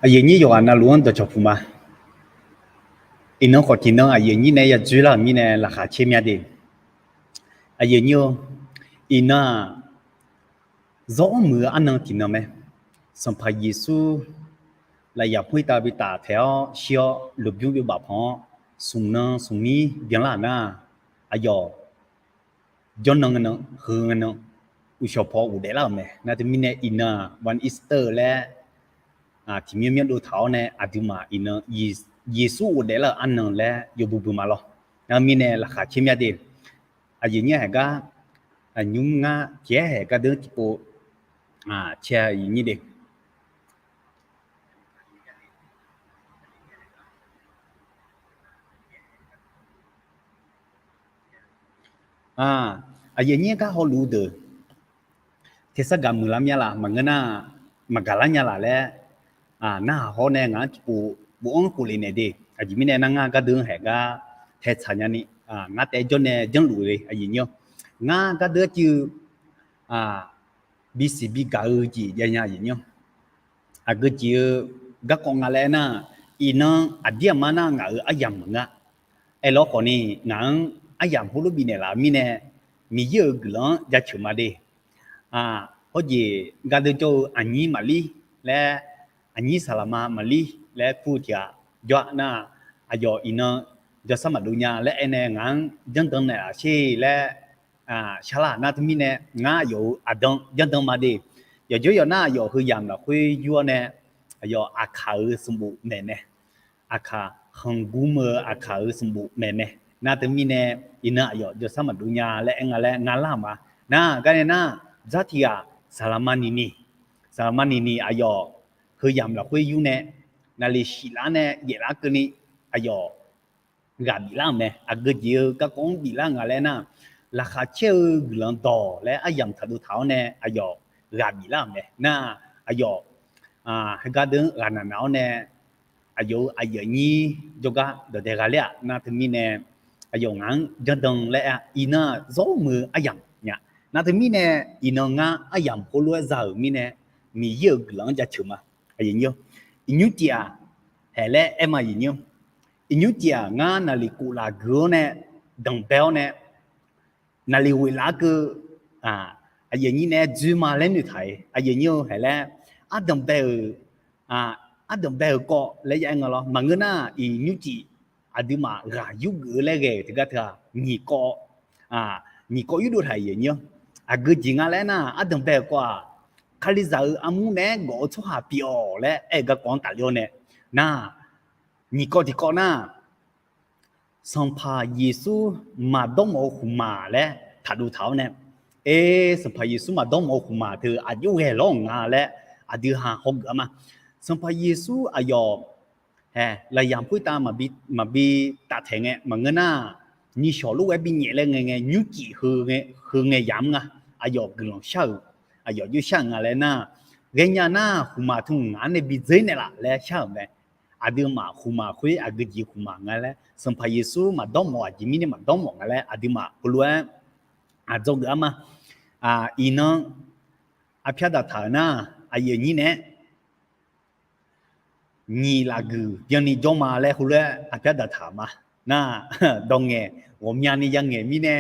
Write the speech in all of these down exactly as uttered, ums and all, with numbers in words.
Aqyuif aqnyir yawqghaq navluf-anr dawqcawq puq ma. Iqnan khawf tiqnan aqyuif aqnyir nae yadzoerlar-euq mirnae laqkhaq caer mya de. Aqyuif aqnyir-or, iqnan-aq, zawr-anr muiq-eu arnan tiqnan mae. Sanqpaq Yeqsur lafyaq pur-ir tav bi taf taeq-awr shir-awr, lmqbymr byov baf pan-awr, smq nan smq mir byanlar-euq nar, aqyawf janr nan ngae nan, heu ngae nan, uqshawq paw ghofdaeflar-euq mae. Nar teumirnae iqnan-aq, One Easter laer tiqmyanr myanr dov taq-awr nae, aqduimaf iqnan Yeqsur ghofdaeflar-euq arnan laer yawbui bui ma lawr. Nar mirnae laqkhaq caer mya de. Aqyuif aqnyir haeq gar, nymr ngar tiq aer haeq gar deuq tiqpov caer aqyuif aqnyir de. Aqyuif aqnyir gar hawluf-eu deuq, tersar gaq muiqlar mya laf, maqngeur nar maqgaq lar nya laf laer, narhaq hawr nae ngaq-anr tiqpov bof-anr khofle naeq de. Aqjeq mirnae nar ngar gardeuv-anr haeq gar tae tsaq nyani, ngar taef jawr nae janrluf le aqyuif aqnyir-awr. Ngar gardeuv arcuiv bisiq bigaq-eu jeq jav nya aqyuif aqnyir-awr. Aqgeu jeq-eu garkawv nga laer aernar, iqnan aqdir aqma nar ngaq-euq aryamq maqngeur-a. Aerlawr khawfni, ngaq-anr aryamq heulof bifnaeq laf-eu mirnae, Miqyaer-euq guiqlanq-anr jaceuq ma de. Hawjeq gardeuv jawr-eu aqnyir Maqlir laer, aqnyir saqlaqma Maqlir laer kur-eu tiq ghaq jawr-a nar, aqyawf iqnan jawrshar maqdov nya laer aernae ngaq-anr janrdan naeqlaf sher laer sharlar nar teumirnae, ngar aqyawf-euq aqdan janrdan ma de. Yawqjawr yawq nar aqyawf heuyamq lafkhoer yur-awr nae, aqyawf aqkaq-euq sanqbof maeq mae. Aqkaq, khanqgmr-eu aqkaq-euq sanqbof maeq mae. Nar teumirnae, iqnan aqyawf jawrshar maqdov nya laer aer nga laer ngar lar-euq ma. Nar gar nae nar, dzar tiq ghaq saqlaqma niqni, saqlaqma niqni aqyawf heuyamq lafkhoer yur nae, naqli shif lar nae yaef lar keuvni aqyawf ghaq biflar-euq mae. Aqgeu jeq-eu garkawv-anr biflar nga laer nar, laqkhaq caer-eu guiqlanq dawq laer aryamq taqdov taq-awr nae aqyawf ghaq biflar-euq mae. Nar aqyawf heugar deuq-anr ghaqnaq naq-awr nae, aqyawf-euq aqyuif aqnyir jawrgar dawqdae gha ler-aq nar teumirnae, aqyawf ngaq-anr janrdan laer aer-a. Iqnan zawr muiq-eu aryamq nya. Nar teumirnae, iqnan ngar aryamq heulof-aer za-euq mirnae, Miqyaer-euq guiqlanq-anr jaceuq ma. Iqnymr tif-aq, haeq laer aer ma aqyuif aqnyir-awr. Iqnymr tif-aq ngar naqli kof laf gui-awr nae, danqbae-awr nae, naqli ghoeq laf-ar keuv, aqyuif aqnyir nae dzoer ma laer noeqtaq-iq aqyuif aqnyir-eu haeq laer, ardanq bae-euq, ardanq bae-euq kawv laer ya aer nga lawr. Maqngeur nar iqnymr tif aqduimaf ghaq yurgeuf-eu laer ghae-euq teugar teu-aq, nyiq kawv, nyiq kawv yurdov taq-iq aqyuif aqnyir-awr. Aqgeu jeq nga laer aernar, ardanq bae-euq kawv-aq, Kalizaq-euq armur naeq-aer gawf-eu tsawrhaq pyeuf-awq laer aer-eu garkawv-anr tafler-awr nae, nar, nyiq kawv tiqkawv nar, Sanqpaq Yeqsur maqdawr mawf-eu khmqmaq laer taqdov taq-awr nae, er, Sanqpaq Yeqsur maqdawr mawf-eu khmqmaq teu aqjox ghae lawr-euq nga laer aqdui ha hawgeuf-a ma. Sanqpaq Yeqsur aqyawf, hae, lafyaq khoertav maqbi taftaeq ngae maqngeur nar, nishawq lof-aer binyaef laer ngae ngae nymrcif heu ngae yamq-anr nga. Aqyawf guiqlanq shar-euq, aqyawf jov shar-euq nga laer nar, ghaenya nar khmqmaq tmq ngaq-anr nae bi dzer naeqlaf laer shar-euq mae. Aqduimaf khmqmaq khoer aqgeu jeq khmqmaq nga laer, Sanqpaq Yeqsur maqdawr mawf aqjeq mirnae maqdawr mawf nga laer aqduimaf heulof-aer aqdzawgeuf-a ma. Iqnan, arpyar daqtaq-euq nar, aqyuif aqnyir nae-aer nyiq lafguiq byanni jawr ma laer heulof-aer arpyar daqtaq-euq ma. Nar, dawq ngaeq ghawqmyani ya ngaeq mirnae,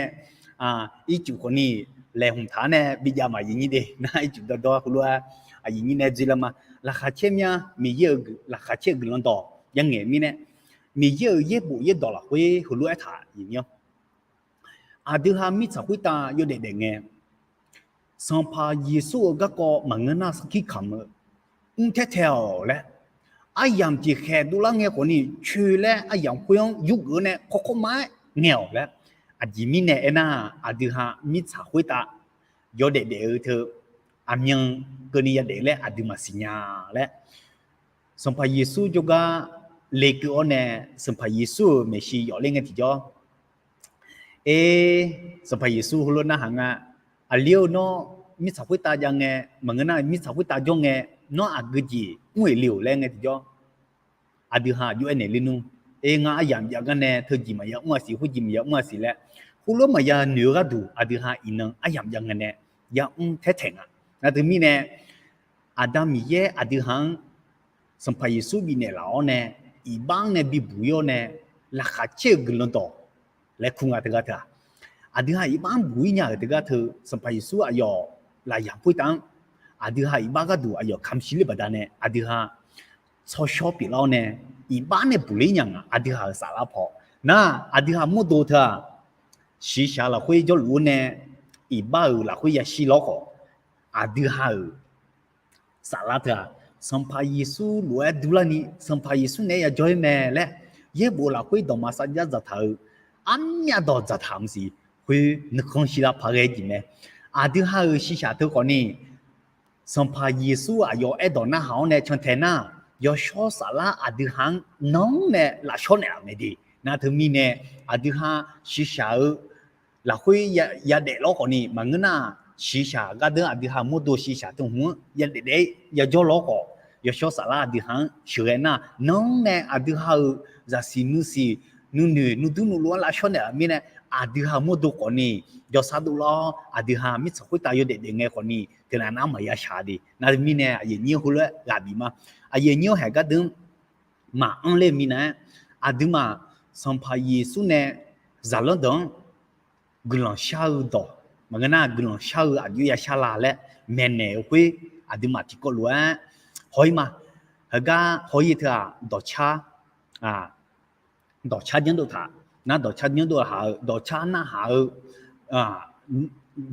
ircuf khawfni laeqhmq taq-anr nae bijav maqyuif nyir de. Nar ircuf dawrdawr heulof-aer aqyuif nyir nae dzoerlar ma. Laqkhaq caer mya, Miqyaer-euq laqkhaq caer-eu guiqlanq dawq ya ngaeq mirnae, Miqyaer-euq yaerbof yaerdawq lafkhoer heulof-aer taq yuf nyir-awr, aqdui ha mirtsaq khoertav yawdaef daef ngae, Sanqpaq Yeqsur-euq garkawv maqngeur nar sarkir kamq-eu, mr taer tae-awq laer, aryamq jeq khaeq dovlar ngae khawfni coer laer aryamq khoer-anr yurgeuf-eu nae kawrkawr ma-aer ngae-awq laer. Aqjeq mirnae aernar, aqdui ha mirtsaq khoertav yawdaef daef-eu teu aqmyan keuvni yadaef laer aqduimaf siqnya laer, Sanqpaq Yeqsur jawrgar lekeuv-awr nae, Sanqpaq Yeqsur-euq maeqshi yawf ler ngae tiqjawr, er, Sanqpaq Yeqsur heulof narhaq nga, aqli-eu nawr mirtsaq khoertav jav ngae, maqngeur nar mirtsaq khoertav jawr ngae, nawr aqgeu jeq mr-euq le-euq laer ngae tiqjawr, aqdui ha aqjox aernaeq ler nmr, er, ngar aryamq jav gar nae teujeq maqya mr-a siq, khoerjeq maqya mr-a siq laer, heulof maqya noeq-eu gharduq aqdui ha iqnan aryamq jav ngae nae ya mr taer taeq nga. Nar teumirnae, Aqda Miqyaer aqdui ha-anr Sanqpaq Yeqsur bifnaeq laf-awr nae, iqbax-anr nae bibuq ir-awr nae, laqkhaq caer-eu guiqlanq dawq laer kur nga teugar teu-aq, aqdui ha iqbax-anr buq ir nya-euq teugar teu Sanqpaq Yeqsur aqyawf lafyaq khoertav-anr, aqdui ha iqbax gharduq aqyawf kamq shir ler baqdanae aqdui ha tsawrshawr pyeuflar-awr nae, iqbax nae buq ler nya ngaq aqdui ha-euq saflar paw. Nar, aqdui ha mawrdo teu-aq, shiqshaq lafkhoer jawrluf-awr nae, iqbax-euq lafkhoer yashir lawr khawf, aqdui ha-euq saflar teu-aq, Sanqpaq Yeqsur lof-aer durlarni Sanqpaq Yeqsur naeq-aer yajawr-ir mae laer, yaerbof lafkhoer dawqma sarjax dzaqtaq-eu, armyav dawq dzaqtaq maqsiq khoer nuikhanr shirlar paq ghae jeq mae. Aqdui ha-euq shiqshaq teu khawfni, Sanqpaq Yeqsur aqyawf aerdawq narhaq-awr nae cantae nar, yawshawr saflar aqdui ha-anr nanr nae lafshawr naeqlaf mae de. Nar teumirnae, aqdui ha shiqshaq-eu lafkhoer yadaef lawr khawfni maqngeur nar, shiqshaq gardeur aqdui ha mawrdo shiqshaq teu hmq-anr yadaef daef-aer yajawr lawr khawf, yawshawr saflar aqdui ha-anr sheuqghae nar, nanr nae aqdui ha-euq zaqsiq nuisiq nuinoeq nuidur nuilov-anr lafshawr naeqlaf mirnae, aqdui ha mawrdo khawfni jawrsar dovlar-awr aqdui ha mirtsaq khoertav yawdaef daef ngae khawfni teunav nar maqya shaq de. Nar teumirnae aqyuif aqnyir heulof-aer ghaq bif ma. Aqyuif aqnyir-anr haeq gardeur maqanr ler-eu minav-aer, aqduimaf Sanqpaq Yeqsur nae zaqlanr deuq-anr guiqlanq shar-eu dawq maqngeur nar, guiqlanq shar-eu aqjox ya shar la laer maeqnaeq-eu khoer, aqduimaf tiqkawv lof-aer haw-ir ma. Heugar haw-ir teu-aq, dawqcar, dawqcar janrdov taq. Nar dawqcar janrdov haq-eu, dawqcar narhaq-eu,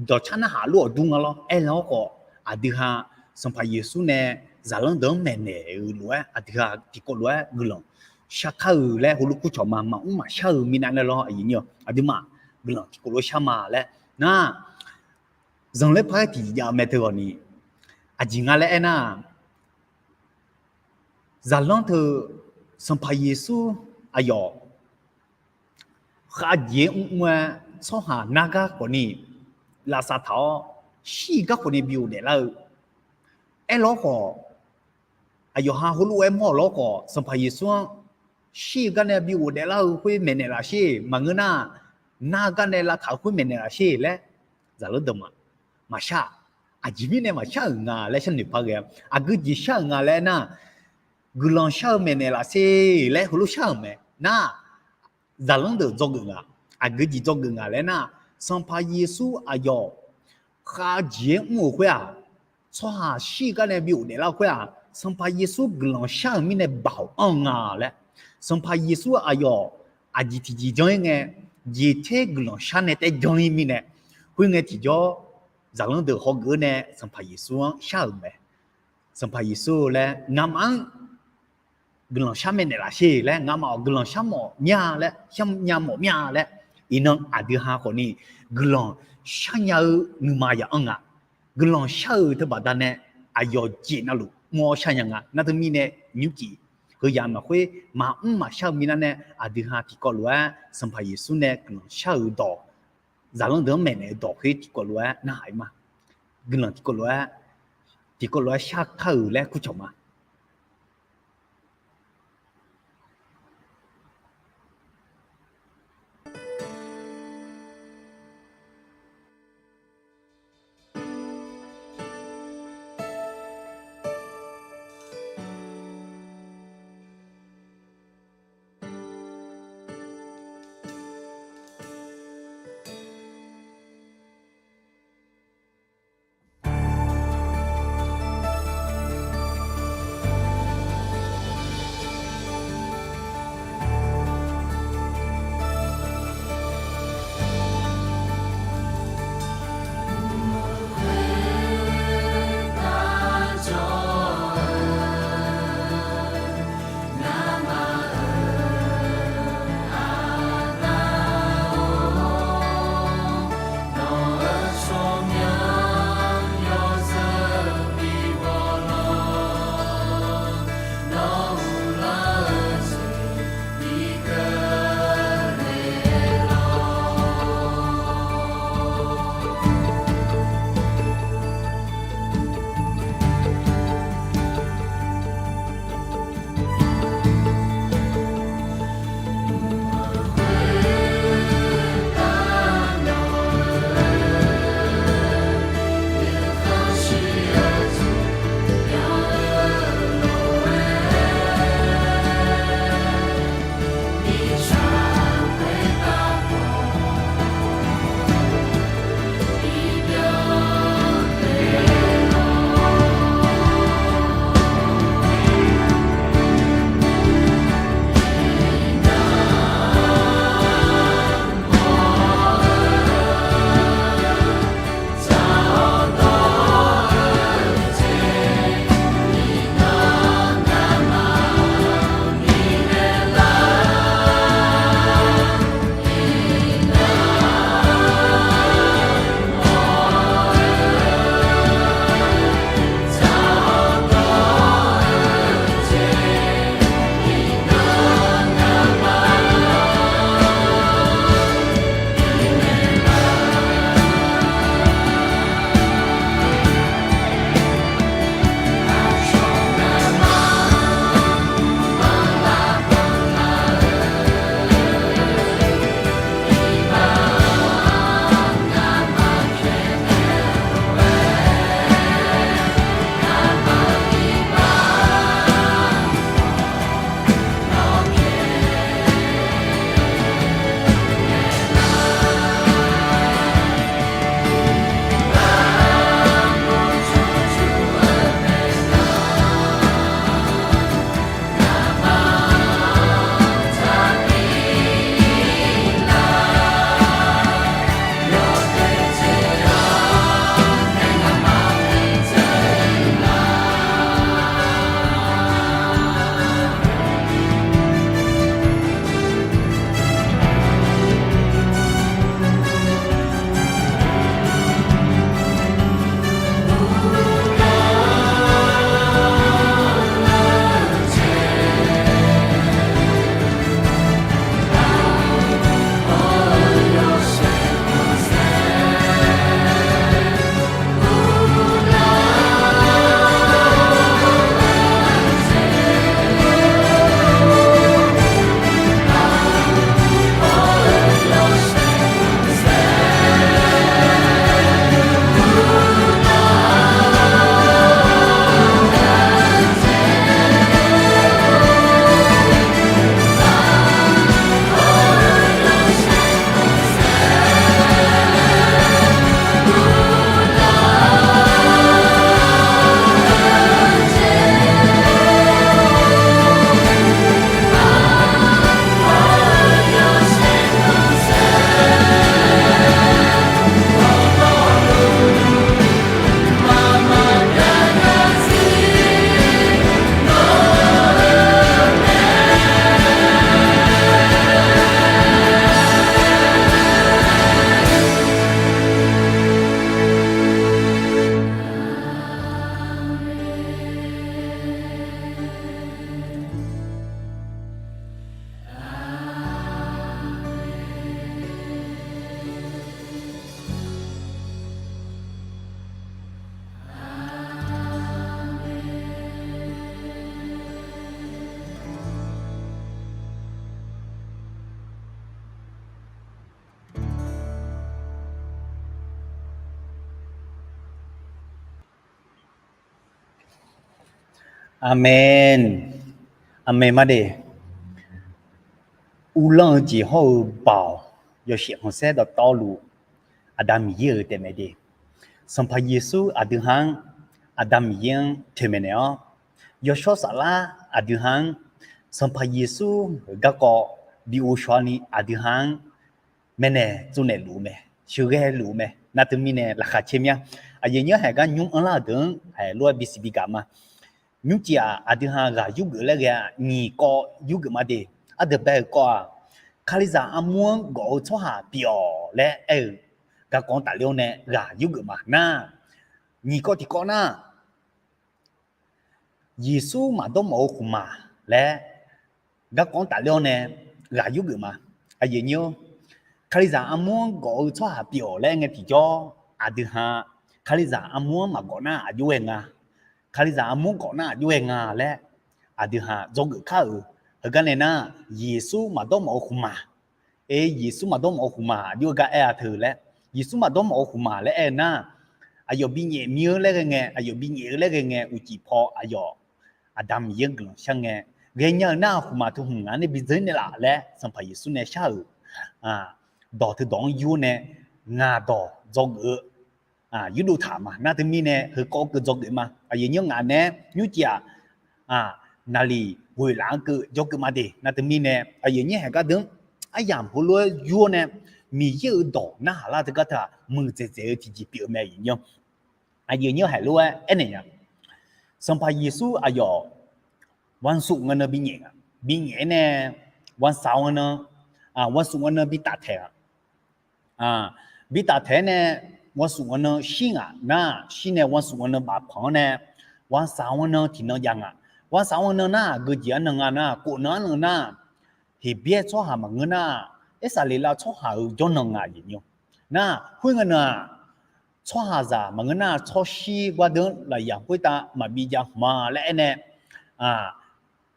dawqcar narhaq luf-awq dur nga lawr. Aerlar-awr khawf, aqdui ha Sanqpaq Yeqsur nae zaqlanr deuq-anr maeqnaeq-euq lof-aer aqdui ha tiqkawv lof-aer guiqlanq shar kar-euq laer heulof kur cawq ma. Maqmr maqshar-euq minav nae lawr, aqduimaf guiqlanq tiqkawv lof shar ma laer nar, zanqler paq-aer tiqjeq jav-eu mae teu ghawqni, aqjeq nga laer aernar, zaqlanr teu Sanqpaq Yeqsur aqyawf khavjeq-aer mrmr-aer tsawrhaq nargar khawfni lavsav taq-awr, shir-eu gar khawfni bi ghofdaef lar-eu. Aerlawr khawf, aqyawf ha heulof-aer mawr-awq lawr khawf, Sanqpaq Yeqsur-anr shir-eu gar nae bi ghofdaef lar-eu khoer maeqnaeq laf sher, maqngeur nar, nar-eu gar nae lavtaq-eu khoer maeqnaeq laf sher laer zaqlanr deuq maqshar-aq. Aqjeq mirnae maqshar-euq nga laer sharnoeq paq ghae-a. Aqgeu jeq shar-euq nga laer aernar, guiqlanq shar-eu maeqnaeq laf sher laer heulof shar-euq mae. Nar, zaqlanr deuq dzawgeuf nga. Aqgeu jeq dzawgeuf nga laer nar, Sanqpaq Yeqsur aqyawf khavjeq-aer mr-euq khoer-aq, tsawrhaq shir-eu gar nae bi ghofdaef lar-eu khoer-aq, Sanqpaq Yeqsur guiqlanq shar-euq mirnae baoq anr-eu nga laer, Sanqpaq Yeqsur aqyawf aqjeq tiqjeq janr-ir ngae, jeqter guiqlanq shar nae taer janr-ir mirnae, khoerngae tiqjawr zaqlanr deuq hawgeuf-eu nae Sanqpaq Yeqsur-anr shar-euq mae. Sanqpaq Yeqsur laer ngamaf-anr guiqlanq shar maeqnaeq laf sher laer, ngamaf-awq guiqlanq shar mawf mir-a laer, shar nya mawf mir-a laer, iqnan aqdui ha khawfni guiqlanq shar nya-eu nuima yaq anr nga. Guiqlanq shar-euq teubaqda nae aqyawf jeq navluf mr-awr shar nya nga. Nar teumirnae nymrcif heuyaq maqkhoer maqmr maqshar-eu minav nae aqdui ha tiqkawv lof-aer Sanqpaq Yeqsur nae guiqlanq shar-euq dawq, zaqlanr deuq-anr maeqnaeq-eu dawq khoer tiqkawv lof-aer narhaq-ir ma. Guiqlanq tiqkawv lof-aer, tiqkawv lof-aer shar kar-euq laer kurcawq ma. Aqmeq. Aqmeq ma de. Uvlanr-eu jeq hawr-eu Baoq yawshaef khanqsaer dawqtawvluf Aqda Miqyaer-euq taef mae de. Sanqpaq Yeqsur aqdui ha-anr, Aqda Miqyaer-anr toeqmaeq naeq-awr, yawshawr saflar aqdui ha-anr Sanqpaq Yeqsur-euq garkawv bi ghovshaw ni aqdui ha-anr maeqnaeq tsovnaeq luf-eu mae, sheuqghae luf-eu mae. Nar teumirnae laqkhaq caer mir-a. Aqyuif nymr haeq gar nymr anrlar-euq deuq-anr haeq lof-aer bisiq bigaq ma. Nymrcif-aq, aqdui ha ghaq yurgeuf laer ghae-a, nyiq kawv yurgeuf ma de. Ardeuq bae-euq kawv-aq, Kalizaq armur-anr gawf-eu tsawrhaq pyeuf-awq laer aer-eu garkawv-anr tafler-awr nae ghaq yurgeuf ma nar, nyiq kawv tiqkawv nar, Yeqsur maqdawr mawf-eu khmqmaq laer garkawv-anr tafler-awr nae ghaq yurgeuf ma. Aqyuif nymr, Kalizaq armur-anr gawf-eu tsawrhaq pyeuf-awq laer ngae tiqjawr, aqdui ha Kalizaq armur-anr maqgawf nar aqjox ghae nga. Kalizaq armur-anr gawf nar aqjox ghae nga laer aqdui ha dzawgeuf kar-euq. Heugar nae nar, Yeqsur maqdawr mawf-eu khmqmaq, e, Yeqsur maqdawr mawf-eu khmqmaq aqjox-aer gar aer-a teu laer, Yeqsur maqdawr mawf-eu khmqmaq laer aer-eu nar, aqyawf binyaef mir-eu laer ghae ngae, aqyawf binyaef-eu laer ghae ngae, uqcif paw aqyawf Aqda Miqyaer guiqlanq shar ngae, ghaenya-euq nar khmqmaq teu hmq ngaq nae bidzeur naeqlaf laer Sanqpaq Yeqsur nae shar-euq dawq teu dawq-anr yur nae ngaq dawq dzawgeuf-eu yurdov taq ma. Nar teumirnae heukawv keuv dzawgeuf ma. Aqyuif nymr ngaq nae nymrcif-aq, naqliq ghoeqlaf-anr keuv jawrkeuv ma de. Nar teumirnae aqyuif nymr haeq gar deuq-anr aryamq heulof-aer yur-awr nae Miqyaer-euq dawq narhaq lar teugar teu-aq, muiqdzaeq dzaeq-eu tiqjeq pyeuf-eu mae aqyuif nymr. Aqyuif nymr haeq lof-aer aernaeq nya. Sanqpaq Yeqsur aqyawf วันศุกร์ ngae nan binyaef nga. Binyaef-aer nae วันเสาร์ ngae nan, วันศุกร์ ngae nan bi taftaeq nga. Bi taftaeq-aer nae วันศุกร์ ngae nan shir ngaq nar, shir nae วันศุกร์ ngae nan bafpanq-anr nae วันเสาร์ ngae nan tiqnan jav nga. วันเสาร์ ngae nan nar aqgeu jeq arnan nga nar, kofnan arnan nar, Heqbyaer tsawrhaq maqngeur nar, Irsaqleqlav tsawrhaq-euq jawrnan nga aqyuif nymr. Nar khoerngae nan-aq, tsawrhaqzaq maqngeur nar tsawrshir gardeuv-anr lafyaq khoertav maqbi jav hmq-a laer aernae,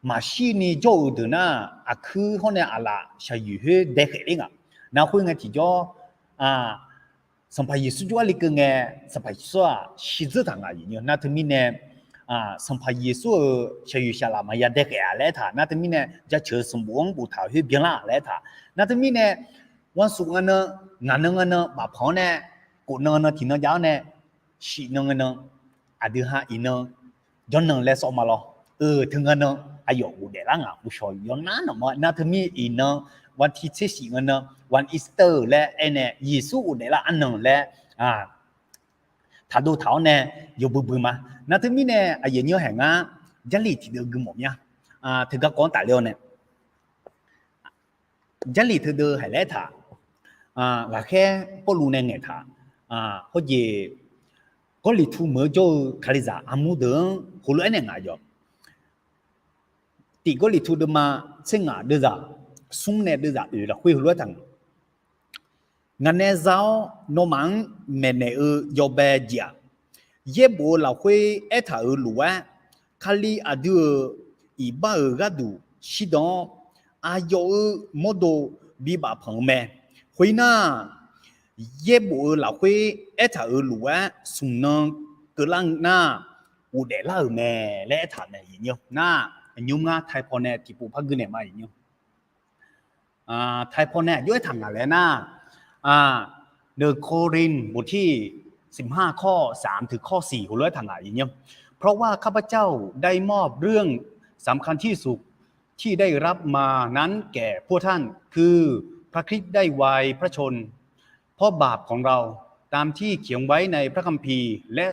maqshir ni jawr-euq deuq nar, aqkuir hawr nae aqlaf shaqyoeq khoer daekhaeq ler nga. Nar khoerngae tiqjawr, Sanqpaq Yeqsur jawrgar lekeuv ngae, Sanqpaq Yeqsur-aq shirdzeur taq nga aqyuif nymr. Nar teumirnae, Sanqpaq Yeqsur-euq shaqyoeq saqlaq maqya daekhaeq-a laer aertaq. Nar teumirnae jaceuq-eu sanqbof-anr boftaq khoer byanlar laer aertaq. Nar teumirnae วันศุกร์ ngae nan, ngaq nan ngae nan bafpanq-anr nae, kofnan ngae nan tiqnan jav-awr nae, shif nan ngae nan, aqdui ha iqnan jawrnan laer sawr ma lawr. Euq teu ngae nan aqyawf ghofdaef lar ngaq uvshawq yawnar naq ma. Nar teumir iqnan วันที่ tser shif ngae nan วันอีสเตอร์ laer aernae Yeqsur ghofdaef lar arnan laer taqdov taq-awr nae yawbui bui ma. Nar teumirnae aqyuif nymr haeq ngar Jarlif tiqdeuv gui mawf mya. Teugar kawv-anr tafler-awr nae Jarlif teudeuv haeq laer taq, ghaqkhaer Pawrluv nae ngaeqtaq, hawjeq Gawrliqtu meuq-eu jawr-eu Kalizaq armur deuq-anr heulof-aer nae ngaq yawq. Tiq Gawrliqtu deuvma tser ngaq deuvzaq smr nae deuvzaq oeq lafkhoer heulof-aer taq nga. Ngaq nae za-awr nawmaf-anr maeqnaeq-eu yawbae jeq-aq, yaerbof-eu lafkhoer aertaq-euq lof-aer, Kali aqdui-euq iqbax-euq gharduq shirdan-awr, aqyawf-euq mawrdo bi bafpanq-eu mae. Khoernar, yaerbof-eu lafkhoer aertaq-euq lof-aer smq nan keuvlar nar, ghofdaef lar-euq mae laer aertaq mae. Nar, nymr ngar ไทย paw nae tiqpov par gui naeq ma. Nar, ไทย paw nae aqjox aertaq ngaq laer nar, หนึ่งโครินธ์ บทที่สิบห้า ข้อสาม ถึงข้อสี่ heulof-aer taq ngaq. เพราะว่าข้าพเจ้าได้มอบเรื่องสำคัญที่สุดที่ได้รับมานั้นแก่พวกท่าน คือพระคริสต์ได้วายพระชนม์เพราะบาปของเรา ตามที่เขียนไว้ในพระคัมภีร์ และ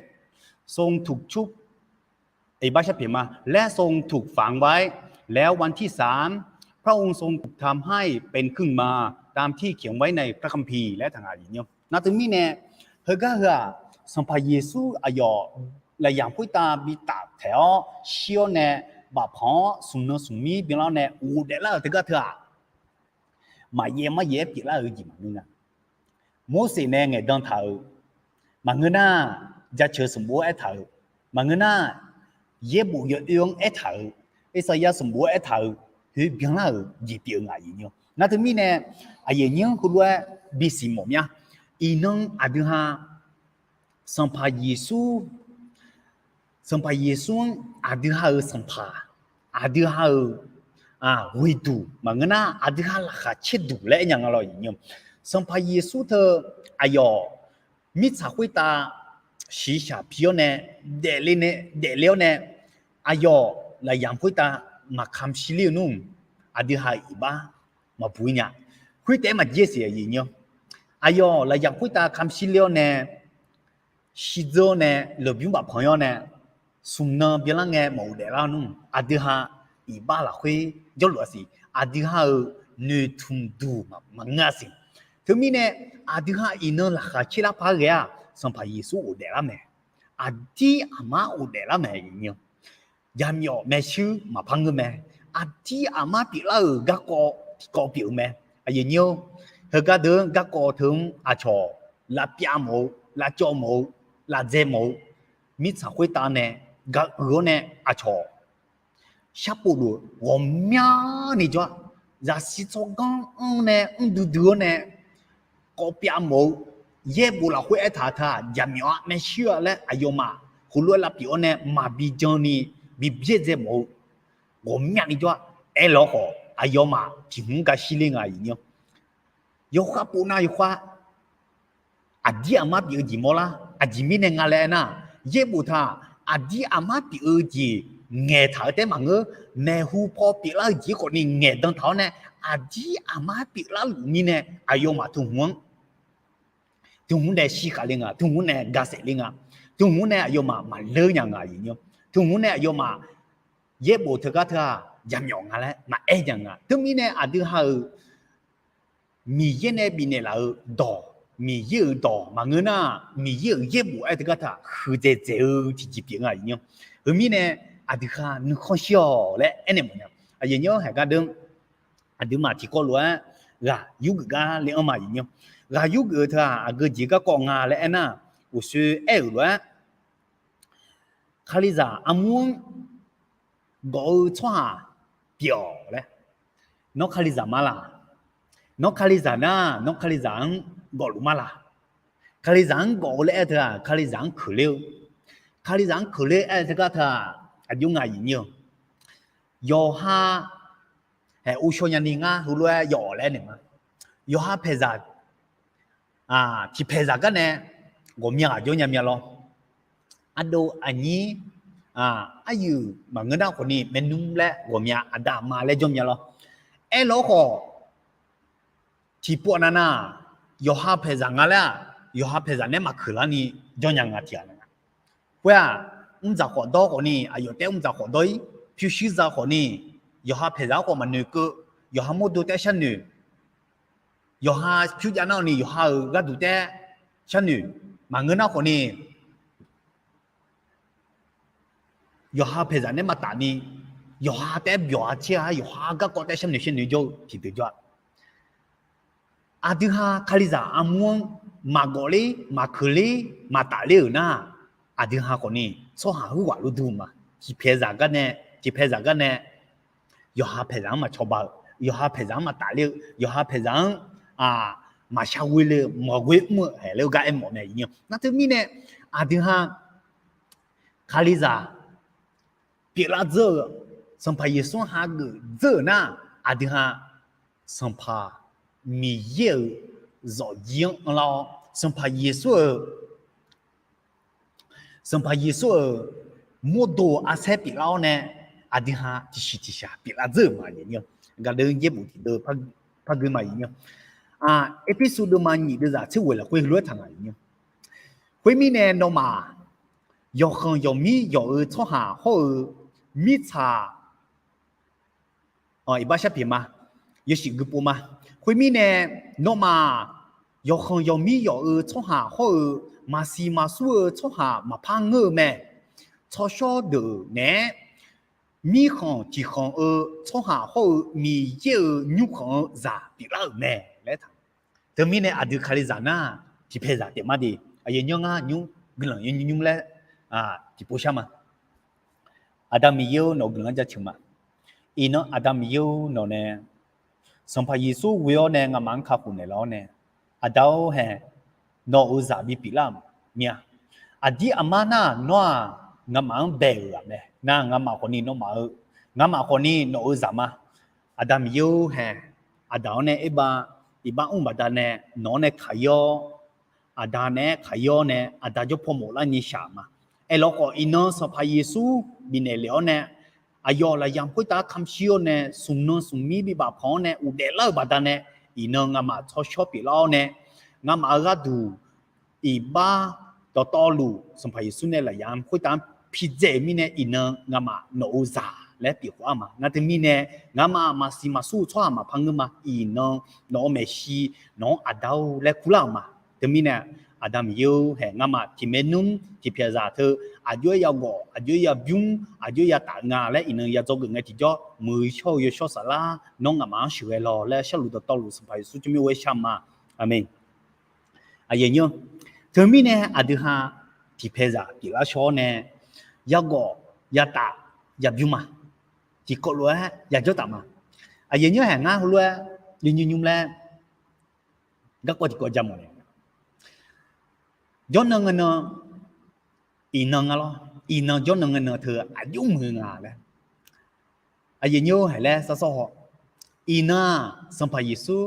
ทรงถูกชุบ เอย บ้าชอบเขียนมา และทรงถูกฝังไว้ แล้ววันที่สาม พระองค์ทรงถูกทำให้เป็นขึ้นมา ตามที่เขียนไว้ในพระคัมภีร์ laer taq ngaq. Nar teumirnae, heugar heu-aq, Sanqpaq Yeqsur aqyawf lafyaq khoertav bi taftaeq-awr shir-awr nae, bafpanq-awr smq nan smq mir byanlar-awr nae ghofdaef lar-euq teugar teu-aq, maqyaev maryaev-aer pyeuflar-euq jeq maqngeur nga. Morseq nae ngaeqdan taq-euq maqngeur nar, jaceuq sanqbof-anr aertaq-euq maqngeur nar, yaerbof yawoer-anr aertaq-euq, Irsaqyar sanqbof-anr aertaq-euq khoer byanlar-euq jeq pyeuf-eu ngaq. Nar teumirnae, aqyuif nymr heulof-aer bisiq mawf mya. Iqnan aqdui ha Sanqpaq Yeqsur Sanqpaq Yeqsur-anr aqdui ha-euq Sanqpaq, aqdui ha-euq ghoeduq maqngeur nar, aqdui ha laqkhaq caerduq laer aernya nga lawr. Sanqpaq Yeqsur teu aqyawf mirtsaq khoertav shiqshaq pi-awr nae, daefle-awr nae, aqyawf lafyamq khoertav maqkamq shirler-eu nmr, aqdui ha-euq iqbax maqbuq-ir nya. Khoertaef-aer maqjaer siq, aqyawf lafyamq khoertav kamq shirler-awr nae, shirdzeur-awr nae, lmqbymr bafpanq-ir-awr nae, smq nan byanlar ngae maqghofdaef lar nmr, aqdui ha iqbax lafkhoer jawrluf-a siq. Aqdui ha-euq noeqtmq duq maqngeur-a siq. Teumirnae, aqdui ha iqnan laqkhaq caerlar paq-aer ghae-aq, Sanqpaq Yeqsur ghofdaef lar mae. Aqdir aqmar ghofdaef lar mae. Jaqmyawf maershuir maqpar ngeur mae. Aqdir aqmar pyeuflar-euq garkawv tiqkawv pyeuf-eu mae. Aqyawf nyir-or, heugar deuq-anr garkawv teu-anr aqcawq lavpyav mawf-eu, lavcawv mawf-eu, lavdzae mawf-eu, mirtsaq khoertav nae ga uiq-awr nae aqcawq sharpov luf-eu ghawqmyani jawr-a. Zaqsiq tsawrganr anr nae mrdui dui-awr nae kawv pyav mawf-eu, yaerbof lafkhoer aertaq-eu teu-aq, jaqmyawf-a maershuir-a laer aqyawfmaf heulof-aer lavpyeuf-awr nae maqbi jan ni bi byaerdzae mawf-eu ghawqmyani jawr-a. Aerlawr khawf, aqyawfmaf tiq hmq-anr ga shirler nga. Yawkhav pov nar yawkhav, aqdir aqmar pyeuf-eu jeq mawrlar. Aqjeq mirnae nga laer aernar, yaerbof teu-aq, aqdir aqmar pyeuf-eu jeq ngaeqtaq-eu taef maqngeur. Maeqhu paw pyeuflar-eu jeq khawfni ngaeqdan taq-awr nae, aqdir aqmar pyeuflar luf mirnae aqyawfmaf teu hmq-anr teu hmq nae shirkhav le nga, teu hmq nae ga saef le nga, teu hmq nae aqyawfmaf maqleur nya nga. Teu hmq nae aqyawfmaf yaerbof teugar teu-aq, jaqmyawf nga laer maqaer nya nga. Teumirnae aqdui ha-euq Miqyaer nae bifnaeq laf-eu dawq, Miqyaer-euq dawq maqngeur nar, Miqyaer-euq yaerbof aer teugar teu-aq, huiqdzaeq dzaeq-eu tiqjeq pyeuf nga. Heumirnae aqdui ha nuikhanr shir-awq laer aernaeq mawf nya. Aqyawf nyir-anr haeq gar deuq aqduimaf tiqkawv lof-aer ghaq yurgeuf gar le-anr ma. Aqyawf nyir-anr ghaq yurgeuf-eu teu-aq, aqgeu jeq garkawv nga laer aernar, uqshoe aer-euq lof-aer, Kalizaq armur-anr gawf-eu tsawrhaq pyeuf-awq laer. Nawr Kalizaq ma laq? Nawr Kalizaq nar, nawr Kalizaq-anr gawfluf ma laq? Kalizaq-anr gawf-eu laer aer teu-aq, Kalizaq-anr keuqler-eu, Kalizaq-anr keuqler aer teugar teu-aq, aqjox ngaq aqyuif nyir-eu yawqha, haeq, uvshaw nyani ngar heulof-aer yawf-awq laer aernaeq ma. Yawqha paeqzaq tiqpaeqzaq gar nae ghawqmya ghaq jawr nya mya lawr. Ardov aqnyir, aryuif maqngeur nar khawfni maernmr laer ghawqmya, aqda aqma laer jawr mya lawr. Aerlawr khawf, tiqpov aqnav nar, yawqha paeqzaq nga laer-aq, yawqha paeqzaq nae maqkeuq larni jawr nya nga tiq ghaq nga. Khoer-aq, mrdzaq khawf dawr khawfni aqyawf taef-aer mrdzaq khawf dawr-ir, pyurshuir za khawfni yawqha paeqzaq-anr khawf maqnoeq keuv, yawqha mawrdo taef-aer sharnoeq, yawqha pyur jav nar-awq ni yawqha-euq gharduq taef-aer sharnoeq, maqngeur nar khawfni yawqha paeqzaq nae maqtaf ni, yawqha taef-aer byawq-a caer-a, yawqha garkawv taef-aer sharnoeq sharnoeq jawr-eu tiqdeuq jawr-a. Aqdui ha Kalizaq armur-anr maqgawf ler, maqkeuq ler, maqtaf ler-euq nar, aqdui ha khawfni tsawrhaq heughaq lof dur ma. Tiqpaeqzaq gar nae, tiqpaeqzaq gar nae yawqha paeqzaq-anr maqcawba-eu, yawqha paeqzaq-anr maqtaf ler-eu, yawqha paeqzaq-anr maqshar ghoe le-eu, maqghoe mr-eu haeq laer-eu gar aermawf mae. Nar teumirnae aqdui ha Kalizaq pyeuflar dzeur-eu, Sanqpaq Yeqsur hageuf dzeur-euq nar, aqdui ha Sanqpaq Miqyaer-euq zawqjir-anr anrlar-awr, Sanqpaq Yeqsur-euq Sanqpaq Yeqsur-euq mawrdo arsaer pyeuflar-awr nae, aqdui ha tiqsiq tiqshaq pyeuflar dzeur-euq ma. Gaqdeuv yaerbof tiqdeuv par gui ma. Erpersu deuvma nyiq deuvzaq tser ghoeq lafkhoer heulof-aer taq nga. Khoermirnae nawmaf, yawqkhanq yawqmir yawq-eu tsawrhaq hawr-eu mirtsaq iqbax sharpyeq ma, yawshuif guipov ma. Khoermirnae, nawmaf, yawqkhanq yawqmir yawq-eu tsawrhaq hawr-eu, maqsiq maqsur-eu tsawrhaq maqpar ngeur-eu mae. Tsawrshawr deuq naeq-aer, mirkhanq tiqkhanq-eu tsawrhaq hawr-eu Miqyaer-euq nymrkhanq-eu zaq pyeuflar-euq mae laer taq. Teumirnae aqdui Kalizaq nar, tiqpaeqzaq taef mar de. Aqyawf nymr ngar nymr guiqlanq nymr nymr laer tiqpov shar ma. Aqda Miqyaer-or, nawq-eu guiqlanq-anr jaceuq ma. Iqnan Aqda Miqyaer-or, nawq nae Sanqpaq Yeqsur ghoe-awr nae ngamaf-anr kakhof naeqlaf-awr nae, Aqda-or hae, nawq-euq zaq bipyeuflar-euq mir-a. Aqdir aqmar nar nawr-aq, ngamaf-anr bae-euq ghaq mae. Nar ngamaf khawfni nawmaf-eu, ngamaf khawfni nawq-eu zaq ma. Aqda Miqyaer-or hae, aqda-awr nae aerbav, iqbax mr baqdanae nawq-anr nae kaq-ir-awr, aqda nae-aer kaq-ir-awr nae aqda jawr paw mawf larni shaq ma. Aerlawkhawf iqnan Sanqpaq Yeqsur bifnaeq lef-awr nae, aqyawf lafyamq khoertav kamq shir-awr nae smq nan smq mir bibaf panq-anr nae ghofdaef lar-euq baqdanae, iqnan ngamaf tsawrshawr pyeuflar-awr nae, ngamaf-eu gharduq iqbax dawqtawvluf Sanqpaq Yeqsur nae lafyamq khoertav-anr pidzae-euq mirnae iqnan ngamaf nawq-eu zaq laer pyeuf khawf-ar ma. Ngar teumirnae ngamaf maqsiq maqsur-eu tsawrhaq maqpar ngeur ma. Iqnan nawq-eu maeqshi, nawq-anr aqda-or laer kurlar-euq ma. Teumirnae Aqda Miqyaer-or hae, ngamaf tiqmae nmr tiqpyaeq zaq teu aqjox-aer yaghawf, aqjox-aer yabymr, aqjox-aer yataf nga laer iqnan yadzawr geuf ngae tiqjawr, muiq-eu shawr-eu yawshawr saflar nawr ngamaf-anr sheuqghae lawq laer sharluf dawqtawvluf Sanqpaq Yeqsur tsawrmyanr ghoer shar ma. Aqmeq. Aqyuif aqnyir-or, teumirnae aqdui ha tiqpaeq zaq pyeuflar shawr-awr nae, yaghawf, yataf, yabymr ma. Tiqkawv lof-aer yajawr taf ma. Aqyuif aqnyir hae, ngar heulof-aer nymr nymr laer garkawv tiqkawv ja mawf nae, jawrnan ngae nan, iqnan nga lawr, iqnan jawrnan ngae nan teu aqjox muiq-eu nga laer. Aqyuif aqnyir-or hae laer sar sawr haw, iqnan-aq Sanqpaq Yeqsur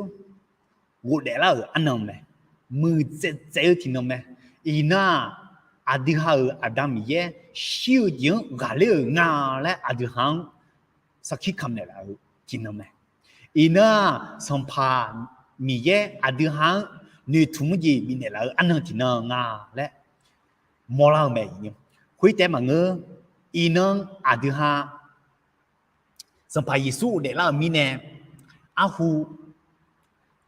ghofdaef lar-euq arnan mae, muiqtsaev tsaev-eu tiqnan mae. Iqnan-aq aqdui ha-euq Aqda Miqyaer shir-eu jeq-anr ghaqler-euq nga laer aqdui ha-anr sarkir kamq naeqlaf-eu tiqnan mae. Iqnan-aq Sanqpaq Miqyaer aqdui ha-anr noeqtmq-eu jeq bifnaeq laf-eu arnan tiqnan nga laer mawrlar-eu mae. Khoertaef maqngeur, iqnan aqdui ha Sanqpaq Yeqsur ghofdaef lar-euq mirnae, arhu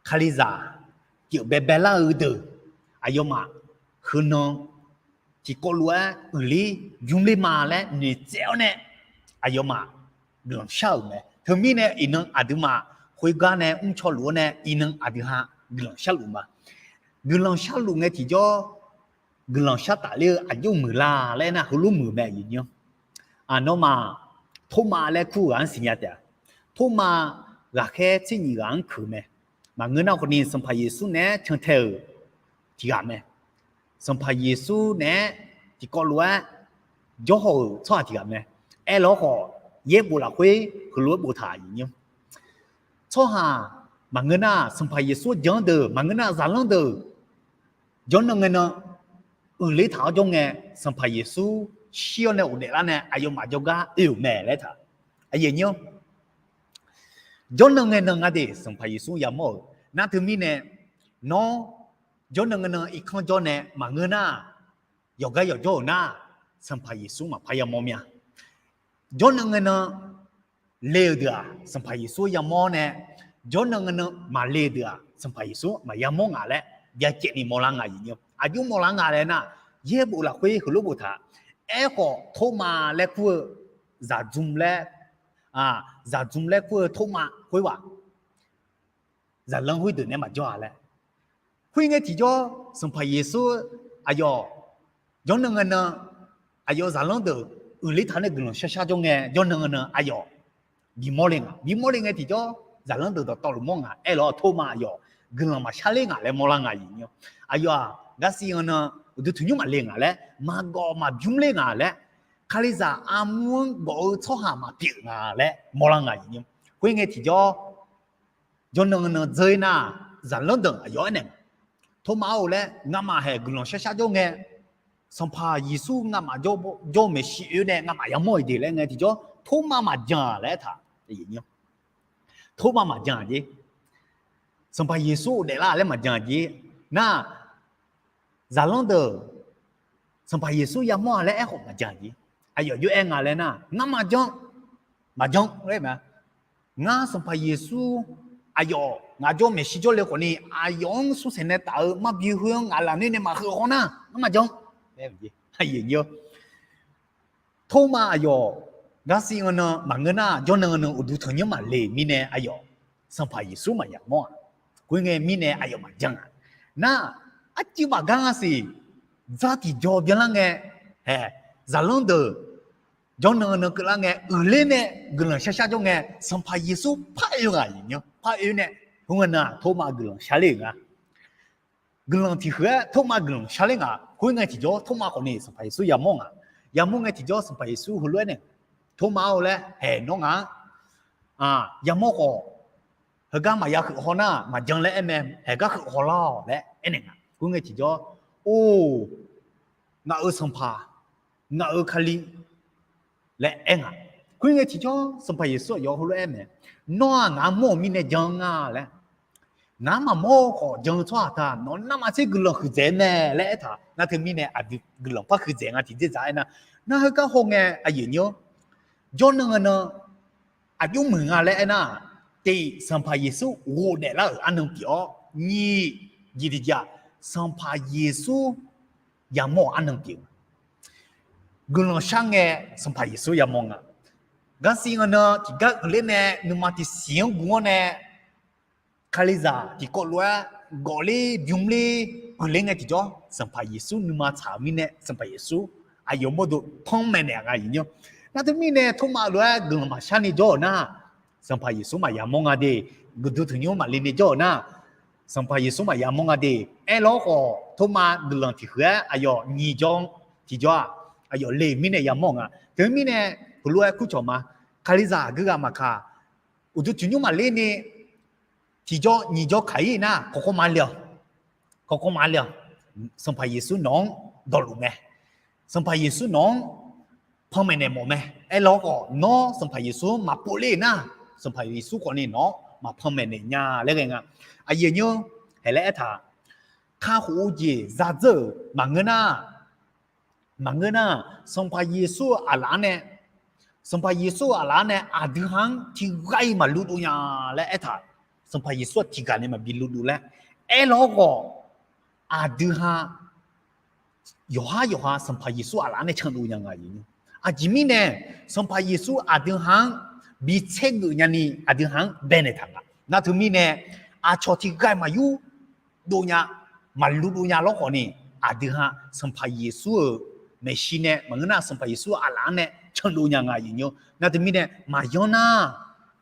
Kalizaq pyeuf baebae lar-eu deuq, aqyawfmaf heunan tiqkawv lof-aer uiqler bymrler ma laer noeqtsaev-awr nae, aqyawfmaf guiqlanq shar-euq mae. Teumirnae iqnan aqduimaf khoergar nae mrcaw luf-awr nae iqnan aqdui ha guiqlanq sharluf ma. Guiqlanq sharluf ngae tiqjawr, guiqlanq shar tafler-eu aqjox muiqlar laer nar heulof muiq mae. Aqyuif aqnyir-or, nawmaf Tormav laer kur-eu ghaq-anr siqnya taef-a. Tormav ghaqkhaer tser nyiq ghaq-anr keuq mae. Maqngeur nar khawfni Sanqpaq Yeqsur naeq-aer cantae-euq tiq ghaq mae. Sanqpaq Yeqsur naeq-aer tiqkawv lof-aer jawrhaw-euq tsawrhaq tiq ghaq mae. Aerlawr khawf, yaerbof lafkhoer heulof-aer boftaq-euq, tsawrhaq maqngeur nar Sanqpaq Yeqsur jan-anr deuq, maqngeur nar zaqlanr deuq jawrnan ngae nan uiqler taq-awr jawr ngae, Sanqpaq Yeqsur shir-awr nae ghofdaef lar nae aqyawfmaf jawrgar oe-euq mae laer taq. Aqyuif aqnyir-or, jawrnan ngae nan nga deuq Sanqpaq Yeqsur yamawr-euq nar teumirnae, nawr jawrnan ngae nan irkanr jawr nae maqngeur nar, yawqgar yawqjawr-euq nar, Sanqpaq Yeqsur maqpar yamawr mir-a. Jawrnan ngae nan le-euq deuq-aq Sanqpaq Yeqsur yamawr nae, jawrnan ngae nan maqle-eu deuq-aq Sanqpaq Yeqsur maqyamawr ngaq laer byacaevni mawrlar nga. Aqjox mawrlar nga laer nar, yaerbof lafkhoer heulof boftaq. Aerkhawf Tormav laer kur-eu zaqdzmr laer, zaqdzmr laer kur-eu Tormav khoerghaq zaqlanr khoerdeuq nae maqjawr-a laer. Khoerngae tiqjawr Sanqpaq Yeqsur aqyawf jawrnan ngae nan aqyawf zaqlanr deuq uiqler taq nae guiqlanq shar shar jawr ngae, jawrnan ngae nan aqyawf bimawr le nga. Bimawr le ngae tiqjawr zaqlanr deuq dawqtawvluf mawr nga. Aerlawr Tormav aqyawf guiqlanq maqshar ler ngaq laer mawrlar nga. Aqyawf-aq garsiv ngae nan uqduq tanqnymr maqle ngaq laer, maqgawf maqbymr ler ngaq laer, Kalizaq armur-anr gawf-eu tsawrhaq maqpyeuf nga laer mawrlar nga. Khoerngae tiqjawr jawrnan ngae nan dzeur-ir nar, zaqlanr deuq aqyawf aernaeq, Tormav-or laer, ngamaf haeq guiqlanq shar shar jawr ngae, Sanqpaq Yeqsur ngamaf jawr-eu maeqshi oe nae ngamaf yamawr-iq jeq laer ngae tiqjawr Tormav maqjan-a laer aertaq. Tormav maqjan-a jeq. Sanqpaq Yeqsur ghofdaef lar laer maqjan-a jeq. Nar, zaqlanr deuq Sanqpaq Yeqsur yamawr-a laer aerkhawf maqjan-a jeq. Aqyawf jov-aer nga laer nar, ngar maqjan, maqjan laer mae. Ngar Sanqpaq Yeqsur aqyawf ngaq jawr maeqshi jawrle khawfni aqyawf-anr smrsaeq nae taf-eu marbi khoer-anr ngaq lafnoer nae maqheuq haw nar, ngar maqjan. Tormav aqyawf garsiv ngae nan maqngeur nar, jawrnan ngae nan uqduq tanqnymr maqle mirnae aqyawf Sanqpaq Yeqsur maqyamawr-aq. Khoerngae mirnae aqyawf maqjan-aq. Nar, arcuiv bafgar nga siq, dzar tiqjaw byanlar ngae, hae, zaqlanr deuq jawrnan ngae nan keuvlar ngae uiqler nae guiqlanq shar shar jawr ngae, Sanqpaq Yeqsur par oe ngaq. Par oe nae, khoerngae nan-aq Tormav guiqlanq shar ler-euq nga. Guiqlanq tiq huiq-aer Tormav guiqlanq shar ler ngaq. Khoerngae tiqjawr Tormav khawfni Sanqpaq Yeqsur yamawr ngaq. Yamawr ngae tiqjawr Sanqpaq Yeqsur heulof-aer nae, Tormav-or laer, haeq nawr ngaq-anr yamawr khawf, heugar maqya huiq haw nar maqjan laer aer mae, haeq gar huiq haw lar-awq laer aernaeq nga. Khoerngae tiqjawr, Or, ngaq-euq Sanqpaq, ngaq-euq Kali laer aer nga. Khoerngae tiqjawr Sanqpaq Yeqsur aqyawf heulof aer mae, Nawr-aq ngaq-anr mawr-euq mirnae jan nga laer. Ngaq-anr maqmawr khawf jan-eu tsawrhaq taq nawq-anr navmaqtser guiqlanq huiqdzaeq-eu mae laer aertaq. Nar teumirnae aqdui guiqlanq par huiqdzaeq nga tiq dzerdzaq aernar, nar heugar hawngae aqyuif nyir-awr, jawrnan nan aqjox muiq nga laer aernar, tiq, Sanqpaq Yeqsur ghofdaef lar-euq arnan pyeuf-awr, nyiq, jeqtiqjeq-aq, Sanqpaq Yeqsur yamawr-euq arnan pyeuf-eu guiqlanq shar ngae, Sanqpaq Yeqsur yamawr nga. Garsiq nan tiqgar uiqler nae nuima tiqsiq-anr guv-awr nae, Kalizaq tiqkawv lof-aer gawfler bymr ler uiqler ngae tiqjawr, Sanqpaq Yeqsur nuima tsaq-euq mirnae Sanqpaq Yeqsur aqyawf mawrdo panmaeq naeq nga aqyuif nyir-awr. Nar teumirnae Tormav lof-aer guiqlanq maqshar ni jawr-euq nar, Sanqpaq Yeqsur maqya mawr nga de. Guiqduq tanqnymr maqle ni jawr-euq nar, Sanqpaq Yeqsur maqya mawr nga de. Aerlar khawf Tormav guiqlanq tiq huiq-aer aqyawf nyiq jawr tiqjawr-aq, aqyawf le-euq mirnae yamawr-euq nga. Teumirnae heulof-aer kurcawq ma. Kalizaq aqgeu ghaq maqkaq, uqduq tanqnymr maqler ni tiqjawr nyiq jawr kaq-ir nar, kawqkawr ma le-awq. Kawqkawr ma le-awq. Sanqpaq Yeqsur nawq-anr dawqluf mae. Sanqpaq Yeqsur nawq-anr panmaeq naeq mawf mae. Aerlar khawf nawr Sanqpaq Yeqsur-anr maqpov ler nar, Sanqpaq Yeqsur khawfni nawq-anr maqpanmaeq naeq nya laer ghae nga. Aqyuif nyir-awr, haeq laer aertaq, kakhof-eu jeq zadzeur-euq maqngeur nar, maqngeur nar, Sanqpaq Yeqsur-euq aqlaf-anr nae, Sanqpaq Yeqsur-euq aqlaf-anr nae aqdui ha-anr tiq ghaq-iq maqluv dov nya laer aertaq. Sanqpaq Yeqsur-aq tiq ghaq nae maqbi luv dov laer aerlar khawf, aqdui ha yawqhar yawqha Sanqpaq Yeqsur aqlaf-anr nae candov nya nga. Aqjeq mirnae Sanqpaq Yeqsur aqdui ha-anr bi tsaergeuf nyani aqdui ha-anr baenaeq taq nga. Nar teumirnae aqcawq tiq ghaq-iq maqyur dov nya, maqluv dov nya lawr khawfni, aqdui ha Sanqpaq Yeqsur-euq maeqshi nae maqngeur nar, Sanqpaq Yeqsur aqlaf-anr nae candov nya nga aqyuif nyir-awr. Nar teumirnae maqyanr nar,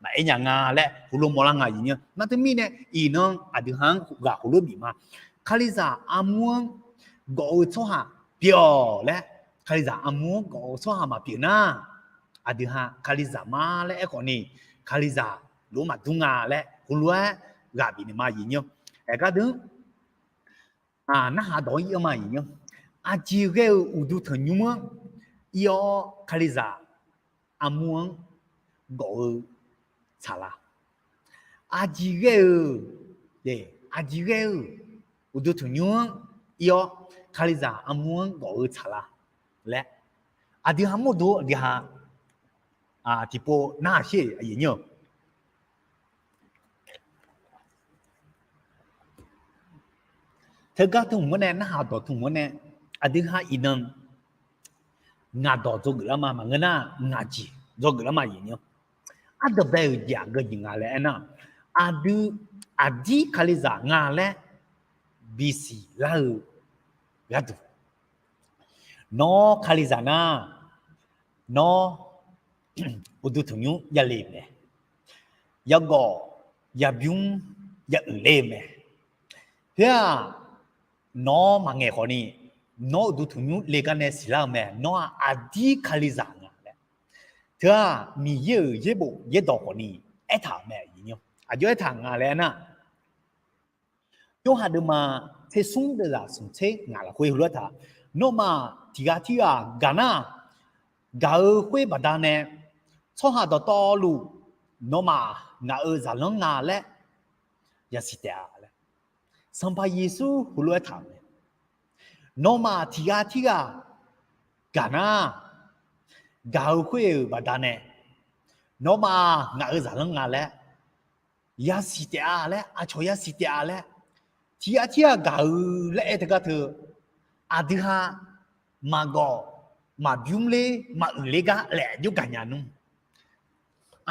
maqaer nya nga laer heulof mawrlar nga aqyuif nyir-awr. Nar teumirnae iqnan aqdui ha-anr ghaq heulof bif ma. Kalizaq armur-anr gawf-eu tsawrhaq pyeuf-awq laer, Kalizaq armur-anr gawf-eu tsawrhaq maqpyeuf nar, aqdui ha Kalizaq ma laer aerkhawfni, Kalizaq lof-aer maqdur nga laer heulof-aer ghaq bifnaeq ma aqyuif nyir-awr. Aergar deuq narhaq dawq-anr ir-eu ma aqyuif nyir-awr. Aqjeq ghae-euq uqduq tanqnymr-anr ir-awr Kalizaq armur-anr gawf-eu tsaqlar. Aqjeq ghae-euq, aqjeq ghae-euq uqduq tanqnymr-anr ir-awr Kalizaq armur-anr gawf-eu tsaqlar laer, aqdui ha mawrdo aqdui ha tiqpov narhaq sher aqyuif nyir-awr. Teugar tmq-anr nae narhaq dawq tmq-anr nae, aqdui ha iqnan ngaq dawq dzawgeuf lar ma, maqngeur nar ngaq jeq dzawgeuf lar ma aqyuif nyir-awr. Ardanqbae-euq jeq aqgeu jeq nga laer aernar, aqdui aqdir Kalizaq nga laer bisiq lar-eu gharduq, nawr Kalizaq nar, nawr uqduq tanqnymr yale-euq mae, yagawf yabymr ya uiqler-eu mae. Khoer-aq, nawr maqngaeq khawfni, nawr uqduq tanqnymr le gar nae siqlar-eu mae. Nawr-aq aqdir Kalizaq nga laer, teu-aq Miqyaer-euq yaerbof yaerdawq khawfni aertaq-euq mae. Aqjox aertaq nga laer aernar, Yorhaq deuvma tsersmr deuvzaq smqtser ngaq lafkhoer heulof-aer taq, nawmaf tiq ghaq tirghaq gaq nar, gaq-eu khoer baqdanae tsawrhaq dawqtawvluf nawmaf ngaq-euq zaqlanr nga laer yasiq taef-a laer, Sanqpaq Yeqsur heulof-aer taq-euq mae. Nawmaf tiq ghaq tirghaq gaq nar, gaq-eu khoer-euq baqdanae nawmaf ngaq-euq zaqlanr nga laer yasiq taef-a laer, aqcawq yasiq taef-a laer, tiq ghaq tirghaq gaq-eu laer aer teugar teu, aqdui ha maqgawf maqbymr ler maquiq ler gar laef aqjox gaqnya nmr.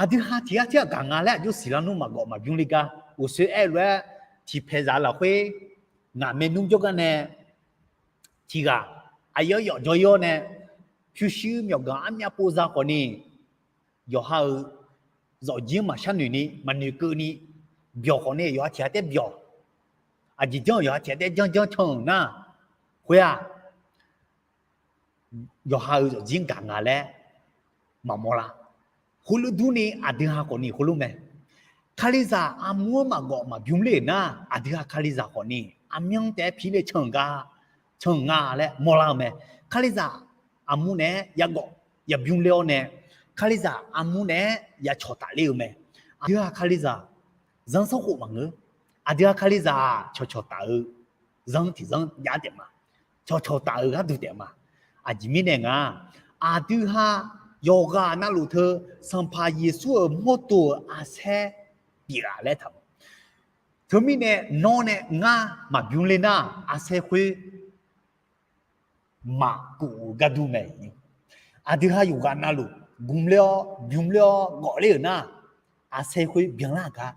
Aqdui ha tiq ghaq tirghaq gaq nga laer aqjox siqlar nmr, maqgawf maqbymr ler gar. Uqsoer aer-eu lof-aer, tiqpaeqzaq lafkhoer ngaq maernmr jawrgar nae tiq ghaq aqyawf yawf jawr-ir-awr nae pyurshuir myawqganq armyav pov za khawfni, yawqha-euq zawqjir-anr maqshar noeq ni maqnoeq keuvni byawq khawfni, yawqha tiq ghaq taef-aer byawq, aqjeq janr-euq yawqha tiq ghaq taef-aer janr janr can-euq nar, khoer-aq yawqha-euq zawqjir gaq nga laer maqmawr lar. Khoerlof durni aqdui ha khawfni khoerlof mae. Kalizaq armur-anr maqgawf maqbymr ler-euq nar, aqdui ha Kalizaq khawfni aqmyanr taef-aer pi ler can-euq gar, can-euq nga laer mawrlar-eu mae. Kalizaq armur naeq-aer yagawf yabymr ler-awr nae, Kalizaq armur naeq-aer yacawq tafler-eu mae. Aqdui ha Kalizaq zanrsanrkhof maqngeur. Aqdui ha Kalizaq-aq cawqcawq taf-eu zanr tiq zanr jav taef ma. Cawqcawq taf-eu gharduq taef ma. Aqjeq mirnae nga, aqdui ha yawqghaq navluf teu Sanqpaq Yeqsur-euq mawrdo-euq arsaer pyeuf-a laer taq-eu. Teumirnae nawr nae ngar maqbymr ler nar, arsaer khoer maqkuf-eu gardur mae. Aqdui ha yawqghaq navluf gmler-awr bymr ler-awr gawf ler-euq nar, arsaer khoer byanlar-euq gar,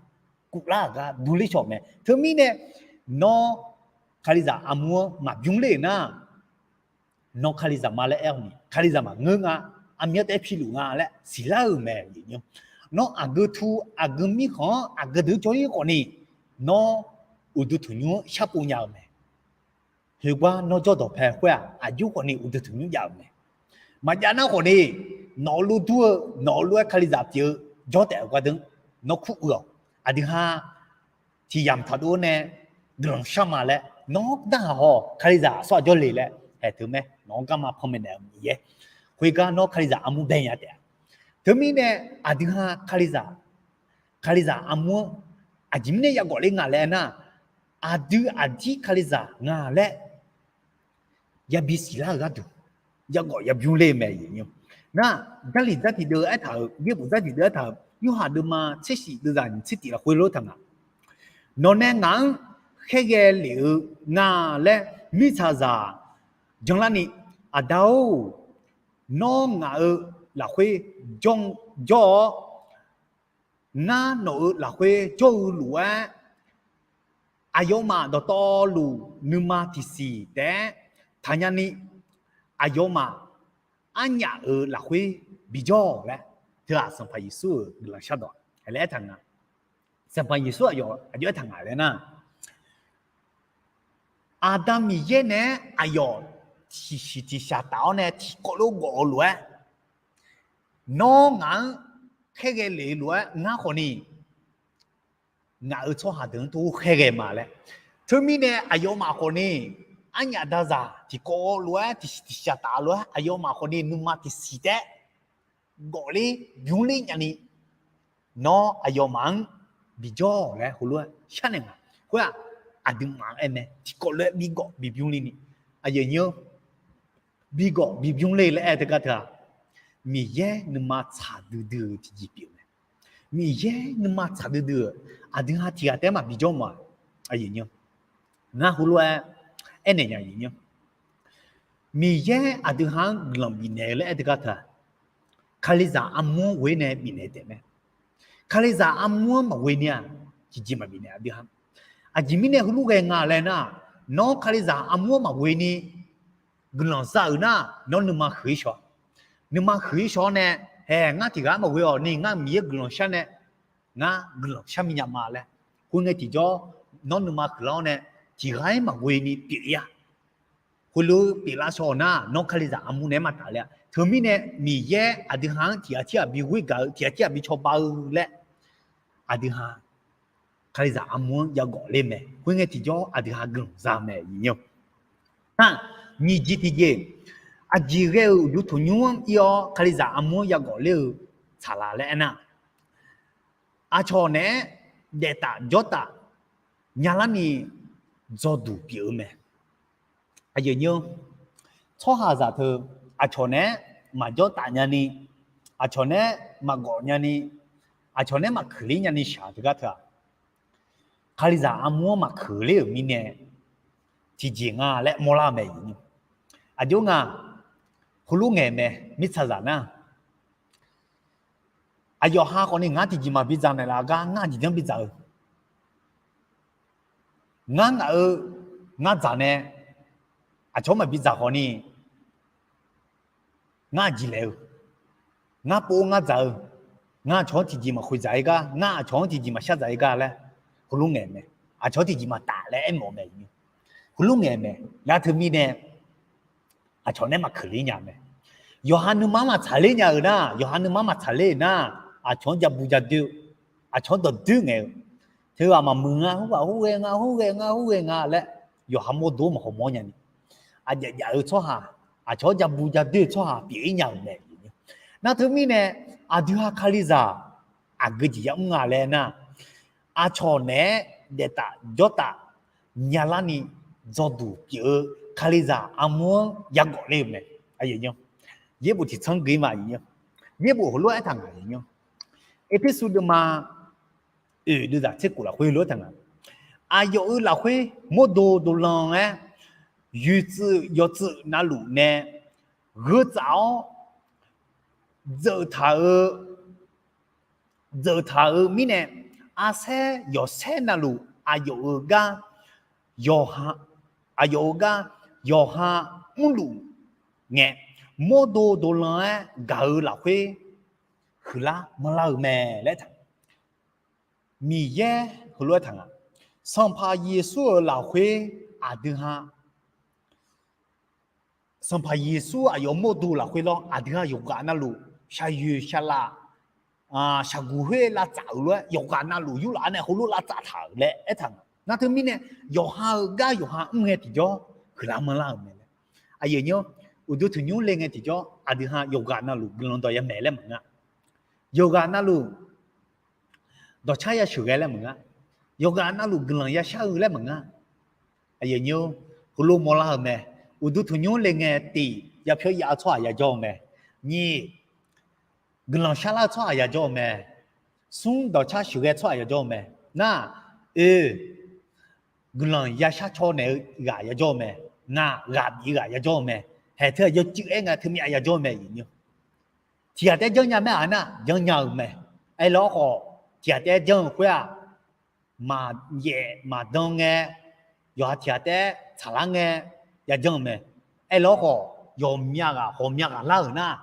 kuflar-euq gar durler shawq mae. Teumirnae nawr Kalizaq armur-anr maqbymr ler-euq nar, nawr Kalizaq ma laer aer-awr ni, Kalizaq maqngeur nga, aqmyanr taef-aer piluf nga laer siqlar-euq mae. Nawr aqgeu tu, aqgeu mirkhanq-anr aqgeu deuq jawr-ir khawfni, nawr uqduq tanqnymr-anr sharpov nya-eu mae. Heugar nawr jawrdawq pae khoer-aq, aqjox khawfni uqduq tanqnymr jav-euq mae. Maqjav nar khawfni, nawq-eu lof dur-eu, nawq-eu lof-aer Kalizaq pyeuf-eu jawr taef-eu gardanr, nawr kur uiq-awq. Aqdui ha tiq yamq taqdov-awr nae guiqlanq shar ma laer, nawr darhaq haw Kalizaq aqsur aqjawr le laer haeq teu mae. Nawq-anr garma panmaeq naeq-eu Miqyaer, khoergar nawr Kalizaq armur bae nya taef-a. Teumirnae aqdui ha Kalizaq, Kalizaq armur-anr aqjeq mirnae yagawf ler nga laer aernar, aqdui aqdir Kalizaq nga laer yabi siqlar-eu gharduq, yagawf yabymr ler-eu mae. Nar, Jarlif dzartiq deuv aertaq-euq, Yaerbof dzartiq deuv aertaq-euq, Yorhaq deuvma tsershif deuvzaq nyiq tser tif lafkhoer lof taq nga. Nawq nae ngaq-anr khaerghae lef-eu nga laer mirtsaqzaq janlarni, Aqda-or, nawr ngaq-euq lafkhoer jawr-awr, ngar nawq-euq lafkhoer jawr-eu lof-aer, aqyawfmaf dawqtawvluf nuima tiqsiq taef-aer taqnya ni, aqyawfmaf arnyaf-euq lafkhoer bijawr-awq laer, teu-aq Sanqpaq Yeqsur-euq guiqlanq shardawq laer aertaq nga. Sanqpaq Yeqsur aqyawf aqjox aertaq nga laer nar, Aqda Miqyaer naeq-aer aqyawf tiqsiq tiqshaq taf-awr nae tiqkawv lof gawf-eu lof-aer, nawr ngaq-anr khaerghae lef-eu lof-aer ngar khawfni ngaq-euq tsawrhaq deuq-anr tov khaerghae ma laer. Teumirnae aqyawfmaf khawfni arnyaf dazaq tiqkawv lof-aer tiqsiq tiqshaq taf-eu lof-aer aqyawfmaf khawfni nuima tiqsiq taef-aer gawfler bymrler nyani, nawr aqyawfmaf-anr bijawr-awq laer heulof-aer sharnaeq nga. Khoer-aq, aqduimaf-anr aer mae, tiqkawv lof-aer bigawf bibymr ler ni, aqyuif aqnyir-or, bigawf bibymr ler laer aer teugar teu-aq, Miqyaer nuima tsaq duidui-eu tiqjeq pyeuf mae. Miqyaer nuima tsaq duidui-euq aqdui ha tiq ghaq taef-aer maqbi jawr ma. Ngar heulof-aer aernaeq nya. Miqyaer aqdui ha-anr guiqlanq bifnaeq-eu laer aer teugar teu-aq, Kalizaq armur-anr ghoe-ir nae bifnaeq taef mae. Kalizaq armur-anr maqghoe ni-aq, tiqjeq maqbif naeq aqdui ha. Aqjeq mirnae heulof ghae nga laer nar, nawr Kalizaq armur-anr maqghoe ni guiqlanq za-euq nar, nawr nuima huiq-ir shaw. Nuima huiq-ir shaw-awr nae, hae ngar tiq ghaq-aer maqghoe-awq ni ngar Miqyaer guiqlanq shar nae ngar guiqlanq shar minya ma laer, khoerngae tiqjawr nawr nuima huiqlar-awr nae tiq ghaq-aer maqghoe ni pyeuf-ir-a. Khoerlof pyeuflar shaw-awq nar, nawr Kalizaq armur naeq-aer maqtaf ler-a. Teumirnae Miqyaer aqdui ha-anr tiq ghaq tir ghaq bi ghoer gaq-eu, tiq ghaq tir ghaq bi cawba-eu laer, aqdui ha Kalizaq armur-anr yagawf ler mae. Khoerngae tiqjawr aqdui ha guiqlanq za mae. Nar, nyiq jeq tiqjeq, aqjeq ghae-euq uqduq tanqnymr-anr ir-awr Kalizaq armur-anr yagawf ler-eu tsaqlaq laer aernar, aqcawq naeq-aer daeftaf jawrtaf nyalar ni dzawduq pyeuf-eu mae. Aqyuif aqnyir-or, tsawrhaqzaq teu aqcawq naeq-aer maqjawr taf nyani, aqcawq naeq-aer maqgawf nyani, aqcawq naeq-aer maqkeuq ler nyani shaq teugar teu-aq, Kalizaq armur-anr maqkeuq ler-euq mirnae tiqjeq nga laer mawrlar-eu mae. Aqjox nga, heulof ngaeq mae, mirtsaqzaq nar, aqyawf ha khawfni ngar tiqjeq maqbi dzaq naeqlaf gar ngar aqjeq janr bi dzaq-eu. Ngar ngaq-eu ngar dzaq nae aqcawq-anr maqbi dzaq khawfni ngar aqjeq laeq-eu, ngar pov-eu ngar dzaq-eu, ngar aqcawq-anr tiqjeq maqkhoeq dzaq-ir gar, ngar aqcawq-anr tiqjeq maqshar dzaq-ir gar laer heulof ngaeq mae. Aqcawq-anr tiqjeq maqtaf laer aermawf mae. Heulof ngaeq mae. Nar teumirnae aqcawq nae maqkeuq ler nya-eu mae. Yawqha nuima maqtsaq ler nya-euq nar, yawqha nuima maqtsaq ler-euq nar, aqcawq-anr ja bu ja doer-eu, aqcawq-anr dawqdoer ngaeq-eu, teu-aq maqmuiq nga, hurghaq hurghae nga, hurghae nga, hurghae nga laer, yawqha mawrdo maqhaw mawr nya ni, aqjaf jaf-eu tsawrhaq, aqcawq-anr ja bu ja doer-eu tsawrhaq pyeuf-ir nya-euq mae. Nar teumirnae, aqdui ha Kalizaq aqgeu jeq yamr nga laer nar, aqcawq naeq-aer daeftaf jawrtaf nyalar ni dzawduq pyeuf-eu Kalizaq armur-anr yagawf ler-eu mae. Yaerbof tiqtsanr gui ma, yaerbof heulof-aer aertaq nga, Erpersu deuvma oeq deuvzaq tser khof lafkhoer heulof-aer taq nga, aqyawf-euq lafkhoer mawrdo dovlan-aer, yuiqtsuif yawqtsuif navluf nae gheurtsaf-awr, dzeuf taq-eu, dzeuf taq-eu mirnae, arsaer yawqsaer navluf aqyawf-euq gar, aqyawf-euq gar yawqha mrluf ngae, mawrdo dovlan-aer gaq-eu lafkhoer huiqlar manrlar-euq mae laer taq. Miqyaer heulof-aer taq nga, Sanqpaq Yeqsur-euq lafkhoer aqdui ha Sanqpaq Yeqsur aqyawf mawrdo lafkhoer lawr, aqdui ha yawqghaq navluf shaqyoeq shaqlaf, shaqguq khoer lavtsaf-euq lof-aer yawqghaq navluf yurlaf-awr nae heulof lavtsaf taq-euq laer aertaq nga. Nar teumirnae, yawqha-euq gar yawqha mr ngae tiqjawr huiqlar manrlar-euq mae laer. Aqyuif aqnyir-awr, uqduq tanqnymr le ngae tiqjawr aqdui ha yawqghaq navluf guiqlanq dawq yamaeq laer maqngeur-a. Yawqghaq navluf dawqcar yasheuq ghae laer maqngeur-a. Yawqghaq navluf guiqlanq yashar-eu laer maqngeur-a. Aqyuif aqnyir-awr, heulof mawrlar-eu mae. Uqduq tanqnymr le ngae tiq, yapyawr yav-eu tsawrhaq yajawr-eu mae. Nyiq, guiqlanq sharlar-eu tsawrhaq yajawr-eu mae. Smr, dawqcar sheuqghae tsawrhaq yajawr-eu mae. Nar, oe, guiqlanq yashar caw naeq-eu ghaq yajawr-eu mae. Ngaq, ghaq bif-eu ghaq yajawr-eu mae. Haeq teu-aq yawcuiv aer nga teumyav yajawr-eu mae. Tiqghaq taef-aer janrnya mae-aq nar, janrnya-euq mae. Aerlar khawf, tiqghaq taef-aer janr-eu khoer-aq, maqyaef maqdan ngae, yawqha tiqghaq taef-aer tsaqlar ngae, yajanr-eu mae. Aerlar khawf, yawqmyav ghaq ghawqmya ghaq lar-euq nar,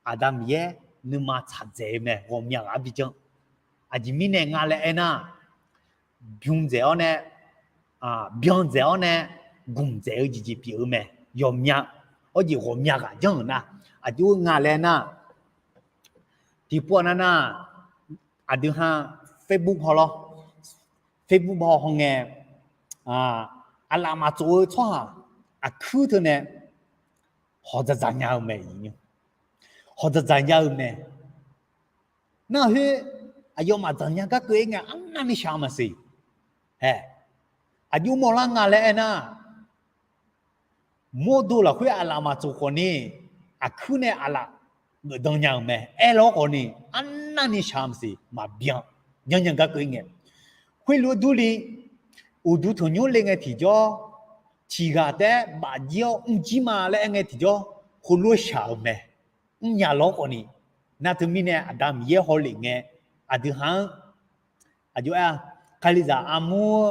Aqda Miqyaer nuima tsaqdzaeq-eu mae, ghawqmya ghaq-anr bijanr. Aqjeq mirnae nga laer aernar, bym dzaeq-awr nae, byan dzaeq-awr nae, gmq dzaeq-eu jeqjeq pyeuf-eu mae. Yawqmya, hawjeq ghawqmya ghaq janr-euq nar, aqjox nga laer nar, tiqpov-a nar nar, aqdui ha Facebook haw lawr, Facebook haw hawngae, aqlaf maqtsof-eu tsawrhaq aqkuir teu nae hawq dzaqdzaq nya-eu mae. Hawq dzaqdzaq nya-eu mae. Nar khoer, aqyawfmaf dzaqnya garkeuv-ir ngae arnavni shaq-eu maqsiq. Hae, aqjox mawrlar nga laer aernar, mawrdo lafkhoer aqlaf maqtsof khawfni, aqkuir nae aqlaf geufdan nya-euq mae. Aerlar khawfni, arnavni shaq-eu maqsiq, maqbyan. Janrnya garkeuv-ir ngae, khoerlof-aer durni, uqduq tanqnymr le ngae tiqjawr, tiqghaq taef-aer bafjir-awr mrjir ma laer aer ngae tiqjawr, heulof-aer shaq-euq mae. Mrnya lawr khawfni, nar teumirnae Aqda Miqyaer hawlef ngae, aqdui ha-anr aqjox aer-a, Kalizaq armur-eu,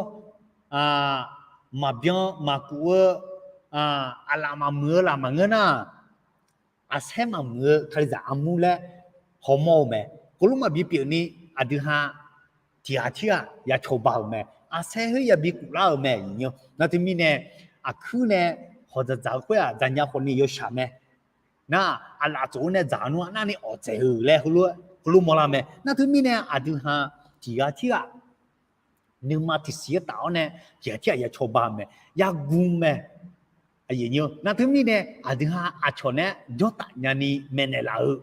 maqbyan maqkuf-eu, aqlaf maqmuiq-eu laf maqngeur nar, aqsaer maqmuiq-eu Kalizaq armur laer hawmawr-eu mae. Khoerlof maqbi pyeufni, aqdui ha tiqghaq tirghaq ya cawba-euq mae. Aqsaer khoer yabi kuflar-euq mae. Nar teumirnae, aqkuir nae hawq dzaqdzaq-eu khoer-aq, dzaqnya khawfni yawshaq mae. Nar, aqlaf tsof-eu nae dzaq-eu nmr arnavni awq dzaeq-euq laer heulof mawrlar mae. Nar teumirnae aqdui ha tiqghaq tirghaq nuima tiqsiq-aer taf-awr nae tiqghaq tirghaq ya cawba-eu mae, ya gu mae. Nar teumirnae aqdui ha aqcawq nae jawrtaf nyani maeqnaeq laf-eu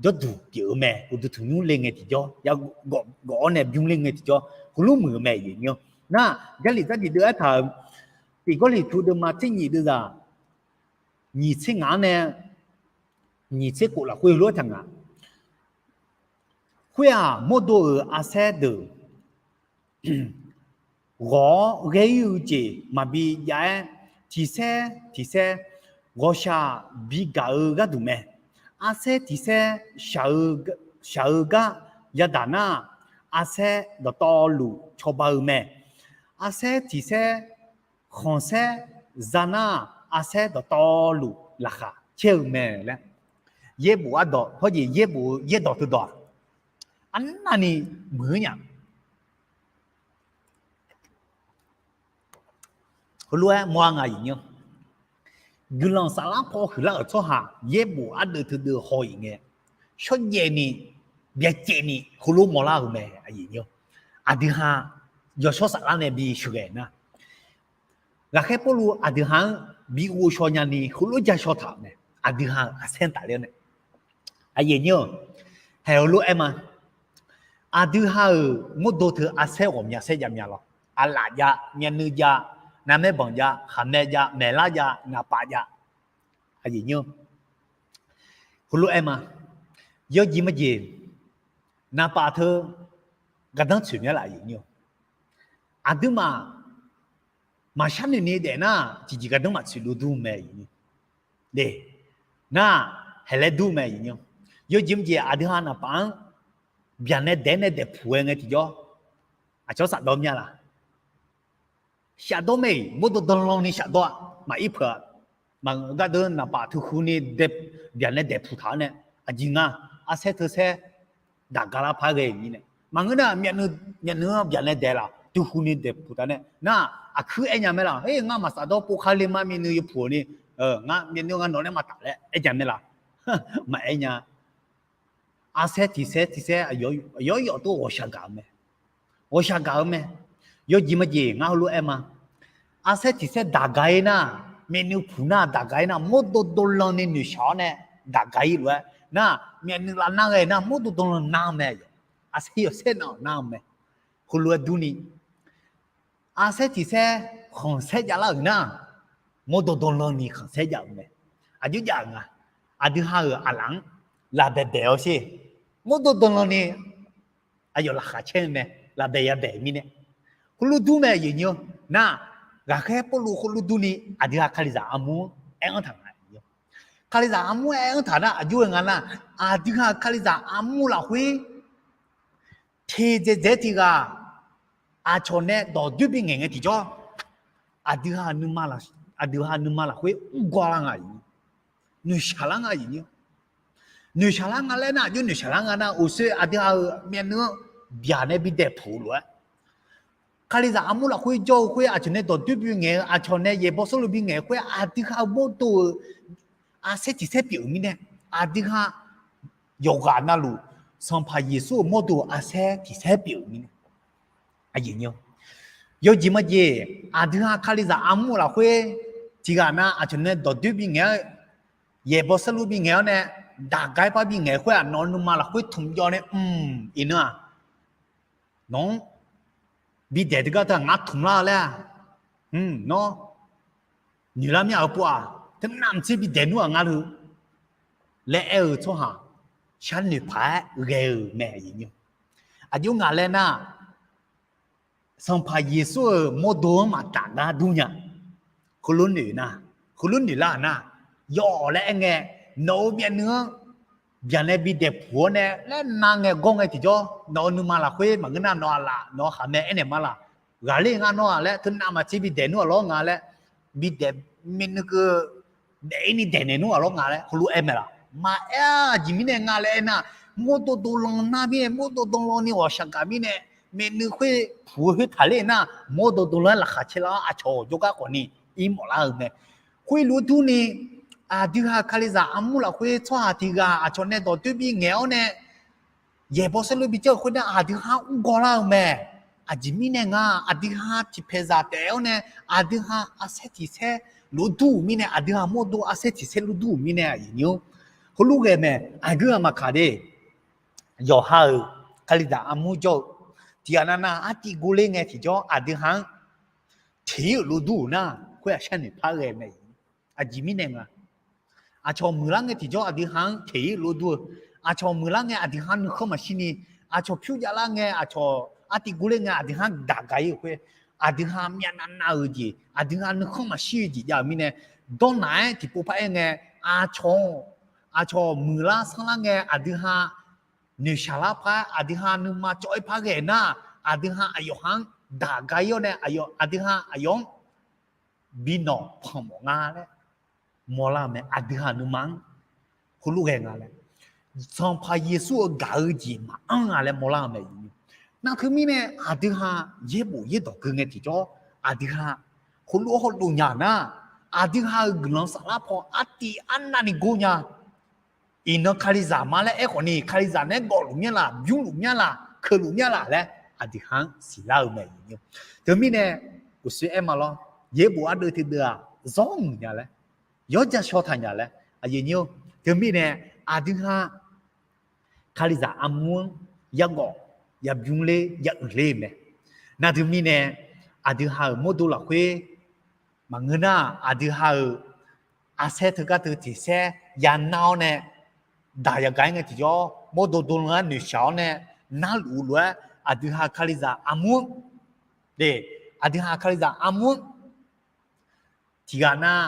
jawrduq pyeuf-eu mae. Uqduq tanqnymr le ngae tiqjawr, ya gawf-awr nae bymr le ngae tiqjawr, heulof muiq-eu mae. Nar, Jarlif dzardziq deuv-aer taq-euq, Tiq Gawrliqtu deuvma tser nyif deuvzaq nyiq tser ngaq-anr nae nyiq tser khof lafkhoer heulof-aer taq nga. Khoer-aq, mawrdo-euq arsaer deuq ghawq-awr ghae-ir-eu jeq maqbi jav-aer, tiq saer tiq saer ghawqshaq bigaq-eu gharduq mae. Arsaer tiq saer shaq-eu gar yadaq nar, arsaer dawqtawvluf cawba-eu mae. Arsaer tiq saer khanqsaer za nar, arsaer dawqtawvluf laqkhaq caer-eu mae laer, yaerbof ardawq hawjeq yaerbof-eu yaerdawq teudawq-aq, arnavni muiq-eu nya. Heulof-aer mawr-a nga, aqyuif aqnyir-awr, guiqlanq saflar paw huiqlar-euq tsawrhaq yaerbof ardeuv teudeuv haw-iq ngae, shawrjaev ni, byacaev ni heulof mawrlar-euq mae. Aqdui ha yawshawr saflar nae bi sheuqghae nar, ghaqkhaer Pawrluv aqdui ha-anr bi ghovshaw nyani heulof ja shaw taq-euq mae. Aqdui ha-euq aqsaer tafler-awr nae, aqyuif aqnyir, haeq heulof-aer ma. Aqdui ha-euq mawrdo teu arsaer ghawqmya saer jav mya lawr. Aqlaf jav, myavnuiv jav, navmaer banq jav, khaqmae jav, maeqlar jav, naqpaf jav. Aqyuif aqnyir, heulof-aer ma. Yawjeq majeq, naqpaf teu gardanr tsoeq mya laf, aqyuif aqnyir. Aqduimaf maqshar noeq ni daef nar, tiqjeq gardanr maqtsoeq luf dur mae, aqyuif aqnyir. Nar, haeq laer dur mae, aqyuif aqnyir. Yawjeq majeq aqdui ha naqpaf-anr byaqnae daef-aer nae daefpuq-aer ngae tiqjawr, aqcawq safdawr mya laf? Shafdawr mae-iq, mawrdo danlan ni shafdawr-a. Maqir peuq-a. Maqgardeuv naqpaf teuhuq ni byaqnae daefpuq taq-awr nae, aqjeq nga, arsaer teusaer daqga lar par ghae-euq mirnae, maqngeur nar, myavnuiv-anr byaqnae daef laf, teuhuq ni daefpuq taq nae nar, aqkuir aer nya mae laf? Her, ngar maqsafdawr pov kali ma, myavnuiv yawpuq ni, ngar myavnuiv ngar nawq nae maqtaf laer aer nya mae laf? Maqaer nya. Arsaer tiq saer tiq saer aqyawf yawf tov ghawqshaq gaq-eu mae. Ghawqshaq gaq-eu mae. Yawjeq majeq ngar heulof-aer ma. Arsaer tiq saer daqga-ir nar, myavnuiv puq nar daqga-ir nar, mawrdo danlan ni noeqshaq-awr nae daqga-ir lof-aer nar, myavnuiv lavnar ghae nar, mawrdo danlan nar-eu mae. Arsaer yawsaer nav-awq nar-eu mae. Heulof-aer durni, arsaer tiq saer khanqsaer javlar-euq nar, mawrdo danlan ni khanqsaer jav-euq mae. Aqjox jav-euq nga, aqdui ha-euq aqlaf-anr lafbaeq baeq-awr sher, mawrdo danlan ni aqyawf laqkhaq caer-eu mae, lafbaeq yabaeq mirnae. Heulof dur mae, aqyuif aqnyir. Nar, ghaqkhaer Pawrluv heulof durni aqdui ha Kalizaq armur-anr aer-anr taq nga. Kalizaq armur-anr aer-anr taq nar, aqjox-aer nga nar, aqdui ha Kalizaq armur lafkhoer teqdzaeq dzaeq tiq ghaq aqcawq nae dawqdoer bingaeq ngae tiqjawr, aqdui ha nuima lafkhoer mrgawr lar nga, noeqshaq lar nga, aqyuif aqnyir. Noeqshaq lar nga laer nar, aqjox noeqshaq lar nga nar, uqshoe aqdui ha-euq myavnuiv-anr byaqnae bi daefpuq-eu lof-aer, Kalizaq armur lafkhoer jawr-eu khoer aqcawq nae dawqdoer bingaeq-eu, aqcawq nae yaeqbawq saerlu bingaeq khoer, aqdui ha-euq mawrdo-euq arsaer tiq saer pyeuf-euq mirnae, aqdui ha yawqghaq navluf Sanqpaq Yeqsur-euq mawrdo-euq arsaer tiq saer pyeuf-euq mirnae, yawjeq majeq, aqdui ha Kalizaq armur lafkhoer tiq ghaq nar, aqcawq nae dawqdoer bingaeq-awr, yaeqbawq saerlu bingaeq-awr nae, daqga-ir par bingaeq khoer-aq, nawq-eu nuima lafkhoer tmq jawv nae mq iqnan-aq, nawq-anr bidaeq teugar teu-aq ngar tmq lar-eu laer-aq, nawr noeqlar mir-aq, heupov-aq, teunav mqtser bidaeq nmr-aq ngar le laer aer-eu tsawrhaq sharnoeq paq-aer ghae-euq mae. Aqjox ngaq laer nar, Sanqpaq Yeqsur-euq mawrdo-anr maqtaf gar dur nya. Heulof noeq nar, heulof noeq lar-euq nar, yawf laer aer ngae, nawq-euq myavnuiv-anr byaqnae bi daefpuq-awr nae laer nar ngae gawr ngae tiqjawr, nawq-euq nuima lafkhoer maqngeur nar, nawq aqlaf nawq-eu khaqmae aernaeq ma laf, ghaqler ngar nawr-aq laer, teunav maqtser bidaeq nmr-aq lawr nga laer, bidaeq myavnuiv keuv daef-ir ni daeqnaeq nmr-aq lawr nga laer heulof aer mae laf? Maqaer-a. Aqjeq mirnae nga laer aernar, mawrdo dawrlan nar mirnae, mawrdo dawrlan ni ghawqshaq gaq mirnae, myavnuiv khoer puq-eu khoer taqler nar, mawrdo dawrlan-aer laqkhaq caer lar-awr aqcawq jawrgar khawf ni irmawf lar-eu mae. Khoerlof-aer durni, aqdui ha Kalizaq armur lafkhoer tsawrhaq tiq ghaq aqcawq nae dawqdoer bingaeq-awr nae, yaeqbawq saerlu bi janr-eu khoer nar, aqdui ha mrgawr lar-eu mae. Aqjeq mirnae nga, aqdui ha tiqpaeqzaq taef-awr nae, aqdui ha arsaer tiq saer lof-aer dur-euq mirnae, aqdui ha mawrdo arsaer tiq saer lof-aer dur-euq mirnae, aqyuif aqnyir, heulof ghae mae. Aqgeu ghaq maqkaq de. Yawqha-euq Kalizaq armur jawr-eu tiq ghaq navnav artiv guvler ngae tiqjawr aqdui ha-anr teq-ir-euq lof dur-euq nar, khoer-aq sharnoeq par ghae mae. Aqjeq mirnae nga, aqcawq muiqlar ngae tiqjawr aqdui ha-anr teq-ir-euq lof dur-eu, aqcawq muiqlar ngae aqdui ha-anr nuikhanr maqshir ni, aqcawq pyur javlar ngae, aqcawq artiv guvler ngae aqdui ha-anr daq gaq-ir-euq khoer, aqdui ha myavnav nav-euq jeq, aqdui ha nuikhanr maqshir-eu jeq jav-euq mirnae, dawrnaq-aer tiqpov par-aer ngae, aqcawq, aqcawq muiqlar sanrlar ngae aqdui ha noeqshaq lar par, aqdui ha nuima cawv-ir par ghae nar, aqdui ha aqyawf ha-anr daq gaq-ir-awr nae, aqdui ha aqyawf-anr bi nawq panq mawf nga laer mawrlar-eu mae. Aqdui ha nuima-anr heulof ghae nga laer, Sanqpaq Yeqsur-euq gaq-eu jeq maqanr nga laer mawrlar-eu mae. Nar teumirnae aqdui ha yaerbof yaerdawq keuv ngae tiqjawr, aqdui ha heulof-aer hawdov nya nar, aqdui ha-euq guiqlanq saflar paw artiv arnavni gor nya. Iqnan Kalizaq ma laer aerkhawf ni, Kalizaq nae gawfluf myanr laf, bymrluf myanr laf, keuqluf myanr laf laer aqdui ha-anr siqlar-eu mae. Teumirnae, uqshoe aer ma lawr, yaerbof ardeuv teudeuv-aq, zawr muiq nya laer, yawr ja shaw taq nya laer, aqyuif nyir-or. Teumirnae, aqdui ha Kalizaq armur-anr yagawf, yabymr ler, ya uiqler-eu mae. Nar teumirnae, aqdui ha-euq mawrdo lafkhoer maqngeur nar, aqdui ha-euq arsaer teugar teu teqsaer yanar-awr nae, daq yagaq-aer ngae tiqjawr mawrdo dovlanr-aer noeqshaq-awr nae, narluf lof-aer aqdui ha Kalizaq armur-anr, aqdui ha Kalizaq armur-anr tiqghaq nar,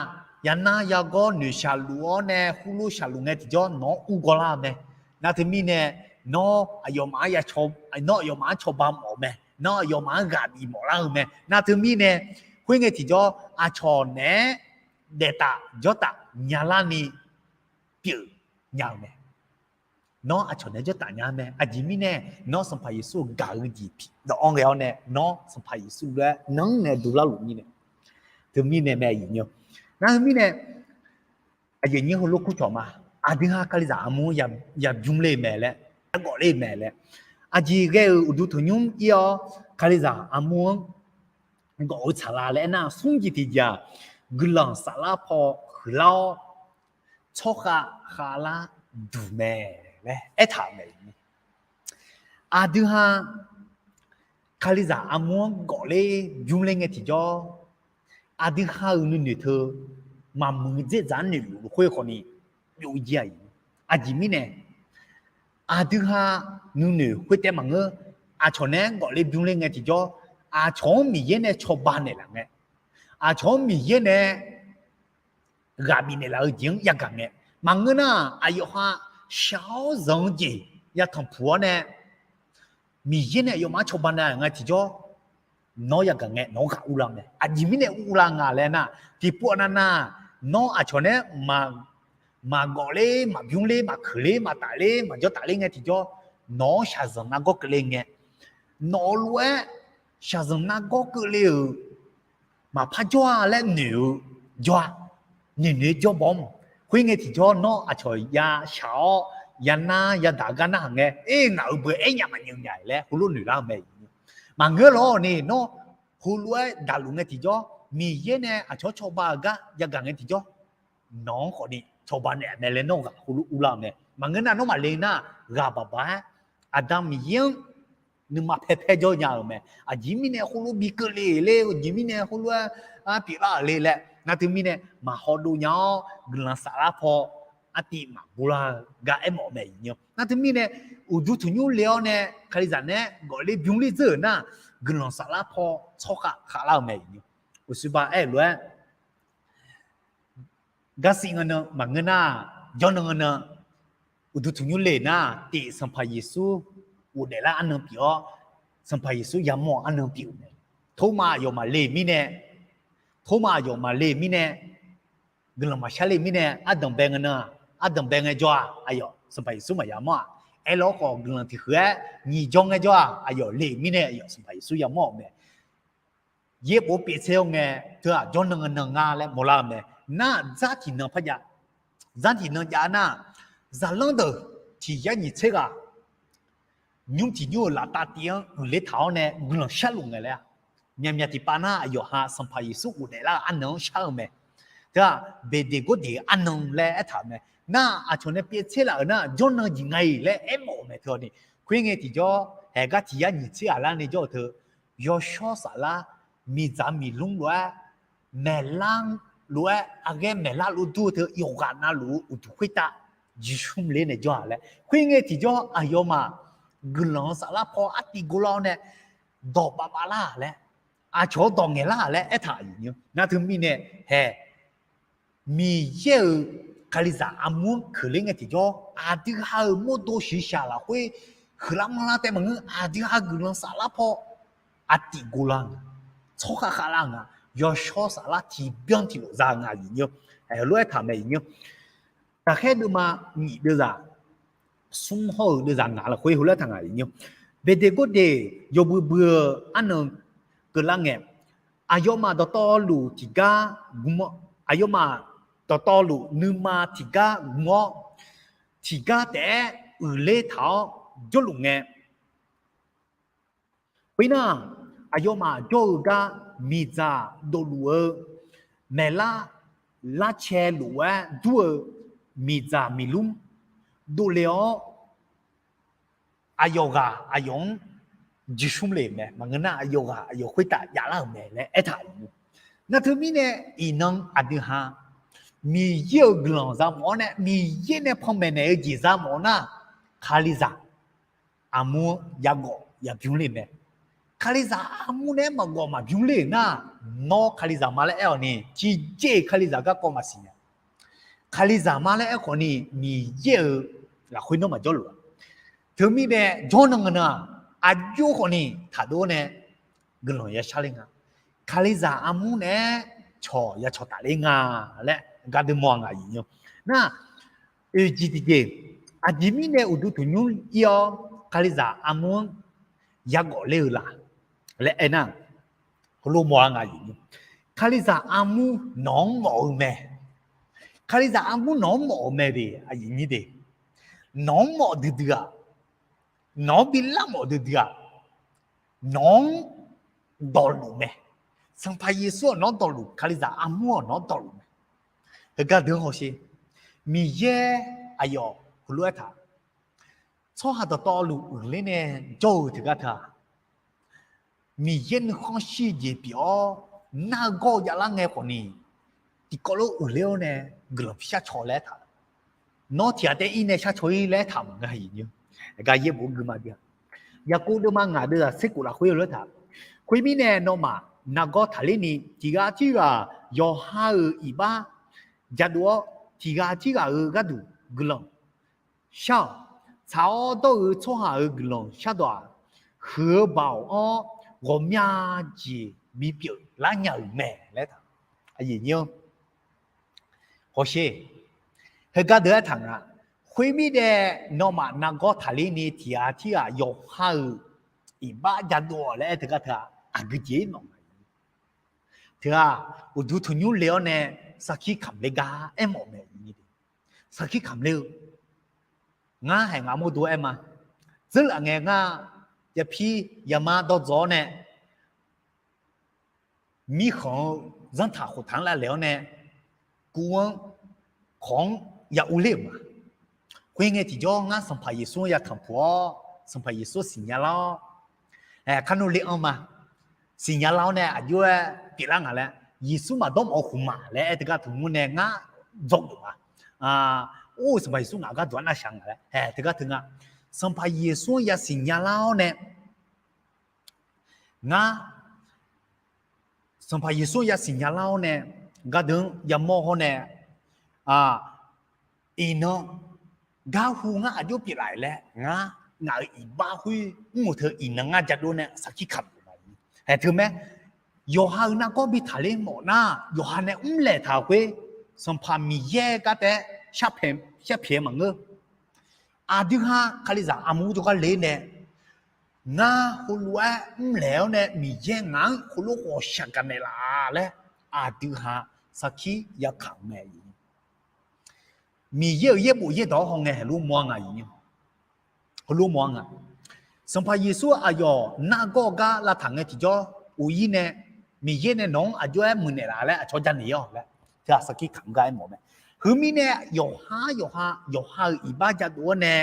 yanar yagawr noeqshaq luf-awr nae heulof shaqluf ngae tiqjawr nawq-anr urgawv lar-eu mae. Nar teumirnae, nawr aqyawfmaf-anr ya, nawr aqyawfmaf-anr cawba mawf-eu mae. Nawr aqyawfmaf-anr ghaq bif mawf lar-eu mae. Nar teumirnae, khoerngae tiqjawr aqcawq naeq-aer daeftaf jawrtaf nyalarni pyeuf nya-eu mae. Nawr aqcawq naeq-aer jawrtaf nya mae. Aqjeq mirnae, nawr Sanqpaq Yeqsur-euq gaq-eu jeq dawq-anr ghae-awr nae, nawr Sanqpaq Yeqsur lof-aer nanr nae dovlar luf mirnae, teumirnae mae, aqyuif nyir-or. Nar teumirnae, aqyuif nyir heulof kur cawq ma. Aqdui ha Kalizaq armur-anr yabymr ler-eu mae laer, yagawf ler-eu mae laer. Aqjeq ghae-euq uqduq tanqnymr ir-awr, Kalizaq armur-anr gawf-eu tsaqla laer aernar, smr jeq tiqjeq-aq, guiqlanq saflar paw huiqlar-awr, tsawrkhav khavlar duq mae laer aertaq-euq mae. Aqdui ha Kalizaq armur-anr gawf ler bymr ler ngae tiqjawr, aqdui ha-euq nuinoeq teu maqmuiq dzerdzaq-anr noeqluf luf khoer khawfni byov-ir jir-aq. Aqjeq mirnae, aqdui ha nuinoeq khoertaev maqngeur. Aqcawq naeq-aer gawf ler bymr ler ngae tiqjawr, aqcawq-anr Miqyaer nae cawba naeqlaf ngae, aqcawq-anr Miqyaer nae ghaq bifnaeq laf-eu jeq-anr yagaq ngae, maqngeur nar, aqyawf ha shaq-awr zanq-eu jeq yatanq puq-awr nae, Miqyaer nae aqyawfmaf-anr cawba naeq ngae tiqjawr, nawr yagaq ngae nawq-anr ghaq urlar mae. Aqjeq mirnae urlar nga laer nar, tiqpov aqnav nar, nawr aqcawq nae maqgawf ler, maqbymr ler, maqkeuq ler, maqtaf ler, maqjawr taf ler ngae tiqjawr, nawq-anr shaqzanq nargawr keuvle ngae, nawq-eu lof-aer shaqzanq nargawr keuvle-euq maqpar jawr-a laer noeq-eu jawr-a, noeqnoeq-aer jawr baw-anr. Khoerngae tiqjawr nawr aqcawq yashaq-awr yanar yadaq-eu gar narhaq ngae, er, ngaq-euq beu-aer aernya maqnyeuf nya laer heulof noeqlar-eu mae. Maqngeur lawr ni, nawr heulof-aer daqluf ngae tiqjawr, Miqyaer nae aqcawq-anr cawba-eu gar yagaq ngae tiqjawr, nawq-anr khawfni cawba naeq mae laer nawr ghaq heulof urlar-eu mae. Maqngeur nar, nawr maqle nar, ghaq baqbaq-aer Aqda Miqyaer-anr nuima paepae jawr nya-euq mae. Aqjeq mirnae heulof bi keuvle ler, aqjeq mirnae heulof-aer pyeuflar-euq le laer. Nar teumirnae maqhaw dov nya-awr guiqlanq saflar paw artiv maqgor lar-eu gar aermawf mae. Nar teumirnae uqduq tanqnymr le-awr nae Kalizaq nae gawfler bymrler dzeur-euq nar, guiqlanq saflar paw tsawrkhav khavlar-eu mae. Uqshoe ba aer-euq lof-aer, garsiq nganan maqngeur nar, jawrnan nganan uqduq tanqnymr le nar, tif Sanqpaq Yeqsur ghofdaef lar arnan pyeuf-awr, Sanqpaq Yeqsur yamawr-eu arnan pyeuf-eu mae. Tormav aqyawfmaf le mirnae, Tormav aqyawfmaf le mirnae, guiqlanq maqshar le mirnae, ardanq bae ngae nan, ardanq bae ngae jawr-aq, aqyawf Sanqpaq Yeqsur maqya mawr-aq. Aerlawr khawf guiqlanq tiqhuiq-aer nyiq jawr ngae jawr-aq, aqyawf le mirnae aqyawf Sanqpaq Yeqsur yamawr-euq mae. Yaerbof pyeuf tser-awr ngae, teu-aq jawrnan nan nga laer mawrlar-eu mae. Nar-aq dzar tiqnan par jav, dzar tiqnan jav nar, zaqlanr deuq tiq yar nyiq tser ghaq nymr tiq nymr-euq laftav tiv-anr uiqler taq-awr nae guiqlanq sharluf ngae laer-a. Myaqmyaq tiqpav nar aqyawf ha Sanqpaq Yeqsur ghofdaef lar-euq arnan-anr shar-eu mae. Teu-aq Beqdeqgordeq-eu arnan laer aertaq-euq mae. Nar-aq aqcawq nae pyeuf tser laf-euq nar jawrnan jeq nga-iq laer aermawf-euq mae. Teu-awr ni, khoerngae tiqjawr haegar tiq yar nyiq tser ghaq larni jawr-eu teu, yawshawr saflar miqdzaq miqlmr lof-aer, maeqlar lof-aer, aqghae maeqlar lof dur-eu teu yawqghaq navluf-eu uqduq khoertav jiqsmr ler nae jawr-a laer. Khoerngae tiqjawr aqyawfmaf guiqlanq-eu saflar paw artiv gor lar-awr nae dawq bavbav lar-aq laer, aqcawq-anr dawq ngaeq lar-aq laer aertaq-euq mae. Nar teumirnae hae, Miqyaer-euq Kalizaq armur-anr keuqler ngae tiqjawr, aqdui ha-euq mawrdo shiqshaq lafkhoer huiqlar manrlar taef maqngeur, aqdui ha guiqlanq saflar paw artiv gor lar nga, tsawrkhav khavlar nga, yawshawr saflar tiqbyan tiqlof za nga. Lof-aer taq mae. Taqkhaer deuvma nyiq deuvzaq, smr hawr-euq deuvzaq ngaq lafkhoer heulof-aer taq nga. Beqdeqgordeq yawbui bui-eu arnan keuvlar ngae, aqyawfmaf dawqtawvluf tiqgar gmr-awr, aqyawfmaf dawqtawvluf nuima tiqgar gm-awr, tiqgar taef-aer uiqler taq-awr jawrluf ngae, khoernar, aqyawfmaf jawr-eu gar miqdzaq dofluf-eu maeqlar larcae lof-aer dur-eu miqdzaq miqlmr dovle-awr, aqyawf ghaq aqyawf-anr jiqsmr le-euq mae. Maqngeur nar, aqyawf ghaq aqyawf khoertav javlar-euq mae laer aertaq-euq. Nar teumirnae iqnan aqdui ha Miqyaer-euq guiqlanq za mawf-awr nae, Miqyaer nae panmaeq naeq-eu jeq za mawf-awr nar, Kalizaq armur-anr yagawf yabymr le mae. Kalizaq armur nae-aer maqgawf maqbymr le-euq nar, nawr Kalizaq ma laer aer-awq ni, tiqjeq-iq Kalizaq garkawv maqsiq nya. Kalizaq ma laer aerkhawf ni, Miqyaer-euq lafkhoer nawr maqjawrluf-a. Teumirnae jawrnan ngaq nan-aq, aqjox khawf ni taqdov-awr nae guiqlanq yashar ler nga. Kalizaq armur nae-aer cawq yacawq tafler nga laer gardeuv mawr-a ngaq aqyuif nymr. Nar, oeq jeq tiqjeq, aqjeq mirnae uqduq tanqnymr ir-awr Kalizaq armur-anr yagawf ler-eu la laer aernar, heulof mawr-a ngaq aqyuif nymr. Kalizaq armur nawq-anr mawf-eu mae. Kalizaq armur nawq-anr mawf-eu mae de, aqyuif nymr de. Nawq-anr mawf duidui-aq, nawq-anr bi lar mawf duidui-aq, nawq-anr dawqluf mae. Sanqpaq Yeqsur-aq nawq-anr dawqluf, Kalizaq armur-aq nawq-anr dawqluf mae. Heugar deuq-anr hawsher. Miqyaer aqyawf heulof-aer taq, tsawrhaq dawqtawvluf uiqler nae jawr-eu teugar teu-aq, Miqyaer nuikhanr shir-eu jeq pyeuf-awr nar-eu gawr-eu javlar ngae khawf ni, tiqkawv lof uiqler-awr nae guiqlanq bi shar caw laer aertaq. Nawr tiq ghaq taef-aer ir nae shar caw-ir laer aertaq maqngeur-a. Aqyuif nymr, gar yaerbof-anr gui ma dui-aq, Yaqkov deuvma ngaq deuvzaq tserkhof lafkhoer heulof-aer taq, khoermirnae nawmaf nargawr taqler ni tiq ghaq tirghaq yawqha-euq iqbax jadov-awr, tiq ghaq tirghaq-euq gharduq guiqlanq shar-awq. Tsaq-awr dawr-eu tsawrhaq-euq guiqlanq shardawq-aq, huiq-eu baoq-anr ghawqmya jeq bipyeuf lar nya-euq mae laer taq. Aqyuif nymr, hawsher. Heugar deuq aertaq nga. Khoermirnae nawmaf nargawr taqler ni tiq ghaq tirghaq yawqha-euq iqbax jadov-awq laer aer teugar teu-aq, aqgeu jeq-ir mawf nga. Teu-aq, uqduq tanqnymr le-awr nae sarkir kamq ler gar aermawf mae. Sarkir kamq ler-eu, ngar haeq ngaq mawrdo aer ma. Dzeurlaf ngae ngar yapir yama dawrdzaw-awr nae, mirkhanq-eu zanrtaq khoftaq-anr lavlaeq-awr nae, kuv-anr kawq-anr ya urler-euq ma. Khoerngae tiqjawr ngar Sanqpaq Yeqsur-anr ya tanqpuq-awr, Sanqpaq Yeqsur siqnya lar-awr, kar nmr le-anr ma. Siqnya lar-awr nae aqjox-aer pyeuflar nga laer, Yeqsur maqdawr mawf-eu khmq ma laer aer teugar teu mur nae ngar dzawgeuf ma. Or, Sanqpaq Yeqsur ngaq-euq gharduq arnav shaq nga laer aer teugar teu nga. Sanqpaq Yeqsur-anr ya siqnya lar-awr nae, ngar Sanqpaq Yeqsur-anr ya siqnya lar-awr nae, gardeuq-anr yamawr hawr nae, iqnan garhu ngar aqjox pyeuflaf-euq laer ngar ngaq-euq iqbax khoer mr-euq teu iqnan ngar jadov nae sarkir kamq-euq ma. Haeq teu mae, yawqha-euq nargawr bi taqler mawf nar, yawqha nae mrlaeq taq-euq khoer, Sanqpaq Miqyaer gar taef-aer sharpyaeq maqngeur. Aqdui ha Kalizaq armur jawrgar le nae, ngar heulof-aer mrlaeq-awr nae Miqyaer ngaq-anr heulof ghawqshaq gaqnaeq laf laer, aqdui ha sarkir yakamq mae. Miqyaer-euq yaerbof yaerdawq-anr hawngae heulof mawr-a ngaq. Heulof mawr-a nga. Sanqpaq Yeqsur aqyawf nargawr gar lavtaq ngae tiqjawr uq-ir nae, Miqyaer nae nawq-anr aqjox-aer muiqnaeq laf laer aqcawq janaeq-awq laer teu-aq sarkir kamq gar aermawf mae. Heumirnae yawqha yawqha yawqha-euq iqbax jadov-awr nae,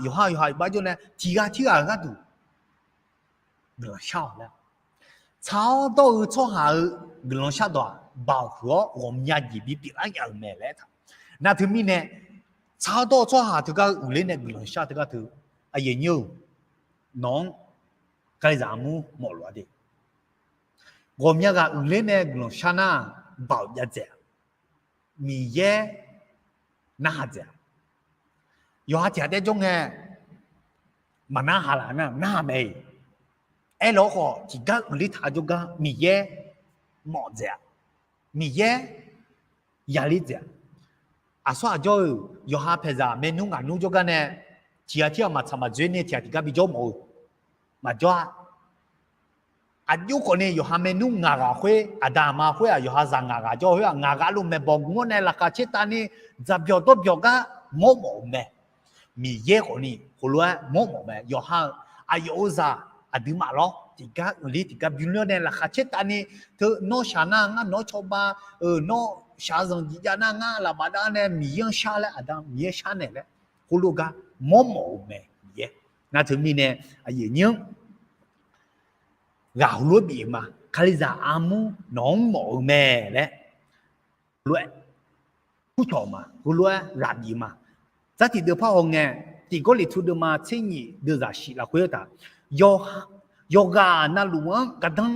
yawqha yawqha iqbax jawr nae tiqghaq tirghaq-euq gharduq guiqlanq shar-awq laer, tsaq-awr dawr-eu tsawrhaq-euq guiqlanq shardawq-aq, baoq huiq-awr ghawqmya jeq bipyeuf lar nya-euq mae laer aertaq. Nar teumirnae tsaq-awr dawr-eu tsawrhaq teugar uiqler nae guiqlanq shar teugar teu, aqyuif nymr-euq, nawq-anr Kalizaq armur mawflof-a de. Ghawqmya ghaq uiqler nae guiqlanq shar nar, baoq jav dzaeq-a. Miqyaer narhaq dzaeq-a. Yawqha tiq ghaq taef-aer jawr ngae, maqnarhaq laf nar narhaq mae-iq. Aerlawq khawf tiqgar uiqler taq jawrgar Miqyaer mawf dzaeq-a. Miqyaer yaler dzaeq-a. Aqsur aqjawr-euq yawqha paeqzaq maernmr ngaq nmr jawrgar nae, tiq ghaq tirghaq maqtsaq maqdzoer nae tiq ghaq tiqgar bijawr mawf-eu maqjawr-a. Aqjox khawfni yawqha maernmr ngaq ghaq khoer, aqda aqma khoer-aq, yawqha zaq ngaq ghaq jawr khoer-aq, ngaq ghaq luf maeqbawq guq-anr nae laqkhaq caer tavni dzaqbyawq dawrbyawq gar mawr mawf-euq mae. Miqyaer khawfni khoerlof-aer mawr mawf mae. Yawqha-euq aqyawf-euq zaq aqduimaf lawr, tiqgar uiqler tiqgar bymr-anr nae laqkhaq caer tavni, teu nawr shaq nar ngar nawq-anr cawba-euq, nawr shaq-eu zanqjeq jav nar ngar lafbaf dav-anr nae Miqyaer-anr shar laer, aqda Miqyaer shar naeq laer, khoerlof gar mawr mawf-euq mae Miqyaer. Nar teumirnae, aqyuif aqnyir-anr ghaq heulof-aer bif-eu ma. Kalizaq armur nawq-anr mawf-eu mae laer heulof-aer kurcawq ma, heulof-aer ghaq bif-eu ma. Dzartiq deuv par hawngae, tiq Gawrliqtu deuvma tser nyif deuvzaq shif lafkhoer aertaq, yawqghaq navluf-anr gardanr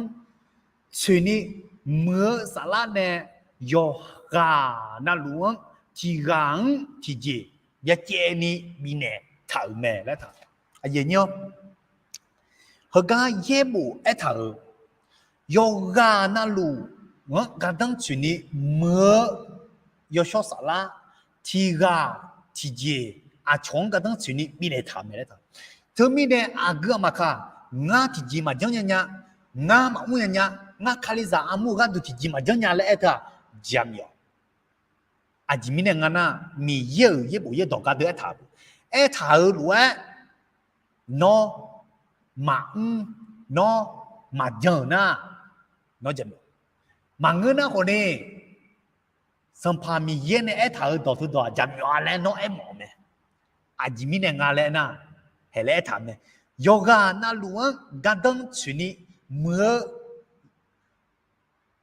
tsoeqni muiq-eu saflar nae, yawqghaq navluf-anr tiq ghaq-anr tiqjeq byacaevni bifnaeq taq-euq mae laer taq. Heugar yaerbof aertaq-euq, yawqghaq navluf-anr gardanr tsoeqni muiq-eu yawshawr saflar tiq ghaq tiqjeq aqcawq-anr gardanr tsoeqni bifnaeq taq-euq mae laer taq. Teumirnae aqgeu aqmaqkaq, ngar tiqjeq maqjanr nya nya, ngar maqmr nya nya, ngar Kalizaq armur-eu gharduq tiqjeq maqjanr nya laer aer teu-aq, jeqmirnae ngar nar, Miqyaer-euq yaerbof yaerdawq gar deuq aertaq, aertaq-eu lof-aer nawr maqmr, nawr maqjan-euq nar, nawr ja, maqngeur nar khawfni, Sanqpaq Miqyaer nae aertaq-euq dawq teudawq-aq jaqmyawf-a laer nawr aermawf-eu mae. Aqjeqmirnae nga laer aernar, haeq laer aertaq mae. Yawqghaq navluf-anr gardanr tsoeqni muiq-eu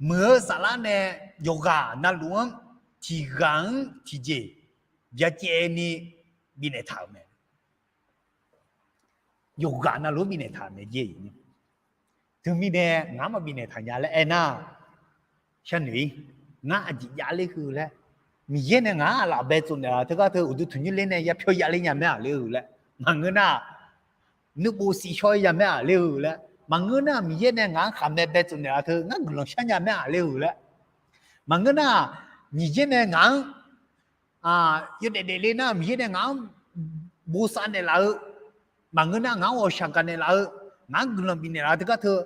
muiq-eu saflar nae yawqghaq navluf-anr tiq ghaq-anr tiqjeq byacaevni bifnaeq taq-euq mae. Yawqghaq navluf-anr bifnaeq taq-euq mae jeq. Teumirnae ngaq-anr maqbifnaeq taq nya laer aernar, sharnoeq-ir, ngar aqjeq javler heu laer, Miqyaer nae ngaq-anr aqlaf bae tsovnaeq-a teugar teu uqduq tanqnymr ler nae yapyawr yav ler nya mae-aq ler-eu laer, maqngeur nar nuirbof sif shaw-ir ya mae-aq ler-eu laer, maqngeur nar Miqyaer nae ngaq-anr khaqmae bae tsovnaeq-a teu ngar guiqlanq shar nya mae-aq ler-eu laer, maqngeur nar Miqyaer nae ngaq-anr yawdaef daefle nar Miqyaer nae ngaq-anr bosav naeqlaf-eu, maqngeur nar ngaq-anr ghawqshaq gaq naeqlaf-eu, ngaq-anr guiqlanq bifnaeq laf-eu teugar teu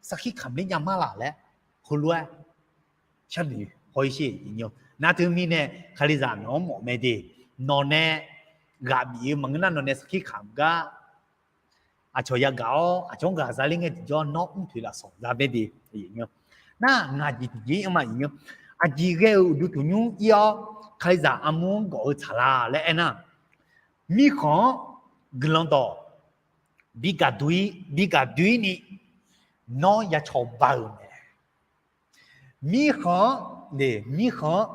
sarkir kamq ler nya ma laq laer, heulof-aer sharnoeq haw-ir sher. Nar teumirnae Kalizaq nawq-anr mawf mae de, nawq nae ghaq bif-eu maqngeur nar nawq nae sarkir kamq gar aqcawq yagaq-awr aqcawq-anr ghaq zaler ngae tiqjawr nawr mr poeq lafsawq za bae de. Nar ngaq jeq tiqjeq-ir anr ma, aqjeq ghae-euq uqduq tanqnymr ir-awr Kalizaq armur-anr gawf-eu tsaqlaq laer aernar, mirkhanq-anr guiqlanq dawq bi gaq doe-ir ni nawr ya cawba-euq mae. Mirkhanq-anr, mirkhanq-anr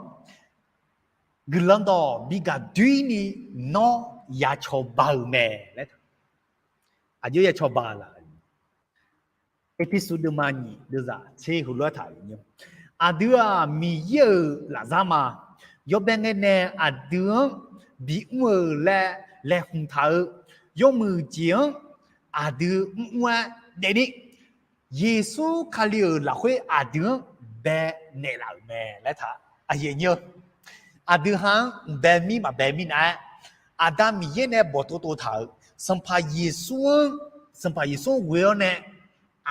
guiqlanq dawq bi gaq doe-ir ni nawr ya cawba-euq mae laer taq. Aqjox ya cawba laf. Erpersu deuvma nyiq deuvzaq tser heulof-aer taq-euq, aqdui-aq Miqyaer-euq lafzar ma. Yawbae ngae nae aqdui-anr bimr-euq laer laeqhmq taq-eu yawmuiq jeq-anr aqdui mrmr-aer daefni Yeqsur Kali-euq lafkhoer aqdui-anr bae naeqlaf-euq mae laer taq. Aqdui ha-anr mqbae mir maqbae mirnav-aer, Aqda Miqyaer nae bawqtov tov taq-euq Sanqpaq Yeqsur-anr, Sanqpaq Yeqsur-anr ghoe-awr nae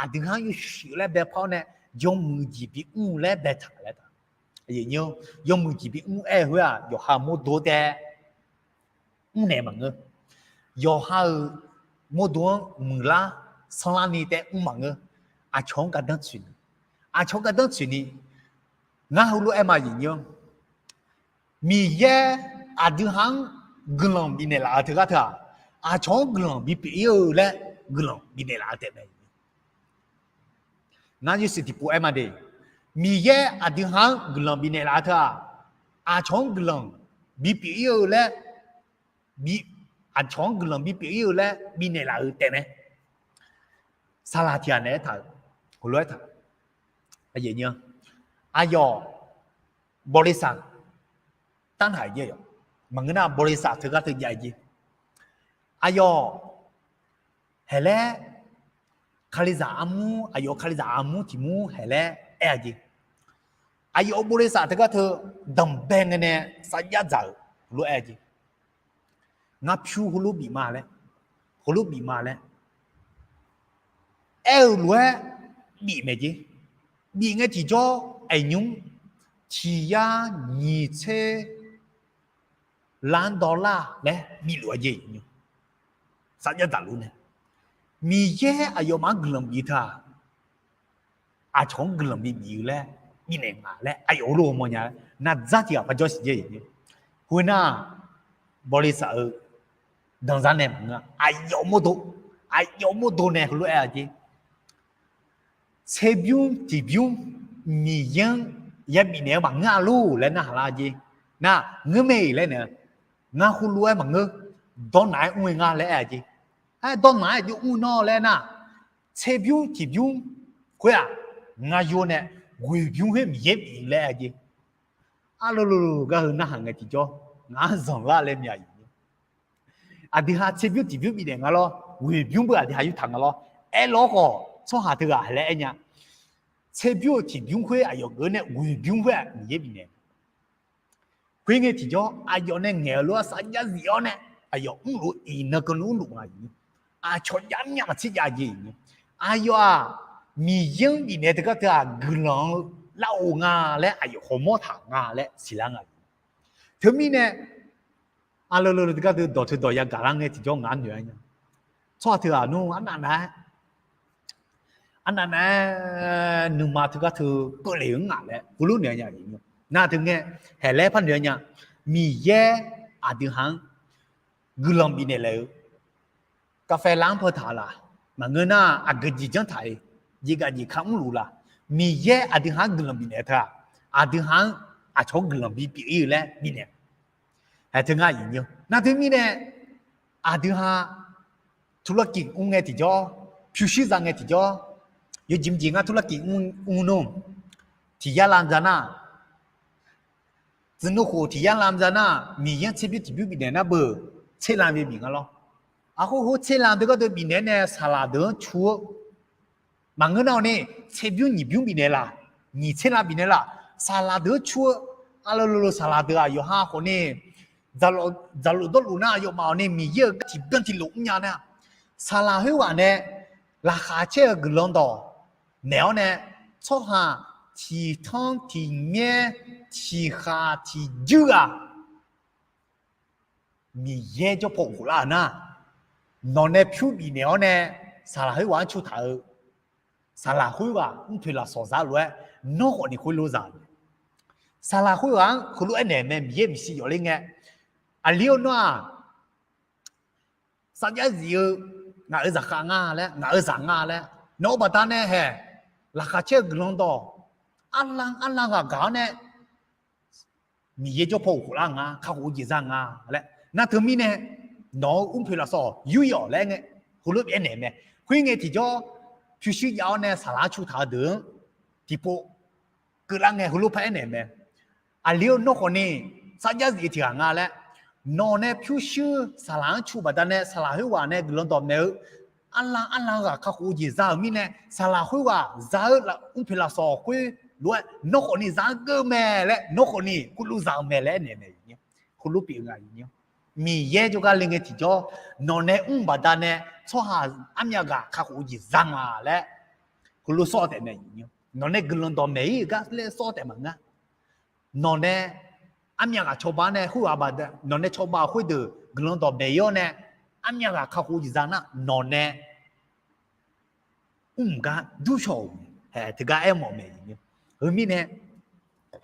aqdui ha-anr yawshuif laer bae par-awr nae yawmuiq jeq bimr laer baetaq laer taq. Yawmuiq jeq bimr aer-eu khoer-aq yawqha mawrdo taef mrnaeq maqngeur. Yawqha-euq mawrdo-anr muiqlar sanrlar ni taef mr maqngeur. Aqcawq-anr gardanr tsoeqni, aqcawq-anr gardanr tsoeqni, ngar heulof-aer ma, Miqyaer aqdui ha-anr guiqlanq bifnaeq laf-eu teugar teu-aq, aqcawq-anr guiqlanq bipyeuf-ir-eu laer guiqlanq bifnaeq laf-eu taef mae. Ngar yawshuif tiqpov aer ma de, Miqyaer aqdui ha-anr guiqlanq bifnaeq laf-eu teu-aq, aqcawq-anr guiqlanq bipyeuf-ir-eu laer, aqcawq-anr guiqlanq bipyeuf-ir-eu laer bifnaeq laf-eu taef mae. Saqlaq tiq ghaq naeq-aer taq-euq heulof-aer taq. Aqyawf bawqle saq tanrhaq-iq jaer-a, maqngeur nar bawqle saq teugar teu jav-iq jeq. Aqyawf haeq laer, Kalizaq armur, aqyawf Kalizaq armur tiq mur haeq laer aer-a jeq. Aqyawf-euq bawqle saq teugar teu danqbae ngae nae sarjax dzaq-euq heulof-aer aer-a jeq. Ngar pyur heulof bif ma laer, heulof bif ma laer aer-eu lof-aer bif mae jer. Bif ngae tiqjawr aeq nymr tiq yar nyiq tser lanr dawrlar laer bifluf-a jer. Sarjax dzaqluf nae Miqyaer aqyawfmaf-anr guiqlanq bif teu-aq, aqcawq-anr guiqlanq bibif-eu laer bifnaeq nga laer aqyawf heulof-aer mawrnya-eu nardzar tiq ghaq par jawr siq jer. Khoernar, bawli saf-eu danzar nae maqngeur-a. Aqyawf mawrdo, aqyawf mawrdo nae heulof-aer-a jer. Tserbymr tiqbymr Miqyaer-anr yabif naeq-eu maqngeur-a lor laer narhaq lar jer. Nar, ngeur mae-iq laer nae, ngar heulof-aer maqngeur, dawrnaq-aer mr-aer ngar laer aer-a jer. Aer, dawrnaq-aer aqjox mr nawr laer nar, tserbymr tiqbymr khoer-aq, ngar yur nae ghoeqbymr khoer Miqyaer bif laer aer-a jer. Arlolo gaq heu narhaq ngae tiqjawr ngaq-anr zanqlar laer myav-iq. Aqdui ha tserbymr tiqbymr bifnaeq nga lawr, ghoeqbymr beu aqdui ha yurtaq nga lawr. Aerlawr khawf tsawrhaq teughaq haeq laer aer nya. Tserbymr-eu tiqbymr khoer aqyawf geuf nae ghoeqbymr khoer-aq Miqyaer bifnaeq. Khoerngae tiqjawr aqyawf nae ngaeq-eu lof-aer sarjax zif-awr nae, aqyawf mrluf iqnan keuvni mrluf nga-iq. Aqcawq jav myav maqtser jav jeq-iq. Aqyawf-aq, Miqyaer-anr bifnaeq teugar teu-aq guiqlanq-eu lar-of nga laer aqyawf hawmawr taq nga laer siqlar nga-iq. Teumirnae, aqleuleule teugar teu dawq teu dawq yagaq lar ngae tiqjawr ngaq-anr noeq-aer nya. Tsawrhaq teughaq nmr arnav nav-aer, arnav nav-aer nuima teugar teu keuvle-eu mr ngaq laer heulof noeq-aer nya-iq. Nar teu ngae, haeq laer par noeq-aer nya. Miqyaer aqdui ha-anr guiqlanq bifnaeq laeq-eu, kafhae lar-anr peu taq laq, maqngeur nar aqgeu jeq janr taq-iq, jeqgaf jeq ka mrluf laq. Miqyaer aqdui ha-anr guiqlanq bifnaeq teu-aq, aqdui ha-anr aqcawq-anr guiqlanq bipyeuf-ir-eu laer bifnaeq. Haeq teu ngar-iq nymr. Nar teumirnae, aqdui ha ธุรกิจ mr ngae tiqjawr, pyurshuir za ngae tiqjawr, yawjeq mrjeq ngar ธุรกิจ mr nmr, tiq yar lam za nar, tsuif nmr khof tiq yar lam za nar, Miqyaer-anr tserbymr tiqbymr bifnaeq nar beu, tser lam bibif nga lawr. Aqkhoer khoer tser lam deugar deuq bifnaeq-aer nae saqlaq deuq-anr cu-eu maqngeur nar-awq ni, tserbymr nyiq bymr bifnaeq laq, nyiq tser lam bifnaeq laq, saqlaq deuq-anr cu-eu, aqleuleule saqlaq deuq-aq yawqha khawf ni, dzaqlof dawrluf nar aqyawfmaf-awq ni Miqyaer-euq gar tiqbyan tiqlof mrnya nar, saqlaq khoerghaq nae laqkhaq caer-eu guiqlanq dawq naeq-awr nae, tsawrhaq tiqtanr tiqmyaer tiqkhaq tiqjuir ghaq Miqyaer jawr paw ghoflar-euq nar, nawq nae pyur bifnaeq-awr nae saqlaq khoerghaq-anr cu taq-eu, saqlaq khoerghaq mrpoeq lafsawq za lof-aer, nawr khawf ni khoerlof za-eu mae. Saqlaq khoerghaq-anr heulof-aer naeq mae, Miqyaer maqsiq yawf ler ngae, aqli-eu nawr-aq, sarjax zif-eu ngaq-euq zaqkhav nga laer, ngaq-euq zaq nga laer, nawq-eu baqdanae haeq laqkhaq caer-eu guiqlanq dawq arlanr arlanr ghaq gaq-awr nae, Miqyaer jawr paw ghoflar nga, kakhof-eu jeq za nga laer nar teumirnae, nawq-eu mrpoeq lafsawq yur yawf laer ngae, heulof-aer naeq mae. Khoerngae tiqjawr pyurshuir jav-awr nae saqlaq-anr cu taq-eu deuq-anr tiqpov keuvlar ngae heulof par aernaeq mae. Aqli-eu nawr khawf ni sarjax zif tiq ghaq nga laer, nawq nae pyurshuir saqlaq-anr cu baqdanae saqlaq khoerghaq nae guiqlanq dawq maeq-eu arlanr arlanr ghaq kakhof-eu jeq za-euq mirnae, saqlaq khoerghaq za-eu mrpoeq lafsawq khoer lof-aer nawr khawf ni za-anr geur-eu mae laer, nawr khawf ni khoerlof za-eu mae laer aernaeq mae. Khoerlof pyeuf nga. Miqyaer jawrgar le ngae tiqjawr, nawq nae mr baqdanae tsawrhaq armyav ghaq kakhof-eu jeq za nga laer heulof sawr taef mae. Nawq nae guiqlanq dawq maeq-ir-euq gar laer sawr taef maqngeur. Nawq nae armyav ghaq cawba nae khoerghaq baqda, nawq nae cawba-euq khoerdeuq guiqlanq dawq maeq-ir-awr nae, armyav ghaq kakhof-eu jeq za nar nawq nae mr-euq gar durcawq-euq mae. Haeq teugar aermawf mae. Heumirnae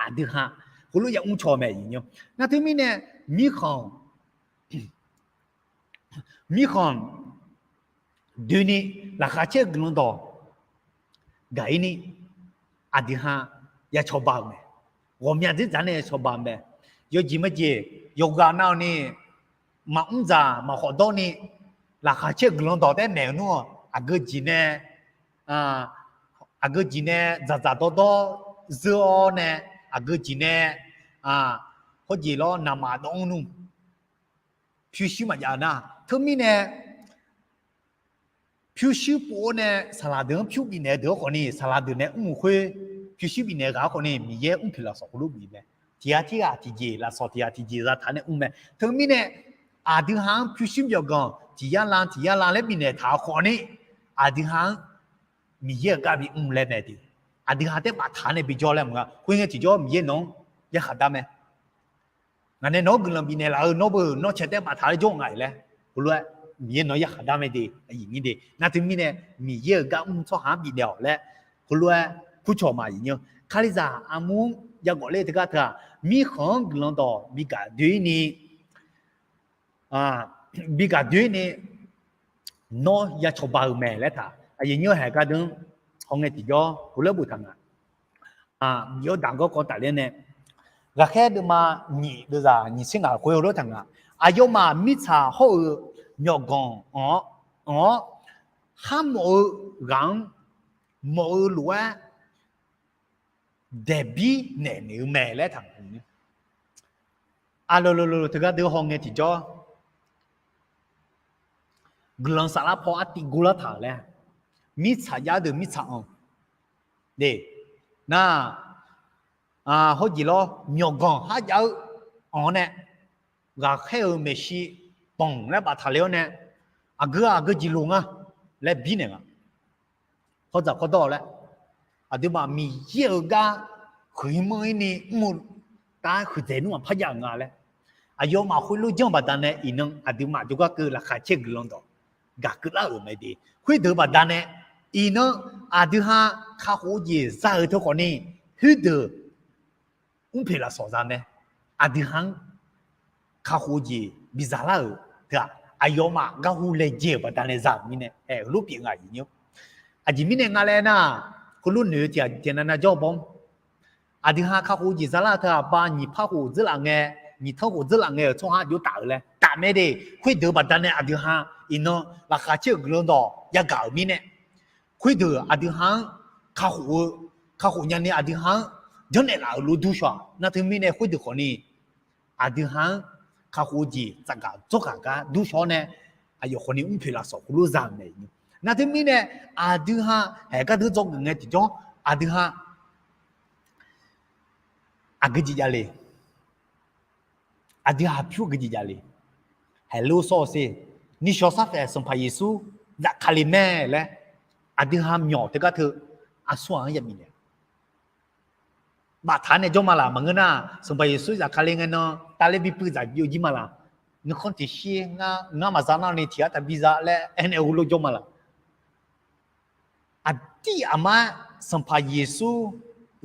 aqdui ha heulof ya mr caw mae. Nar teumirnae mirkhanq mirkhanq doeni laqkhaq caer-eu guiqlanq dawq gaq-ir ni, aqdui ha ya cawba-euq mae. Ghawqmya dzerdzaq nae ya cawba-eu mae. Yawjeq majeq yawqghaq nav-awq ni, maqmr dzaq maqkhawf dawr ni, laqkhaq caer-eu guiqlanq dawq taef-aer maeq-eu nmr-awq. Aqgeu jeq nae aqgeu jeq nae dzaqdzaq dawrdawr zeur-awr nae, aqgeu jeq nae hawjeq lawr naqmaq dawv-anr nmr, pyurshuir maqjav-eu nar teumirnae pyurshuir pov-awr nae saqlaq deuq-anr pyur bifnaeq-eu deuq-anr khawf ni, saqlaq deuq nae mr-euq khoer pyurshuir bifnaeq ghaq-anr khawf ni, Miqyaer mrpoeq lafsawq heulof bif mae. Tiq ghaq tirghaq tiqjeq lafsawq tiq ghaq tiqjeq zataq nae mr mae. Teumirnae aqdui ha-anr pyurshuir byawqganq tiq yar lan tiq yar lan laer bifnaeq taq-eu khawf ni, aqdui ha-anr Miqyaer-euq gar bimr laer mae de. Aqdui ha taef baftaq nae bijawr laer maqnga. Khoerngae tiqjawr Miqyaer nawq-anr yarkhaq dar mae. Ngaq nae nawq-anr guiqlanq bifnaeq laf-eu nawr beu nawr cae taef baftaq laer jawr nga-iq laer, heulof-aer Miqyaer nawq-anr yarkhaq dar mae de. Aqyuif nyir de, nar teumirnae Miqyaer-euq gar mr tsawrhaq-anr bifnaeq-awq laer heulof-aer kurcawq ma aqyuif nyir-eu. Kalizaq armur-anr yagawf ler teugar teu-aq, mirkhanq-anr guiqlanq dawq bigaq doer-ir ni, bigaq doer-ir ni, nawr ya cawba-eu mae laer taq. Aqyuif nyir-eu haeq gardeuv-anr hawngae tiqjawr heulof-aer boftaq nga. Miqyaer-anr daq gawr kawv tafler nae, ghaqkhaer deuvma nyiq deuvzaq nyiq tser ngaq khoer heulof-aer taq nga. Aqyawfmaf mirtsaq hawr-eu myawqganq anq-awr, anq-awr, kharmawf-eu ghaq-anr mawf-eu lof-aer daeqbir naeqnaeq-eu mae laer taq nga. Aqlawq lawq lawq teugar deuq hawngae tiqjawr guiqlanq saflar paw artiv gurlar taq-euq laer, mirtsaq jav-eu deuq mirtsaq anq, de, nar, hawrjeq lawr myawqganq kharjav-eu anq-awr nae, ghaqkhaer-euq maeqshi banq laer baftaq le-awr nae, aqgeu-aq aqgeu jeq loq nga laer birnaeq nga. Hawdzaq hawdawr laer, aqduimaf Miqyaer-euq gar huiqmr-ir ni mr-eu tar huiqdzaeq nmr maqpar jav-euq nga laer, aqyawfmaf khoerlof janr-eu baqdanae iqnan aqduimaf jawrgar keuv laqkhaq caer guiqlanq dawq gaq keuvlar-euq mae de. Khoerdeuq baqdanae iqnan aqdui ha kakhof-eu jeq za-euq teu khawfni, khoerdeuq mrpoeq lafsawq za mae. Aqdui ha-anr kakhof-eu jeq biza lar-euq teu-aq, aqyawfmaf garhu laejae-euq baqdanae za-euq mirnae, heulof pyeuf nga aqyuif nyir-awr. Aqjeq mirnae nga laer nar, heulof noeq-eu tiq ghaq tiqnav nav jawr-eu bawr, aqdui ha kakhof-eu jeq za lar-eu teu-aq, ba nyiq par khof dzeurlaf ngae, nyiq tanr khof dzeurlaf ngae-euq tsawrhaq jov taf-euq laer taf mae de. Khoerdeuq baqdanae aqdui ha iqnan laqkhaq caer-euq guiqlanq dawq yagaq-euq mirnae, khoerdeuq aqdui ha-anr kakhof-eu, kakhof nyani aqdui ha-anr janrnaeq laf-euq lof dur shaw-aq. Nar teumirnae khoerdeuq khawfni aqdui ha-anr kakhof-eu jeq tsafgaq dzawrgaq gar dur shaw-awr nae, aqyawf khawfni mrpoeq lafsawq heulof za-euq mae. Nar teumirnae aqdui ha haeq gardeuv dzawgeuf ngae tiqjawr, aqdui ha aqgeu jeq javle, aqdui ha pyur geu jeq javle, haeq lof sawr-eu sher, nishawq sarfaef Sanqpaq Yeqsur zafkale mae laer aqdui ha myawq teugar teu aqsur ghaq-anr yabif naeq baftaq nae jawr ma laq. Maqngeur nar, Sanqpaq Yeqsur zafkale ngae nan tavler bipuiv zaq byov jir ma laq. Nuikhanr tiqshir ngar, ngar maqza nar ni tiq ghaq taqbi za laer aernaeq heulof jawr ma laq. Aqdir aqmar Sanqpaq Yeqsur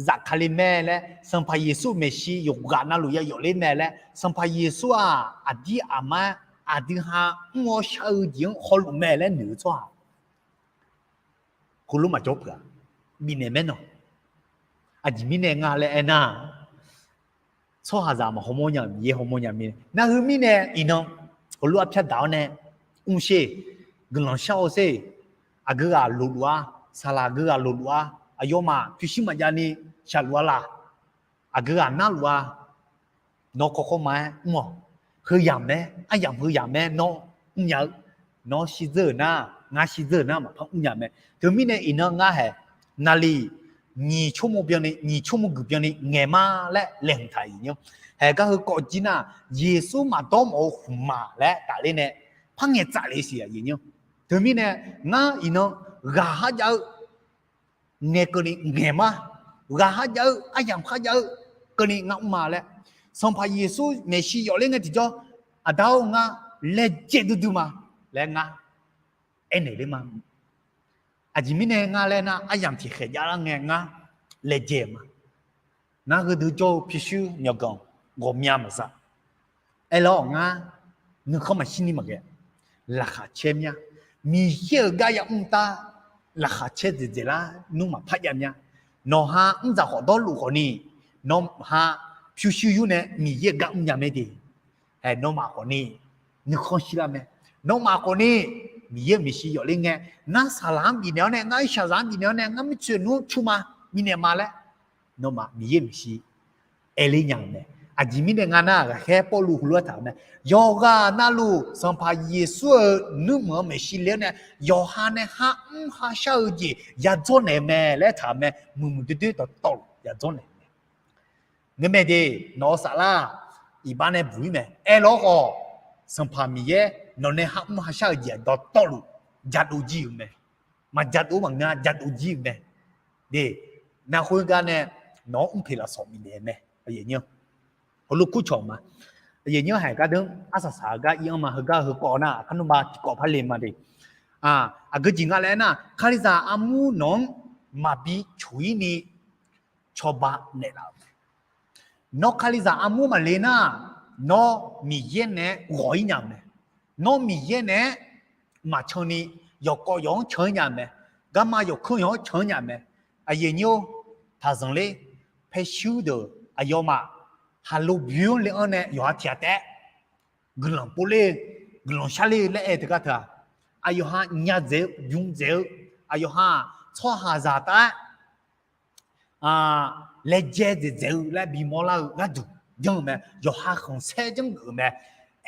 zafkale mae laer, Sanqpaq Yeqsur maeqshi yawqghaq navluf ya yawfler mae laer, Sanqpaq Yeqsur-aq aqdir aqmar aqdui ha mr-awr shar-eu jeq-anr hawluf mae laer noeq-eu tsawrhaq heulof maqjawr peuq-aq, bifnaeq maernawq. Aqjeq mirnae nga laer aernar, tsawrhaqzaq maqhaw mawr nya-euq Miqyaer haw mawr nya mirnae. Nar heu mirnae iqnan heulof arpyar daq-awr nae mr sher, guiqlanq shar-awr sher, aqgeu ghaq loqluf-ar, saqlaq aqgeu ghaq loqluf-ar, aqyawfmaf pyurshuir maqjav ni shaqluf-a laq, aqgeu ghaq narluf-a, nawr kawrkawr ma-aer mr-awq. Heuyamq mae, aryamq heuyamq mae nawr mrnya-eu, nawr shirdzeur-euq nar, ngar shirdzeur-euq nar maqpar mrnya mae. Teumirnae iqnan ngar haeq naqliq nyiq tsawrmawr byanni, nyiq tsawrmawr guiq byanni ngaeq ma laer laeqhmq taq-euq. Haeq gar heu kawv jir nar, Yeqsur maqdawr mawf-eu khmqmaq laer tafler nae par ngaeq tsaf le siq-aq. Teumirnae ngar iqnan ghaq kharjav-eu ngaeq keuvni ngaeq ma, ghaq kharjav-eu aryamq kharjav-eu keuvni ngar mr ma laer, Sanqpaq Yeqsur maeqshi yawfler ngae tiqjawr, Aqda-or, ngar laejae duidui ma laer ngar aernaeq ler ma. Aqjeq mirnae nga laer nar, aryamq tiqkhaeq javlar ngae ngar laejae ma. Ngar heudeuq jawr-eu pyurshuir myawqganq ghawqmya maqza. Aerlar-awq, ngar nuikhanr maqshir ni maqghae, laqkhaq caer mya. Miqyaer-euq gar yamr tar laqkhaq caer dzaeqdzaeq lar nmr maqpar jav mya. Nawqha mrdzaq khawf dawrluf khawfni, nawqha pyurshuir yur nae Miqyaer-euq gar mrnya mae de. Haeq nawmaf khawfni nuikhanr shirlar mae. Nawmaf khawfni Miqyaer-euq maeqshi yawfler ngae, ngar saqlaq-anr bifnaeq-awr nae, ngar irshaqzaq-anr bifnaeq-awr nae, ngar mirtsoeq nmr-anr cur ma, bifnaeq ma laer nawmaf Miqyaer-euq maeqshi aerler nya-euq mae. Aqjeq mirnae nga nar, ghaqkhaer Pawrluv heulof-aer taq-euq mae. Yawqghaq navluf Sanqpaq Yeqsur-euq nuirmanq-anr maeqshi le-awr nae, yawqha nae kharmr kharshar-eu jeq yadzawr naeq-eu mae laer taq-euq mae. Muiqmuiq doerdoer dawqtawvluf yadzawr naeq-eu mae. Ngeurmae de, nawq-eu saflar iqbax nae buq-ir mae. Aerlawr khawf, Sanqpaq Miqyaer nawq nae kharmr kharshar-eu jeq dawqtawvluf jadov jir-euq mae. Maqjadov maqngeur-a, jadov jir-eu mae. De, nar khoergar nae nawq-anr mrpoeq lafsawq bifnaeq mae. Heulof kurcawq ma. Aqyuif aqnyir haeq gardeur arsaq saq-eu gar ir-anr ma, heugar heukawv nar, kar nmr ba tiqkawv par le ma de. Aqgeu jeq nga laer aernar, Kalizaq armur nawq-anr maqbi coq-ir ni cawba naeqlaf-euq mae. Nawr Kalizaq armur maqle nar, nawr Miqyaer naeq-aer ghawq-ir nya-euq mae. Nawr Miqyaer naeq-aer maqcan ni, yawqkawv yawq-anr can-ir nya-euq mae. Garma yawqkanr yawq-anr can-ir nya-euq mae. Aqyuif aqnyir-or, taqzanq ler, paershuir deuq aqyawfmaf haqlo bymr le-anr nae yawqha tiq ghaq taef-aer guiqlanq pov ler-eu, guiqlanq shar ler-eu laer aer-eu teugar teu-aq, aqyawf ha nya dzaeq-eu, bym dzaeq-eu, aqyawf ha-aq tsawrhaqzaq taef-aer laejae dzaeqdzaeq-eu laer bimawr lar-eu gharduq janr-eu mae. Yawqha khanqsaer janrgeuf-eu mae.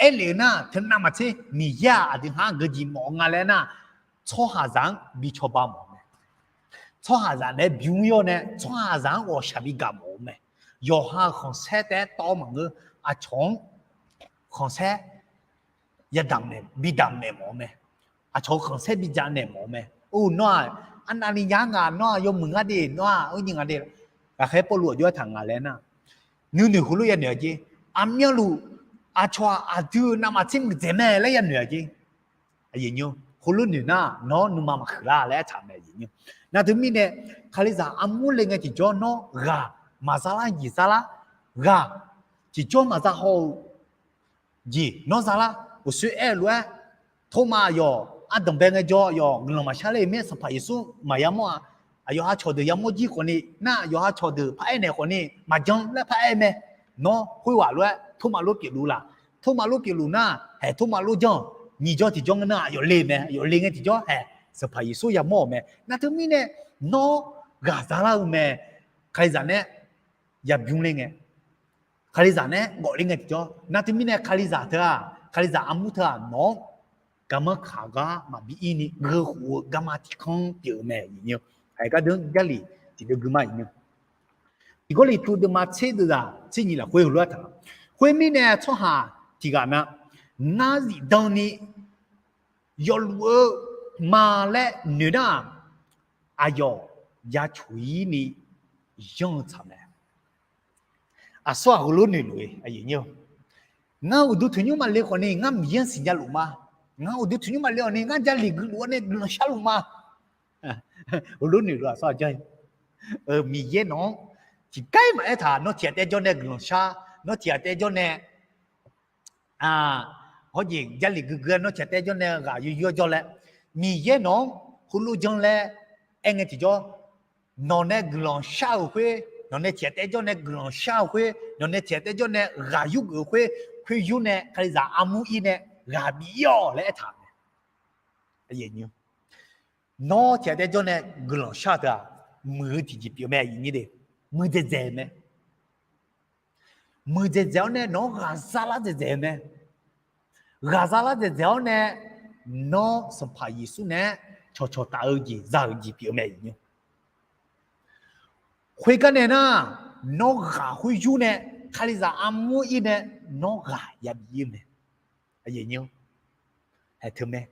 Aerlef-eu nar, teu navmaqtser Miqyaer-aq aqdui ha-anr geujeq mawf-eu nga laer nar, tsawrhaqzaq-anr bi cawba mawf-eu mae. Tsawrhaqzaq naeq-aer bym-ir-awr nae, tsawrhaqzaq-anr ghawqshaq bi gaq mawf-eu mae. Yawqha-euq khanqsaer taef-aer tawv-awr maqngeur, aqcawq-anr khanqsaer yadamq naeq, bidamq naeq mawf-eu mae. Aqcawq-euq khanqsaer bijav naeq mawf-eu mae. Or, nawr-aq, arnavni yar ngaq, nawr-aq yawmuiq nga de, nawr-aq arnyi nga de. Ghaqkhaer Pawrluv aqjox-aer taq nga laer nar, nuinoeq heulof yanoeq-a jer. Aqmyanluf aqcawq-aq aqdui-euq navmaqtser muiqdzaeq mae laer yanoeq-a jer. Heulof noeq nar, nawr nuima maqhuiq lar laer aertaq-euq mae. Nar teumirnae, Kalizaq armur le ngae tiqjawr nawr ghaq maqza lar jeq za lar, ghaq tiqjawr maqza haw-eu jeq nawr za lar. Uqshoe aer-eu lof-aer, Tormav aqyawf ardanqbae ngaejawr, aqyawf guiqlanq maqshar ler-eu mir-aer Sanqpaq Yeqsur maqya mawr-a. Aqyawf ha cawqdeuq yamawr jir khawfni nar, aqyawf ha cawqdeuq par aernaeq khawfni maqjan laer par aer mae. Nawr khoerghaq lof-aer Tormav lof pyeufluf laq? Tormav lof pyeufluf nar, haeq Tormav lof janr-awq. Nyiq jawr tiqjawr ngeur nar aqyawf le mae. Aqyawf le ngae tiqjawr haeq Sanqpaq Yeqsur yamawr-euq mae. Nar teumirnae, nawr ghaq za lar-eu mae. Kalizaq nae yabymr ler ngae, Kalizaq nae ghawf ler ngae tiqjawr. Nar teumirnae Kalizaq teu-aq, Kalizaq armur teu-aq, nawq-anr garmanr kaq gar maqbi ir ni gheu khof-eu garma tiq kanr pyeuf-eu mae. Aqyuif aqnyir-or, haeq gardeur Jarlif tiqdeuv gui ma. Aqyuif aqnyir-or, Tiqgawrliqtu deuvma tser deuvzaq tser nyiq lafkhoer heulof-aer taq-a. Khoermirnae tsawrhaq tiq ghaq na, ngar zifdan ni yawfluf-eu ma laer noeq nar-aq, aqyawf ya coq-ir ni yanr-eu tsaq mae. Aqsur-aq heulof noeq luf-eu, ngar uqduq tanqnymr maqle khawfni ngar Miqyaer-anr siqnya luf ma. Ngar uqduq tanqnymr maqle khawfni ngar Jarlif guiqluf-awr nae guiqlanq shar luf ma. Heulof noeq luf-eu aqsur-aq janr-eu, Miqyaer nawq-anr tiqgar-ir maqaer taq, nawr tiq ghaq taef jawr nae guiqlanq shar, nawr tiq ghaq taef jawr nae hawjeq Jarlif guiqgui-aer nawr tiq ghaq taef jawr nae ghaq yur yur-awr jawr laer, Miqyaer nawq-anr heulof janr laer aer ngae tiqjawr, nawq nae guiqlanq shar-euq khoer, nawq nae tiq ghaq taef jawr nae guiqlanq shar-euq khoer, nawq nae tiq ghaq taef jawr nae ghaq yur geuf-eu khoer, khoer yur nae Kalizaq armur ir nae ghaq bif ir-awq laer aertaq mae. Nawr tiq ghaq taef jawr nae guiqlanq shar-eu teu-aq, muiq-eu tiqjeq pyeuf mae. Muiqdzaeq dzaeq mae. Muiqdzaeq dzaeq-awr nae nawq-anr ghaqzar lar dzaeq dzaeq-eu mae. Ghaqzar lar dzaeq dzaeq-awr nae nawr Sanqpaq Yeqsur naeq-aer cawqcawq taf-eu jeq za-euq jeq pyeuf-eu mae. Khoergar nae nar, nawr ghaq khoer yur nae Kalizaq armur ir nae nawr ghaq yabif ir-eu mae. Hae teu mae.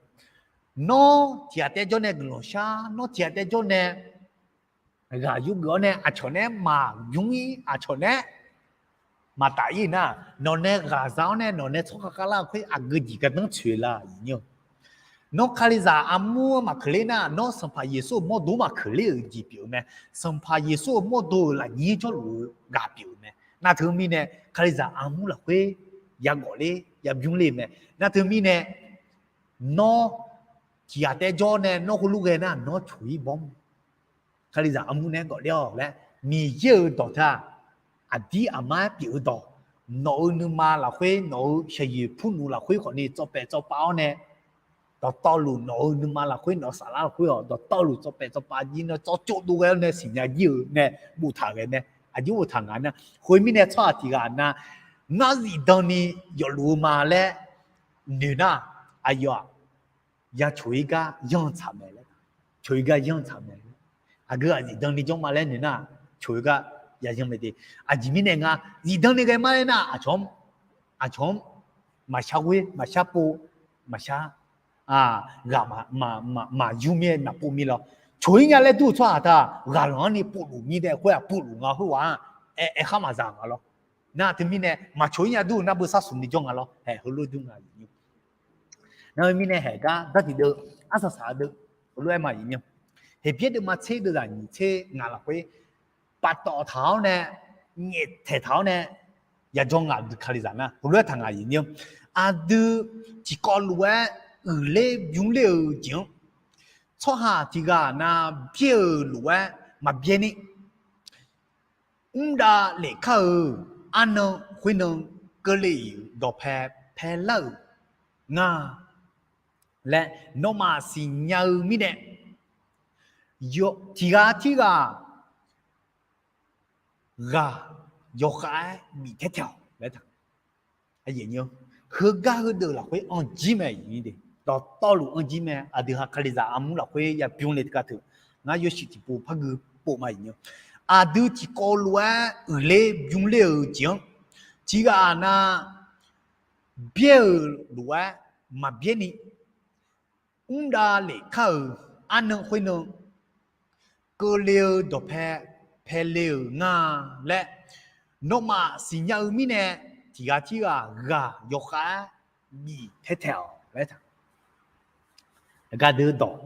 Nawr tiq ghaq taef jawr nae guiqlanq shar, nawr tiq ghaq taef jawr nae ghaq yur geuf-awr nae aqcawq nae maqbymr ir, aqcawq nae maqtaf ir nar, nawq nae ghaqzaq-awr nae nawq nae tsawrkhav khavlar-eu khoer aqgeu jeq gardanr tsoeq la. Nawr Kalizaq armur-anr maqkeuq ler nar, nawr Sanqpaq Yeqsur-euq mawrdo maqkeuq ler-euq jeq pyeuf-eu mae. Sanqpaq Yeqsur-euq mawrdo-euq lafnyir jawrluf-eu ghaq pyeuf-eu mae. Nar teumirnae Kalizaq armur lafkhoer yagawf ler yabymr ler-eu mae. Nar teumirnae nawr tiq ghaq taef jawr nae nawr heulof ghae nar nawr coq-ir bawr Kalizaq armur nae gawf ler-awq laer Miqyaer-euq dawq teu-aq, aqdir aqmar pyeuf-eu dawq, nawq-euq nuima lafkhoer nawq-euq shaqyoeq purnuv lafkhoer khawfni tsawv paef tsawv pav-awr nae, dawqtawvluf nawq-euq nuima lafkhoer nawq-euq saflar lafkhoer-awq dawqtawvluf tsawv paef tsawv pav jir nae tsawrcov dov ghae-awr nae siqnya jir-eu nae boftaq ghae mae. Aqjeq boftaq nga nar, khoermirnae tsawrhaq tiq ghaq na ngar zifdan ni yawfluf-eu ma laer noeq nar, aqyawf-aq ya coq-ir gar yanr-eu tsaq mae laer, coq-ir gar yanr-eu tsaq mae. Aqgeu aqzifdan ni jawr ma laer noeq nar, coq-ir gar ya yanr mae de. Aqjeq mirnae nga, zifdan ni ghae ma laer nar, aqcawq-anr maqshar ghoer maqshar pov maqshar ghaq maqyur mir-aer maqpov mir lawr. Coq-ir nya laer dur-eu tsawrhaq taq ghaqlanq-anr ni povluf mir dae khoer-aq povluf nga khoerghaq-anr aer khar maqzaq nga lawr. Nar teumirnae maqcoq-ir nya dur-eu nar beu sharsuq ni jawr nga lawr. Haeq heulof dur nga. Nar-eu mirnae haeq gar dar tiqdeuv arsaq saq-eu deuv heulof-aer ma iq nya. Heqbyaer deuvma tser deuvzaq nyiq tser ngaq lafkhoer paftawf taq-awr nae, nyaeftaeq taq-awr nae, yajawr ngaq dui kalizaq nar heulof-aer taq ngaq iq nya. Aqdui tiqkawv lof-aer uiqler bymr ler-eu jeq-anr, tsawrhaq tiq ghaq nav byaer-euq lof-aer maqbyaer ni, mr dav lef kar-euq arnan khoernan keuvle-iq dawqpae paelar-euq nga laer nawmaf siqnya-eu mirnae, tiq ghaq tirghaq ghaq yawkhav-aer bif taer taeq-awq laer taq. Heugar heudeuq lafkhoer anr jir mae. Dawqtawvluf anr jir mae. Aqdui ha kalizaq armur lafkhoer yabymr le teugar teu, ngar yawshuif tiqpov par gui pov ma iq nya. Aqdui tiqkawv lof-aer uiqler bymr ler-euq jeq-anr, tiq ghaq nav byaer-euq lof-aer maqbyaer ni, mr dav lef kar-euq arnan khoernan keuvle-eu dawqpae paele-euq nga laer nawmaf siqnya-eu mirnae, tiq ghaq tirghaq ghaq yawkhav-aer bif taer taeq-awq laer taq. Aqgar deuq dawq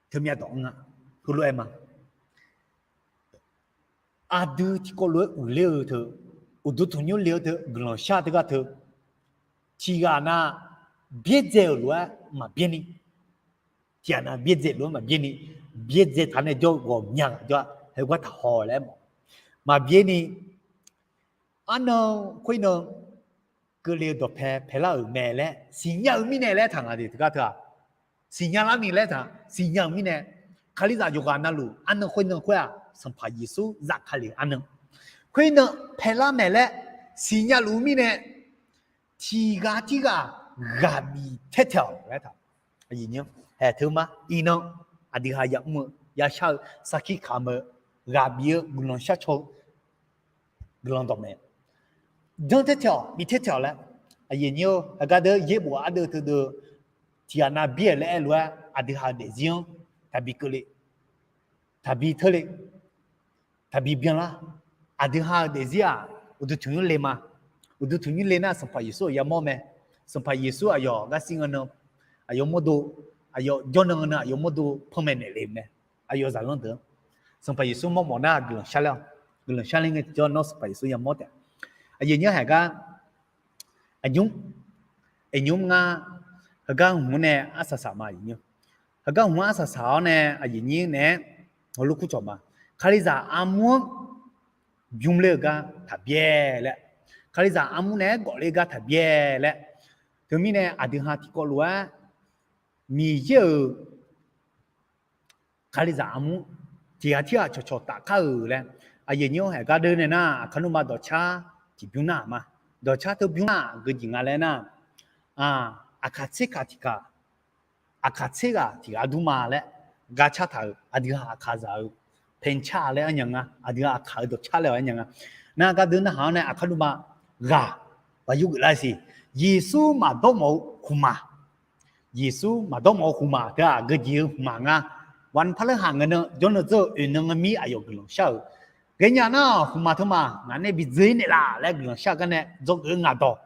teumyav dawq-anr nga. Heulof-aer ma. Aqdui tiqkawv lof-aer uiqler-eu teu, uqduq tanqnymr le-eu teu, guiqlanq shar teugar teu, tiq ghaq nav byaerdzae-euq lof-aer maqbyaer ni, tiq ghaq nav byaerdzae lof-aer maqbyaer ni, byaerdzae taq nae jawr-eu ghawqmya ghaq jawr-a, heugar taqhaw laer mawf, maqbyaer ni, arnan khoernan keuvle-eu dawqpae paelar-euq mae laer siqnya-eu mirnae laer taq ngaq de teugar teu-aq, siqnya lar ni laer taq siqnya-eu mirnae, kalizaq yawqghaq navluf arnan khoernan khoer-aq Sanqpaq Yeqsur zafkale-eu arnan khoernan paelar mae laer siqnya luf-eu mirnae, tiq ghaq tirghaq ghaq bif taer taeq-awq laer taq. Haeq teu ma iqnan aqdui ha yamr-eu yashar-eu sarkir kamq-eu ghaq bif-eu guiqlanq shar caw-eu guiqlanq dawqmaeq, janr taer taeq-awq bif taer taeq-awq laer. Aqyuif aqnyir-or, heugar deuq yaerbof ardeuv teudeuv tiq ghaq nav byaer-euq laer aer lof-aer aqdui ha-eu daefzir-anr taqbi keuvle, taqbi teurle, taqbi byanlar. Aqdui ha-eu daefzir-aq uqduq tanqnymr le ma. Uqduq tanqnymr le nar Sanqpaq Yeqsur-euq yamawr mae. Sanqpaq Yeqsur aqyawf garsiq ngeur nan, aqyawf mawrdo, aqyawf jawrnan ngeur nan aqyawf mawrdo panmaeq naeqle mae. Aqyawf zaqlanr deuq-anr Sanqpaq Yeqsur mawrmawf nar guiqlanq shar laer-awq. Guiqlanq shar laer ngae tiqjawr nawr Sanqpaq Yeqsur yamawr taef. Aqyuif aqnyir-or, haeq gar aqnymr, aqnymr ngar heugar hmq-anr nae arsaq saq ma iq nya. Heugar hmq-anr arsaq saq-awr nae aqyuif aqnyir naeq-aer heulof kur cawq ma. Kalizaq armur-anr bymr ler-eu gar taqbyaer laer, kalizaq armur naeq-aer gawfler gar taqbyaer laer, teumirnae aqdui ha tiqkawv lof-aer Miqyaer-euq kalizaq armur tiq ghaq tirghaq cawqcawq tafkar-euq laer, aqyuif aqnyir-or, haeq gar deuv nae nar aqkar nmrma dawqcar tiqbymr nar-aq ma. Dawqcar teubymr nar-aq geujeq nga laer nar, aqkaq tser kaq tiq kaq, aqkaq tser ghaq tiq ghaq dur ma laer gar car taq-euq aqdui ha aqkaqzaq-eu paeqcar laer aer nya nga. Aqdui ha aqkaq-eu dawqcar laer-awq aer nya nga. Nar gar deuv narhaq-awr nae aqkar nmrma ghaq ghaq yurgeuf lar siq. Yeqsur maqdawr mawf-eu khmqmaq, Yeqsur maqdawr mawf-eu khmqmaq teu-aq geujeq-eu khmqmaq nga. Waqnmr parler haq ngeur nan jawrnan dzeur-eu oeq nan ngar mir aqyawf guiqlanq shar-euq ghaenya nar khmqmaq teumaf ngaq nae bi dzeur-ir naeqlaf laer guiqlanq shar-eu gar nae dzawgeuf-eu ngaq dawq,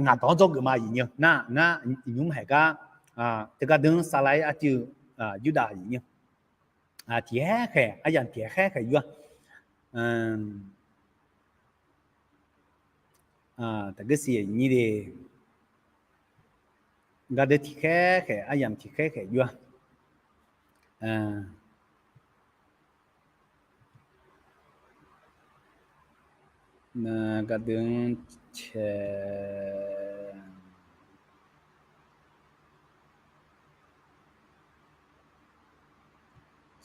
ngaq dawq-anr dzawgeuf ma iq nya. Nar ngar iqnymr haeq gar teugar deuv-anr savlar-ir arcuiv-eu Yurdav iq nya. Tiq khaer khaeq aryamq tiq khaer khaeq yur-a. Taqgeur siq aqnyir de. Gar deuv tiq khaer khaeq aryamq tiq khaer khaeq yur-a. Nar gar deuv-anr cae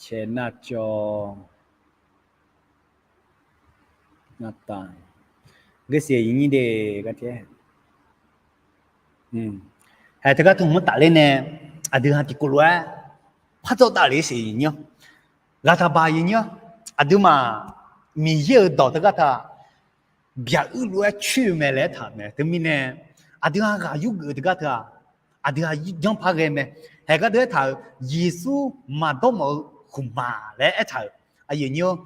cae nar cawv nar taq. Geur siq aqnyir de. Haeq teugar tmq-anr tafler nae aqdui ha tiqkawv lof-aer par dzawr davlef-ir siq iq nya. Ghaq taqbaq iq nya. Aqduimaf Miqyaer-euq dawq teugar taq byaq uir lof-aer coer-eu mae laer aertaq mae. Teumirnae Aqdui-aq ghaq yurgeuf-eu teugar teu-aq, aqdui-aq janrpar ghae mae. Haeq gardeuv aertaq-euq, Yeqsur maqdawr mawf-eu khmqmaq laer aertaq-euq, aqyuif aqnyir-or,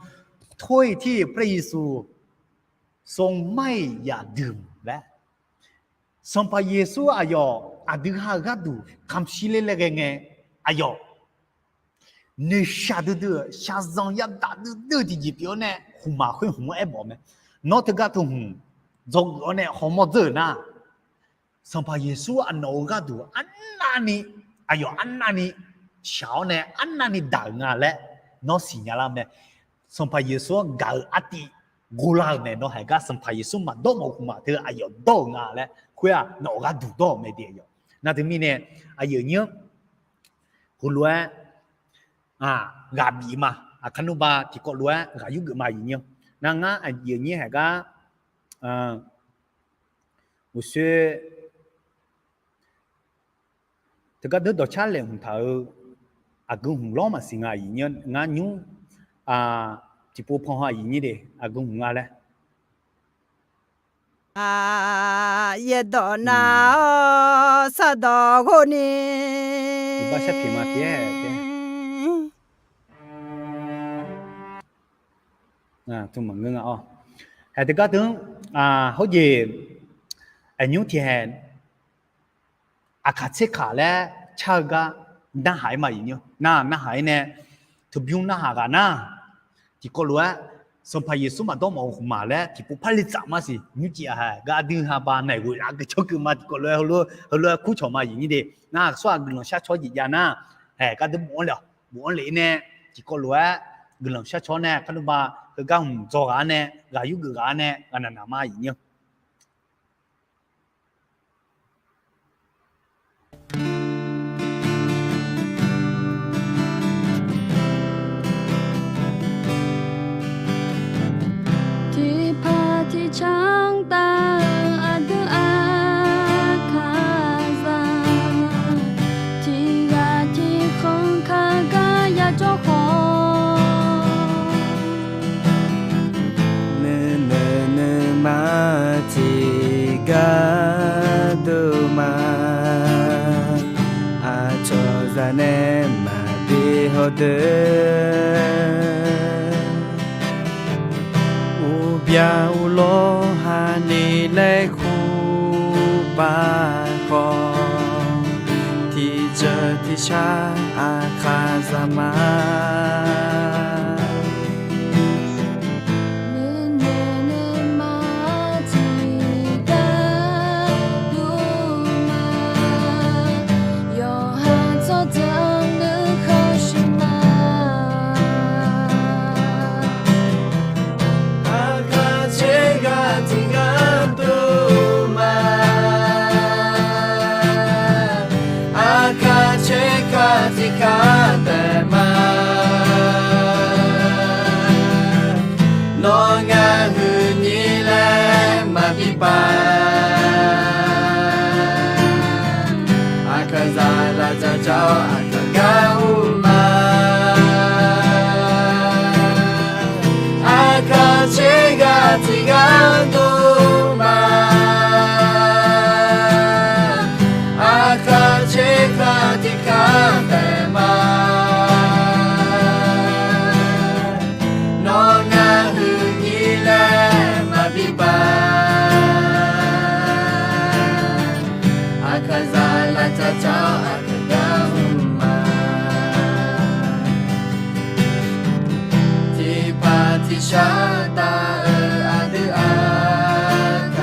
ถ้วยที่พระเยซูทรงไม่อยากดื่ม laer, Sanqpaq Yeqsur aqyawf aqdui ha-euq gharduq kamq shir ler laer ghae ngae, aqyawf noeqshaq duidui-euq shaqzanq yadaq duidui-eu tiqjeq pyeuf-awr nae khmqmaq khoer hmq-anr aermawf-eu mae. Nawr teugar teu hmq dzawgeuf-awr nae hawmawr dzeur-euq nar, Sanqpaq Yeqsur aqnawf-euq gharduq arnavni, aqyawf arnavni shaq-awr nae arnavni daq-euq nga laer nawr siqnya lar mae. Sanqpaq Yeqsur-anr gaq-eu artiv ghovlar-euq mae. Nawr haeq gar Sanqpaq Yeqsur maqdawr mawf-eu khmqmaq teu aqyawf dawr-euq nga laer khoer-aq nawq-euq gharduq dawr-euq mae de aqyawf. Nar teumirnae aqyuif aqnyir-anr heulof-aer ghaq bif ma. Aqkar nmrba tiqkawv lof-aer ghaq yurgeuf ma aqyuif aqnyir-anr. Nar ngar aqyuif aqnyir haeq gar uqshoe teugar deuq dawqcar laeqhmq taq-eu aqgeu hmq lawr maqsiq nga aqyuif aqnyir-anr. Ngar nymr tiqpov pan haw aqyuif aqnyir de aqgeu hmq nga laer. Yaerdawq nav-awr sardawq ghov ni. Iqbax sharpiq ma pyaer-a. Tmr maqngeur nga-awr. Haeq teugar deuq-anr hawjeq aqnymr tiqhaeq aqkaq tserkaq laer car-eu gar narhaq-ir ma aqyuif aqnyir-anr. Nar narhaq-ir nae teubymr narhaq ghaq nar, tiqkawv lof-aer Sanqpaq Yeqsur maqdawr mawf-eu khmqmaq laer tiqpov par le tsaf ma siq. Nymrcif aqhaeq gar aqdui haba naeq ghoeq laf-eu keuv cawr keuv ma tiqkawv lof-aer heulof-aer kurcawq ma aqyuif aqnyir de. Nar aqsur aqgeulanq shar cawr jeq jav nar, haeq gar deuq bof-anr le-awq. Bof-anr lef-ir nae tiqkawv lof-aer guiqlanq shar cawr nae kar nmrba heugar hmq dzaw ghaq-ar nae ghaq yurgeuf ghaq-ar nae ghaq naq naq ma aqyuif aqnyir-anr. Tiqpaq tiqcanr tav-eu aqdui aqkaqzaq, tiqghaq tiqkhanq kaqgar yajawr khawf, nuinoeq nuima tiqgar dov ma. Aqcawq zaq nae maqbi hawdeuq, uqbya uqlawr hani laer kur pav khawf, tiqjeuq tiqshar aqkaqzaq ma. Nuinoeq nuima tiqgar dov ma. Yawqha tsawrjeuq nuikhanr shuif ma. Aqkaq tserkaq tiqgar dov ma. Aqkaq tserkaq tiqkar taef ma. Nawr ngar huiqnyir laer maqbi pav. Aqkaqzaq lavdzaq dzaq-awr aqkaq gar ur ma. Aqkaq tserghaq tiqgar dov ma. Aqkaq tserghaq tiqkar taef ma. Nawr ngar huiqnyir laer maqbi pav. Aqkaqzaq lavdzaq dzaq-awr aqkaq gar ur ma. Tiqpaq tiqshar tav-eu aqdui aqkaqzaq,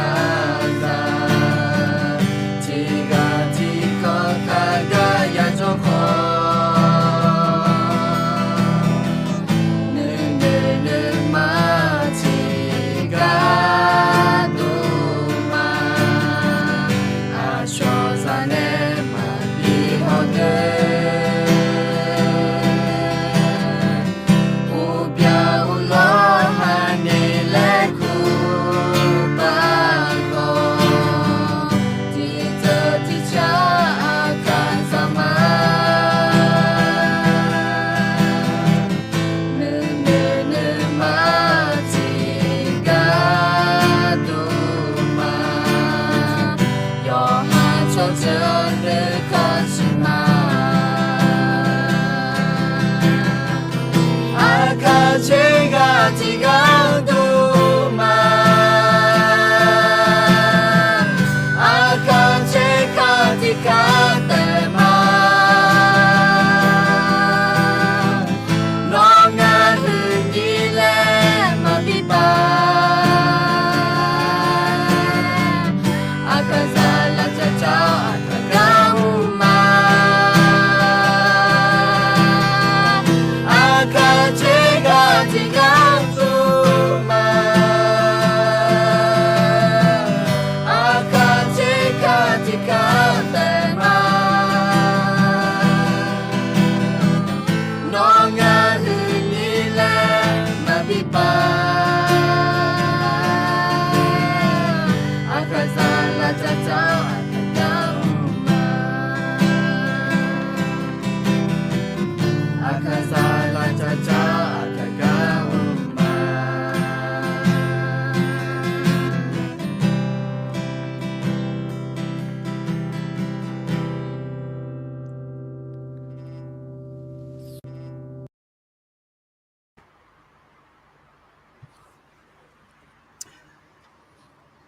tiqghaq tiqkhanq kaqgar yajawr khawf, nuinoeq nuima tiqgar dov ma. Aqcawq zaq nae maqbi hawdeuq, uqbya uqlawr hani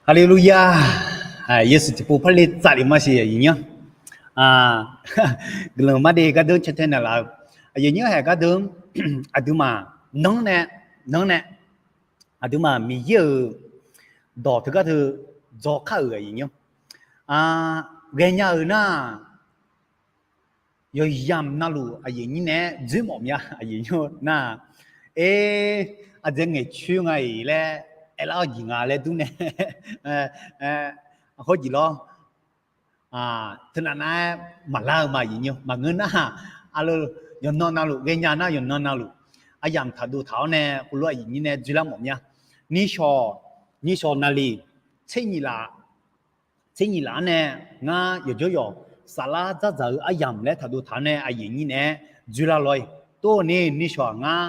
Haleluya! Yeqsur tiqpov parle tsaqlef ma siq aqyuif nymr. Guiqlanq marde gardeur cantae naeqlaf-eu aqyuif nymr haeq gardeur, aqduimaf nanr nae, nanr nae, aqduimaf Miqyaer-euq dawq teugar teu dzaw kar-euq aqyuif nymr, ghaenya-euq nar, yawqyamq navluf aqyuif nyir naeq-aer dzoer mawf mya aqyuif nymr nar, er, aqdzaeq ngaeqcoer nga-iq laer aerlar-awr jeq nga laer dur nae, hawr jeq lawr, teunav nav-aer maqlar-eu ma aqyuif nymr maqngeur nar, aqleu, yawqnan navluf ghaenya nar yawqnan navluf, aryamq taqdov taq-awr nae heulof aqyuif nyir nae dzoerlar mawf mya. Nishawq, nishawq naqliq tser nyiq laf, tser nyiq laf-anr nae ngar yawqjawr yawq saflar dzardzaq-eu aryamq laer taqdov taq-awr nae aqyuif nyir naeq-aer dzoerlar lawr-ir. Tov-eu ni nishawq-aq ngar,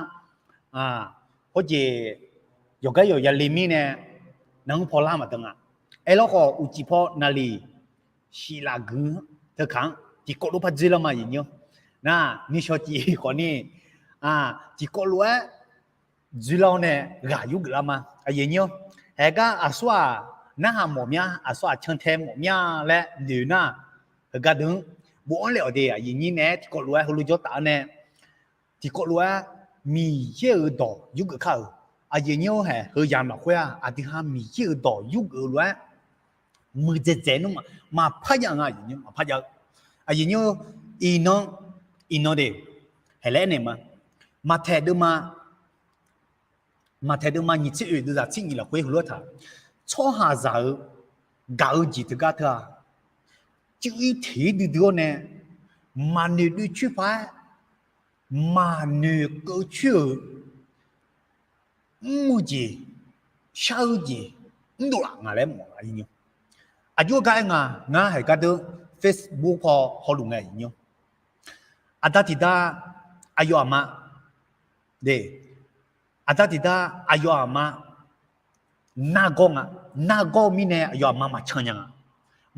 hawr jeq yawqgar yawq yale mirnae nanr paw lar maqdan nga. Aerlawr khawf uqcif paw naqliq shif laf guiq teu kaq-anr tiqkawv lof par dzoerlar ma aqyuif nymr. Nar nishawq cif khawf ni, tiqkawv lof-aer dzoerlar-awr nae ghaq yurgeuf lar ma aqyuif nymr. Haeqgar aqsur-aq narhaq mawf mya, aqsur-aq cantae mawf mya laer noeq nar, heugar deuq-anr bofanr lef-awq de aqyuif nyir nae-aer tiqkawv lof-aer heulof jawr taf-awr nae, tiqkawv lof-aer Miqyaer-euq dawq yurgeuf kar-euq. Aqyuif nyir-or haeq heu yamq lafkhoer-aq aqdui ha Miqyaer-euq dawq yurgeuf-eu lof-aer muiqdzaeq dzaeq nmr maqpar jav nga aqyuif nymr maqpar jav-eu. Aqyuif nymr-or, iqnan, iqnan de, haeq laer aernaeq ma. Maqtaeq deuvma, maqtaeq deuvma nyiq tser oeq deuvzaq tser nyiq lafkhoer heulof-aer taq, tsawrhaqzaq-eu gaq-eu jeq teugar teu-aq, cuiv-ir teq-ir duidui-awr nae maqnoeq doe coer paq-aer maqnoeq keuv coer-euq mr-eu jeq, shar-eu jeq mrdov laf nga laer mawf-a. Aqjox-aer gar aer nga, ngar haeq gar deuq Facebook paw hawluf ngae aqyuif nymr, aqda tiqda, aqyawf aqma, aqda tiqda, aqyawf aqma nargawr nga. Nargawr-eu mirnae aqyawf aqma maqcan nya nga.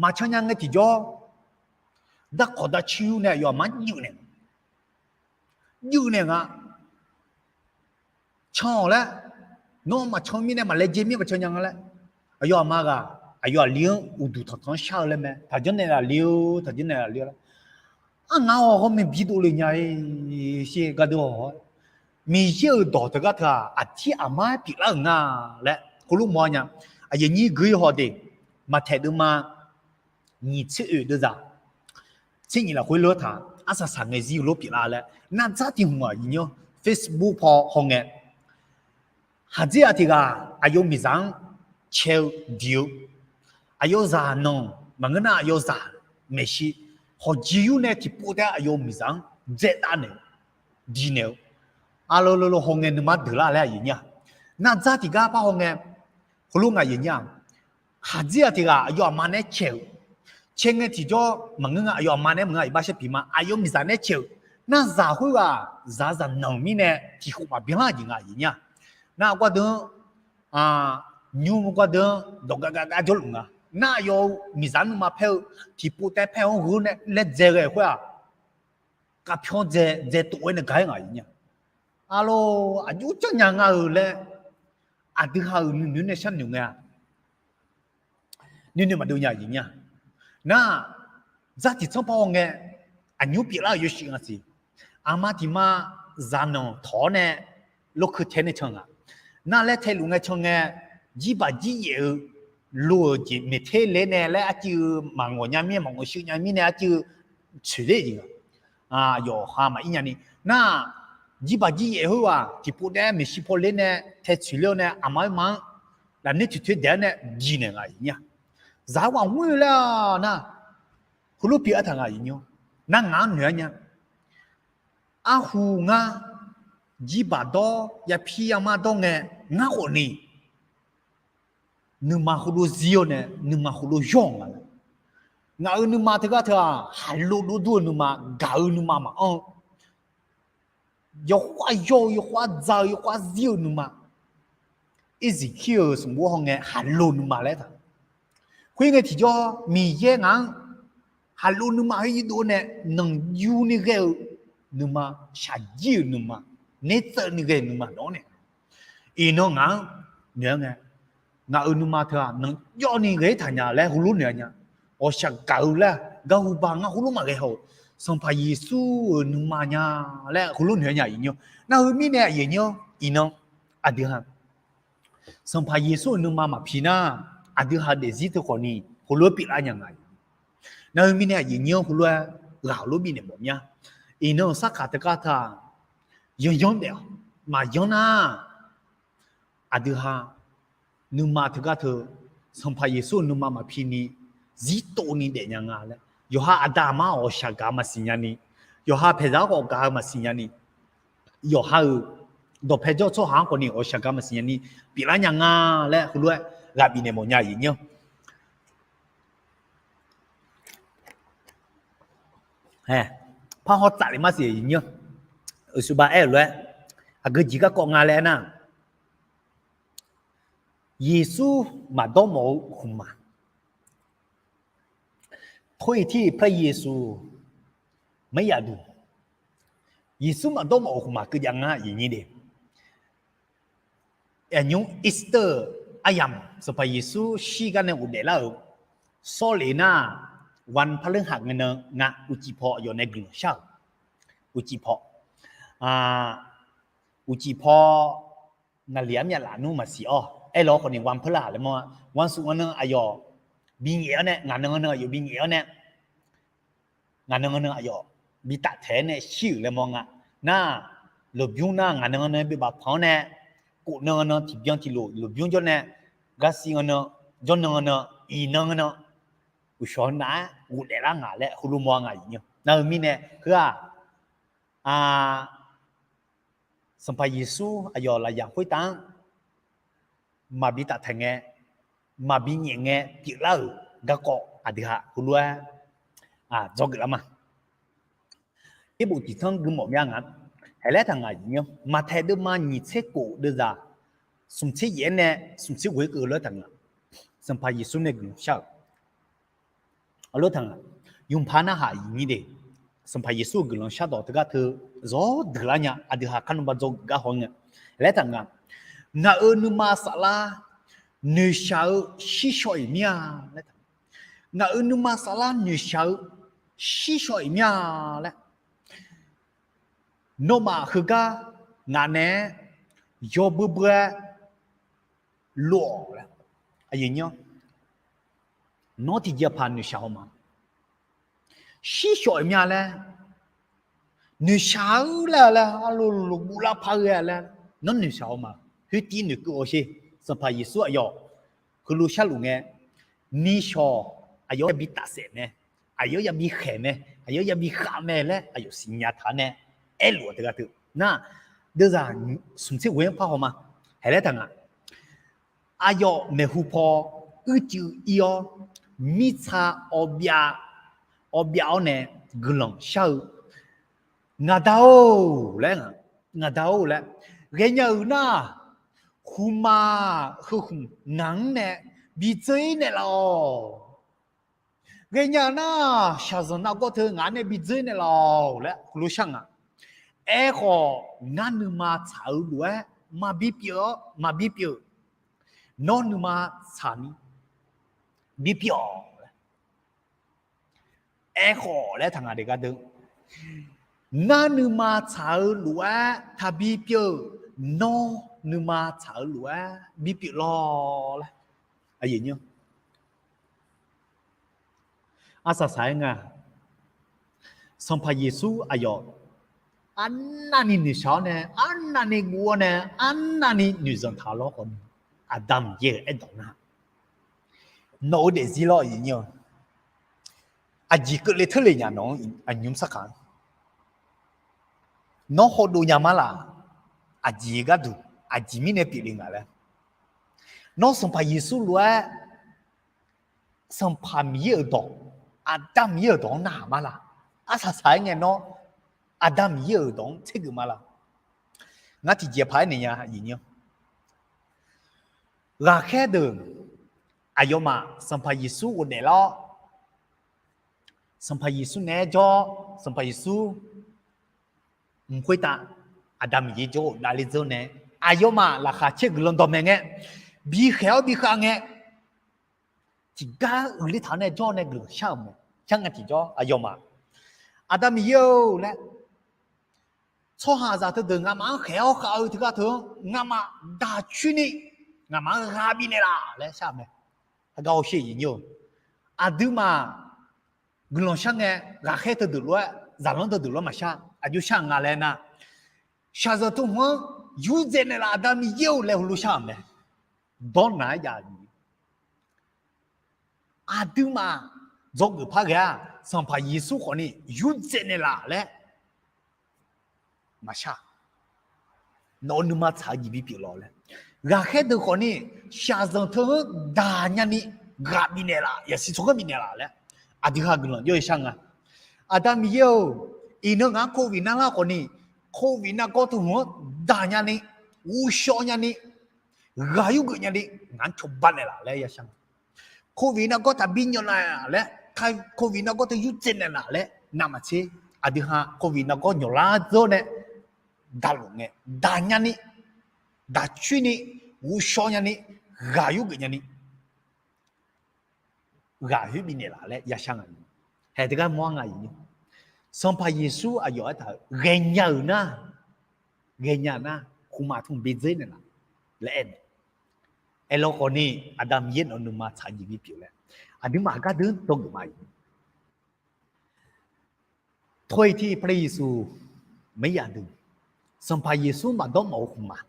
Maqcan nya ngae tiqjawr, darkawq darcir yur nae aqyawf aqma juif naeq, juif naeq nga. Can-awq laer, nawr maqcan mirnae maqlaejae mir maqcan nya nga laer, aqyawf aqma ghaq, aqyawf aqli-anr uqduq tanqtanq-anr shar-eu laer mae. Taqjanr naeq laf le-eu, taqjanr naeq laf le-eu laer, arngar-awq hawr maeq bidov le nya-ir, shir gardeur-awq, Miqyaer-euq dawq teugar teu-aq aqdir aqmar-aer pyeuflar-euq nga laer heulof mawr-a nya. Aqyuif nyir gui haw de, maqtaeq deuvma nyiq tser oeq deuvzaq tser nyiq lafkhoer lof-aer taq, arsaq saq ngae zir-eu lof pyeuflar laer nardzar tiq hmq aqyuif nymr Facebook paw hawngae, haqdzer-aq tiq ghaq aqyawf miqzaq-anr cae-eu diq-eu, aqyawf zaqnanq maqngeur nar aqyawf zaq maeqshi hawqjeq yur nae tiqpov taef-aer aqyawf miqzaq-anr dzaeqdav naeq-eu, diq naeq-eu, aqleu leu leu hawngae nuima deuq lar laer aqyuif nyir-aq, nardzar tiq gar par hawngae, heulof nga aqyuif nyir-aq, haqdzer-aq tiq ghaq aqyawf aqma nae-aer cae-eu, cae ngae tiqjawr maqngeur nga aqyawf aqma nae-aer maqngeur iqbax shar pyeuf ma aqyawf miqzaq nae-aer cae-eu, nar zaq khoerghaq zaq zaqnanq mirnae tiqkhof maqbyan lar jeq nga aqyuif nyir-aq, nar gar deuq-anr, nymr gar deuq-anr dawq gaq gaq gar jawrluf nga. Nar aqyawf-eu miqzaq nuima paer-eu tiqpov taef-aer paer-anr gheu nae laer dzae ghae khoer-aq, kavpyawr dzae dzae tov-aer nae gaq-aer ngaq aqyuif nyir-aq, arlawr aqjox janrnya nga-eu laer aqdui ha-euq nuinoeq nae sharnoeq ngae-a, nuinoeq maqdov nya aqyuif nyir-aq, nar dzar tiq tsanr par hawngae, aqnymr pyeuflar-euq yawshuif nga siq. Aqma tiq ma zaqnanq tawq-awr nae lawrkeu tae nae can ngaq, nar laer taeluf ngae can ngae, jirbaq jiryaef-eu lo-euq jeq maeqter ler nae laer arcuiv-eu maqngawq nya mirnae maqngawq sheuv nya mirnae arcuiv-eu tsoeq ler jeq nga. Yawqha maqir nyani nar, jirbaq jiryaef khoerghaq tiqpov taef-aer maeqshi paw ler nae tae tsoeq ler-awr nae aqma oerma-anr lafnoer toeqtoer daeq-awr nae diq naeq nga aqyuif nyir-aq, zaq-aer ghaq mr-eu laer-a nar, heulof pyeuf-aer taq nga aqyuif nyir-awr, nar ngaq-anr noeq-aer nya. Arhu ngar jirbaq dawr yapir yamar dawr ngae, ngar khawf ni nuima heulof zir-awr nae nuima heulof yawr-euq nga laer. Ngaq-euq nuima teugar teu-aq khaqlo dovdur-eu nuima, gaq-eu nuima maqanr-eu, yawkhav yawr-eu yawkhav dza-eu yawkhav zir-eu nuima, Irzirkir-euq sanqbof hawngae khaqlo nuima laer taq. Khoerngae tiqjawr Miqyaer ngaq-anr khaqlo nuima khoer irdov nae nanqyuni ghae-eu nuima, shaqjir-euq nuima, nertseuvni ghae-eu nuima dawq-anr nae, iqnan ngaq-anr noeq-aer ngae, Ngaq-euq nuima teu-aq nanqjawvni ghae-ir taq nya laer heulof noeq-a nya. Ghawqshaq gaq-eu laer-aq, garhu ba ngar heulof maqghae haw-euq, Sanqpaq Yeqsur-euq nuima nya laer heulof noeq-a nya iqnyir-awr. Nar-eu mirnae aqyuif aqnyir-awr iqnan aqdui ha Sanqpaq Yeqsur-euq nuima maqpi nar, aqdui ha daefzir teu khawfni heulof-aer pyeuflar nya nga. Nar-eu mirnae aqyuif aqnyir-awr heulof-aer ghaq lof bifnaeq mawf mya. Iqnan-euq sarkaq teugar teu-aq, yanyanr daef-awq. Maqyanr nar, aqdui ha nuima teugar teu Sanqpaq Yeqsur-euq nuima maqpi ni zirtov ni daefnya nga laer, yawqha aqda aqma ghawqshaq gaq-eu maqsiq nyani, yawqha paeqzaq-awr khawf gaq-eu maqsiq nyani, yawqha-euq dawqpae jawr-eu tsawrhaq-anr khawfni ghawqshaq gaq-eu maqsiq nyani pyeuflar nya nga laer heulof-aer ghaq bifnaeq mawf nya iqnyir-awr. Parhaw tsafle marsiq iqnyir-awr, uqshoe ba aer-euq lof-aer aqgeu jeq garkawv nga laer aernar, Yeqsur maqdawr mawf-eu khmqmaq, พระเยซู ไม่อยากดู Yeqsur maqdawr mawf-euq khmqmaq keuv jav nga iqnyir de. Aqnymr Easter aryamq Sanqpaq Yeqsur shir gar nae ghofdaef lar-euq sawrle nar, วันพฤหัส ngae nan nga uqcif paw aqyawf nae guiqlanq shar-euq. Uqcif paw, uqcif paw naqliq armyav laf nmr maqsiq-awr aerlawr khawfni วันพฤหัส laer mawr-a. วันศุกร์ ngae nan aqyawf binyaef-awr nae, ngaq nan ngae nan aqyawf binyaef-awr nae, ngaq nan ngae nan aqyawf bi taftaeq-aer nae shir-euq laer mawr nga. Nar, lmqbymr nar ngaq nan ngae nan bi bafpanq-awr nae, kof nan ngae nan tiqbyan tiqlof lmqbymr jawr nae, garsiv ngae nan, jawrnan ngae nan, iqnan ngae nan, uqshawq nav-aer ghofdaef lar nga laer heulof mawr-a nga iqnyir-awr. Nar-eu mirnae heu-aq, Sanqpaq Yeqsur aqyawf lafyaq khoertav-anr maqbi taftaeq ngae, maqbi nyaef ngae pyeuflar-euq garkawv aqdui ha heulof-aer dzawgeuf lar ma. Irbof tiqtanr gui mawf mya nga. Haelaer taq nga iqnyir-awr, Maqtaeq deuvma nyiq tser kof deuvzaq smq tser yaef-aer nae smq tser ghoe-aer keuv lof-aer taq nga. Sanqpaq Yeqsur nae guiqlanq shar-euq lof-aer taq nga. Yunqpa narhaq iqnyir de, Sanqpaq Yeqsur-euq guiqlanq shardawq teugar teu zawr deuq lar nya. Aqdui ha kar nuima dzawgeuf gar haw ngae, laer taq nga. Ngaq-euq nuima saflar noeqshaq-eu shirshawq-iq mir-a laer taq. Ngaq-euq nuima saflar noeqshaq-eu shirshawq-iq mir-a laer. Nawmaf heugar ngaq naeq-aer yawbui bui-aer lof-awq laer. Nawr tiqjeqpaq noeqshaq haw ma. Shirshawq-iq mir-a laer. Noeqshaq-eu laer laer, arlo loqbuv lar par ghae-a laer, nawr noeqshaq haw ma. Khoertiv noeqkeuv hawsher. Sanqpaq Yeqsur aqyawf heulof sharluf ngae, nishawq aqyawf yabi tafsaef mae, aqyawf yabi khaeq mae, aqyawf yabi khav mae laer aqyawf siqnya taq-awr nae aerluf-a teugar teu. Nar, deuvzaq smq tser ghoe-anr par haw ma. Haelaer taq nga. Aqyawf maeqhu paw uicuiv ir-awr, mirtsa awbyav awbyav-awr nae guiqlanq shar-eu, Ngaqda-or laer nga. Ngaqda-or laer ghaenya-euq nar, hmqmaq heu hmq ngaq-anr nae bidzeur-ir naeqlaf-awq. Ghaenya nar, shaqzanq nargawr teu ngaq-anr nae bidzeur-ir naeqlaf-awq laer heulof shar nga. Aerkhawf, ngar nuima tsaq-eu lof-aer maqbi pyeuf-awr maqbi pyeuf. Nawr nuima tsaq ni bipyeuf-awq laer. Aerkhawf laer taq nga de gardeuv, ngar nuima tsaq-eu lof-aer taqbi pyeuf-eu, nawr nuima tsaq-eu lof-aer bipyeuf lawr laer. Arsaq saq-aer nga, Sanqpaq Yeqsur aqyawf arnavni noeqshaq-awr nae, arnavni guv-awr nae, arnavni noeqzanq taq lawr khawf ni, Aqda Miqyaer-euq aerdawq nar, nawq-eu daefzir lawr iqnyir-awr, aqjeq keuvle teurle nya nawq-anr aqnymr sarkaq-anr nawr hawdov nya ma laq? Aqjeq gharduq aqjeq mirnae pyeufle nga laer, nawr Sanqpaq Yeqsur lof-aer Sanqpaq Miqyaer-euq dawq, Aqda Miqyaer-euq dawq-anr narhaq ma laq? Arsaq saq-aer ngae nawr Aqda Miqyaer-euq dawq-anr tsergeuf ma laq? Ngar tiqjeqpaq aernaeq nya iqnyir-awr, ghaqkhaer deuq aqyawfmaf Sanqpaq Yeqsur ghofdaef lar-awr, Sanqpaq Yeqsur naeq-aer jawr-awr, Sanqpaq Yeqsur mq khoertav Aqda Miqyaer jawr-eu davler dzeur nae, aqyawfmaf laqkhaq caer guiqlanq dawqmaeq ngae, bikhaeq-awr bikhav ngae, tiqgar uiqler taq-awr nae jawr nae guiqlanq shar-euq mae. Shar ngae tiqjawr aqyawfmaf, Aqda Miqyaer-or laer, tsawrhaqzaq teudeuq nga'maf-anr khaeq-awr khav-eu teugar teu-anr nga'maf daq coer ni nga'maf-anr ghaq bifnaeq laf laer shar-euq mae. Aqgar hawsher iqnyir-or, aqduimaf guiqlanq shar ngae, ghaqkhaer teudeuq lof-aer, zaqlanr teudeuq lof-aer maqshar, aqjox shar-eu nga laer nar, shaqzanq teu hmq-anr yurdzaeq naeqlaf Aqda Miqyaer-or laer heulof shar-euq mae. Dawrnaq-aer jav-eu aqduimaf dzawgeuf par ghae-aq, Sanqpaq Yeqsur khawfni yurdzaeq naeqlaf laer maqshar. Nawq-eu nuima tsaq-eu jeq bipyeuf lawq laer, ghaqkhaer deuq khawfni shaqzanq teu-anr daq nyani ghaq bifnaeq laf, yasiq tsawrganr bifnaeq laf laer, aqdui ha guiqlanq jawr-eu shar nga. Aqda Miqyaer-or, iqnan ngaq-anr โควิด narlar khawfni, โควิด nargawr teu hmq-anr daq nyani, ghovshaw nyani, ghaq yurgeuf nyani, ngaq-anr cawba naeqlaf laer yashar nga. โควิด nargawr taqbi nyawq naeq laer, โควิด nargawr teu yurdzaeq naeqlaf laer navmaqtser, aqdui ha โควิด nargawr nyawqlar dzeur nae daqlof ngae, daq nyani, daq coer ni, ghovshaw nyani, ghaq yurgeuf nyani, ghaq khoer bifnaeq laf laer yashar nga. Haeq teugar mawr nga iqnyir, Sanqpaq Yeqsur aqyawf aertaq-euq ghaenya-euq nar, ghaenya nar, khmqmaq tmq bi dzeur naeqlaf laer aer mae. Aerlawr khawfni, Aqda Miqyaer nawq-eu nuima tsaq-eu jeq bipyeuf laer, aqduimaf gardeuv-anr dawrgeuf ma iq Tawr-iq tir pale Yeqsur maqya deuq, Sanqpaq Yeqsur maqdawr mawf-eu khmqmaq.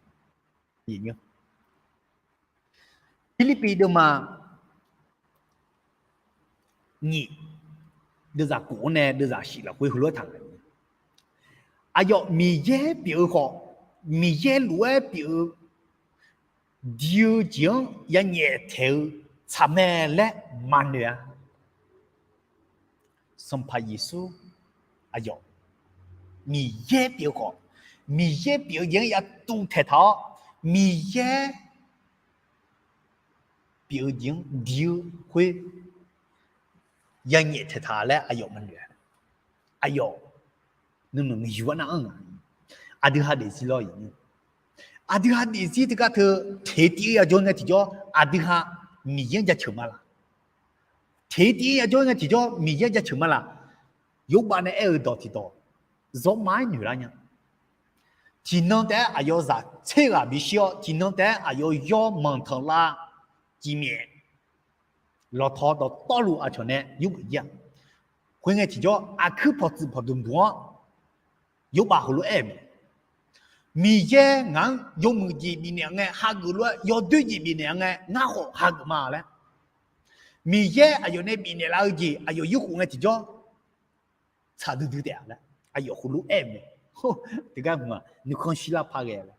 Pirlirpiv deuvma nyiq, deuvzaq kof-anr nae deuvzaq shif lafkhoer heulof-aer taq nga. Aqyawf Miqyaer pyeuf-eu khawf, Miqyaer lof-aer pyeuf-eu di-eu jeq-anr yanyaef taeq-eu tsaq mae laer maqnoeq-a. Sanqpaq Yeqsur aqyawf Miqyaer pyeuf-eu khawf, Miqyaer pyeuf-eu jeq-anr yatuv taeqtaq-awr, Miqyaer pyeuf-eu jeq-anr di-eu khoer yanyaef taeqtaq laer aqyawf maqnoeq-a. Aqyawf nuinoeq yuq-ar nar-anr nga. Aqdui ha daefzir lawr-iq, aqdui ha daefzir teugar teu teq tiv-eu yajawr ngae tiqjawr aqdui ha Miqyaer-anr jaceuq ma laq? Teq tiv-eu yajawr ngae tiqjawr Miqyaer-anr jaceuq ma laq? Yawbav nae aer-eu dawq tiqdawq zawrma-aer noeq lar nya. Tiqnan taef-aer aqyawf zaq tser ghaq bishir-awr, tiqnan taef-aer aqyawf yawr manqtanq lav, cifmyaef lawqtaw dawqtawvluf aqcawq nae yurgeuf jir-aq. Khoerngae tiqjawr aqkuir pawqtsuif pawqdmq dmq-awr, yawbav heulof-aer aer-eu mae. Miqyaer ngaq-anr yawmuiq jeq bifnaeq ngae, hageuf lof-aer yawdoer jeq bifnaeq ngae, ngar khawf hageuf ma laer. Miqyaer aqyawf nae bifnaeq laf-eu jeq aqyawf yurkhof ngae tiqjawr tsaq duidui taef-a laer aqyawf heulof-aer-eu mae. Teugar mq-aq, nuikhanr shirlar par ghae laer.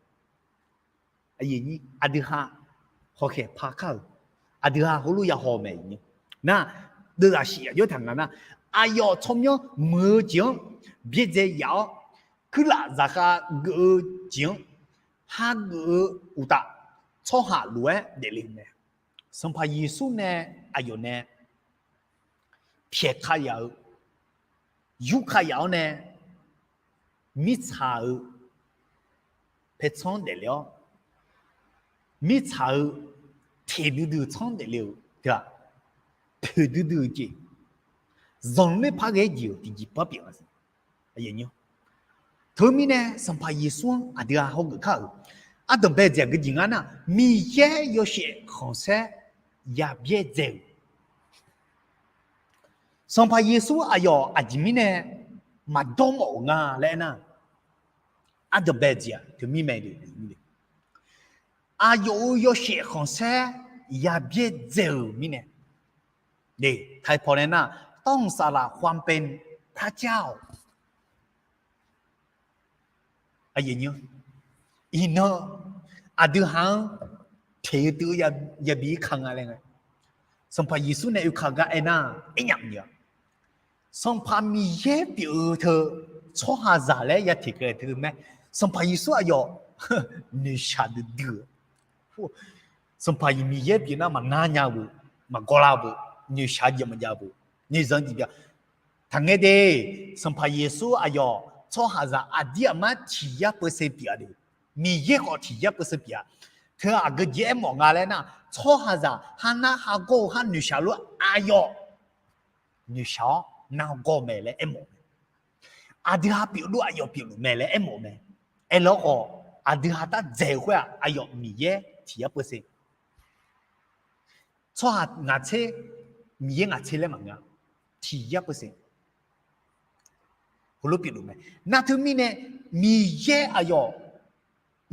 Aqdui ha hawkhaeq par kar-euq, aqdui ha heulof ya haw-eu mae. Nar, deuvzaq shif aqjox taq nga nar, aqyawf tsawrmyanr muiq-eu jeq-anr byaerdzae yaf-awr, kuirlaf zaqkhav geuf-eu jeq-anr hageuf-eu uqtaf, tsawrhaq lof-aer daefle-eu mae. Sanqpaq Yeqsur nae aqyawf nae pyaeq ka yaf-eu, yur ka yaf-awr nae, mirtsaq-eu paertsanr-anr daefle-awr, mirtsaq-eu teq duidui-euq tsanr-anr daefle-euq teu-aq, poeq duidui-euq jeq, zanqler par ghae-aer jeq-euq tiqjeq par pyeuf-a siq. Teumirnae Sanqpaq Yeqsur-anr aqdui-a hawgeuf kar-euq ardanq bae dzaeq gui jeq ngar nar, Miqyaer yawshaef khanqsaer yabyaer dzae-euq Sanqpaq Yeqsur aqyawf aqjeq mirnae maqdawr mawf-euq nga laer aernar, ardanq bae jeq-aq teumirnae, aqyawf-euq yawshaef khanqsaer yabyaer dzae-euq mirnae, ไทย paw nae nar, ต้องสละความเป็นพระเจ้า Iqnan aqdui ha-anr teq-eu teu-eu yabi ir ka nga laer ngae, Sanqpaq Yeqsur nae oeka gar aernar, aernyaf maqnyi-a. Sanqpaq Miqyaer pyeuf-eu teu tsawrhaqzaq laer ya teq keuv teu mae. Sanqpaq Yeqsur aqyawf noeqshaq duidui-eu Sanqpaq Miqyaer pyeuf nar maqnar nya-eu, maqgawr lar-eu, noeqshaq jeq maqjav-eu, noeqzanq jeq bya. Taqngaer de, Sanqpaq Yeqsur aqyawf tsawrhaqzaq aqdir aqmar tiq yar peusen pyeuf-a de, Miqyaer khawf tiq yar peusen pyeuf-a. Teu-aq aqgeujeq aermawf nga laer nar, tsawrhaqzaq ha nar ha gawr-eu har noeqshaq lof-aer aqyawf noeqshaq-awr nargawr mae laer aermawf mae. Aqdui ha pyeufluf aqyawf pyeufluf mae laer aermawf mae. Aerlawr khawf, aqdui ha tar dzaeq-eu khoer-aq aqyawf Miqyaer tiq yar peuseq. Tsawrhaq ngaq tser, Miqyaer ngaq tser laer maqngeur-a. Tiq yar peuseq heulof pyeufluf mae. Nar teumirnae, Miqyaer aqyawf,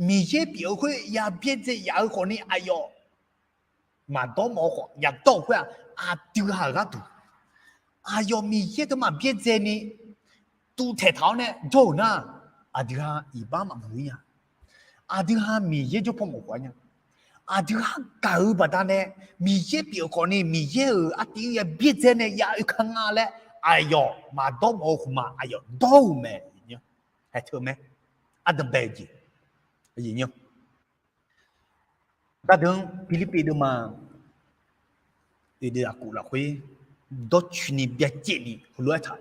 Miqyaer pyeuf-eu khoer ya byaerdzae yaf-eu khawfni aqyawf maqdawr mawf-eu khawf yadawr-eu khoer-aq, aqdui ha-euq gharduq, aqyawf Miqyaer teumaf byaerdzaeni tuvtaeq taq-awr nae jawr-euq nar, aqdui ha iqbax maqmuiq-ir nya. Aqdui ha Miqyaer jawr paw mawf khof-a nya. Aqdui ha gaq-eu baqdanae, Miqyaer pyeuf-eu khawfni Miqyaer-euq artiv-anr ya byaerdzae nae ya oeka nga laer aqyawf maqdawr mawf-eu khmqmaq aqyawf dawr-euq mae. Haeq teu mae. Ardanqbae-eu jeq. Gardeuq-anr Pirlirpiv deuvma oeq deuq aqkuf lafkhoer dawrcoeni byacaevni heulof-aer taq.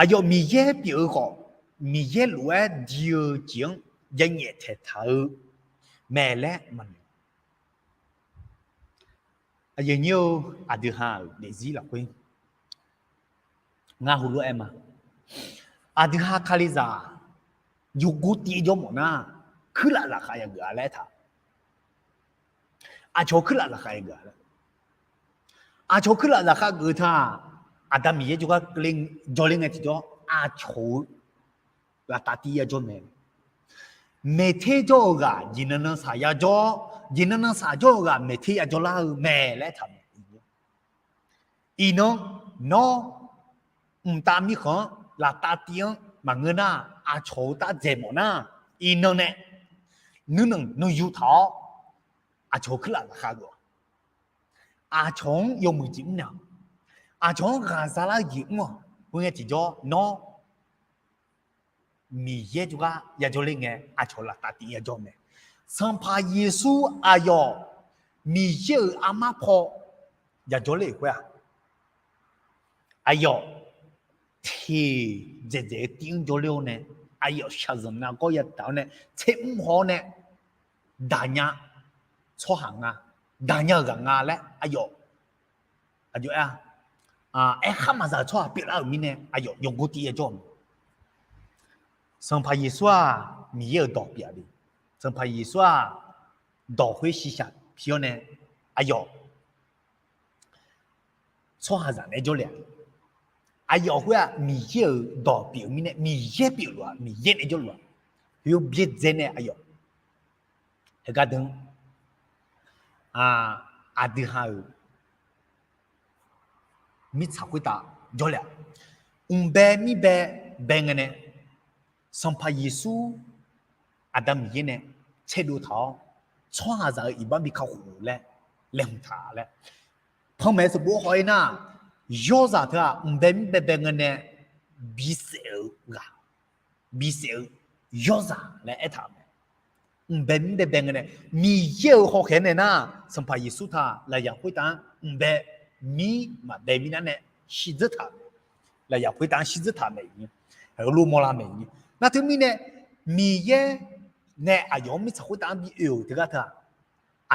Aqyawf Miqyaer pyeuf-eu khawf, Miqyaer lof-aer di-eu jeq-anr yanyaef taeqtaq-eu mae laer maqnoeq. Aqnyir-eu aqdui ha-euq daefzir lafkhoer ngar heulof-aer ma. Aqdui ha Kalizaq yawgor tiv-aer jawr mawf nar, kuirlaf laqkhaq yageuf-a laer aertaq. Aqcawq-eu kuirlaf laqkhaq yageuf-a laer. Aqcawq-eu kuirlaf laqkhaq geuf taq-aq, Aqda Miqyaer jawrgar keuvle jawrler ngae tiqjawr aqcawq-eu laftav tiv yajawr mae. Maeqter jawr-eu ghaq jeqnan nan saq yajawr, jeqnan nan saq jawr-eu ghaq maeqter yajawr lar-eu mae laer aertaq mae. Iqnan, nawr mqtav mirkhanq-anr laftav tiv-anr maqngeur nar, aqcawq-eu tar dzaeq mawf nar, iqnan nae nuirnanq nuiyu taq-awr, aqcawq-eu kuirlaf laqkhaq geuf-awq. Aqcawq-anr yawmuiq jeq mr nya-awq. Aqcawq-anr ghaqza lar-eu jeq mr-awq. Khoerngae tiqjawr nawr Miqyaer jawrgar yajawr ler ngae, aqcawq laftav tiv yajawr mae. Sanqpaq Yeqsur aqyawf Miqyaer-euq armar paw yajawr ler-euq khoer-aq, aqyawf teq dzaeqdzaeq-eu tiv-anr jawrler-awr nae, aqyawf shaqzanq nargawr yadaq-awr nae, tser mr haw-awr nae, daqnya tsawrhaq nga, daqnya-euq ghaq nga laer aqyawf, aqjox aer-a, aerkhar maqzaq-euq tsawrhaq pyeuflar-euq mirnae aqyawf yawgor tiv yajawr-eu mae. Sanqpaq Yeqsur-aq Miqyaer-euq dawq pyeuf-a le. Sanqpaq Yeqsur-aq dawq khoer shiqshaq pi-awr nae aqyawf tsawrhaqzaq naeq-aer jawrle-a. Aqyawf khoer-aq Miqyaer-euq dawq pyeuf-eu mirnae Miqyaer pyeufluf-aq Miqyaer naeq-aer jawrluf-aq, yawbyaerdzae nae aqyawf heugar deuq-anr aqdui ha-euq mirtsaq khoertav jawrle-aq, mqbae mirbae bae ngae nae Sanqpaq Yeqsur Aqda Miqyaer nae tserdov taq-awr tsawrhaqzaq-euq iqbax bi kakhof-eu laer laeqhmq taq laer panmaeq sanqbof haw-ir nar, yawrzaq teu-aq mqbae mirbae bae ngae nae bisaef-eu ghaq, bisaef-eu yawrzaq laer aertaq-euq mae. Mqbae mirbae bae ngae nae Miqyaer-euq hawkhaeq nae nar, Sanqpaq Yeqsur taq lafyaq khoertav-anr mqbae mir maqbae mirnar nae shirdzeur taq-euq mae. Lafyaq khoertav-anr shirdzeur taq-euq mae. Heulof mawrlar mae. Nar teumirnae Miqyaer nae aqyawf-anr mirtsaq khoertav-anr bi oe-euq teugar teu-aq,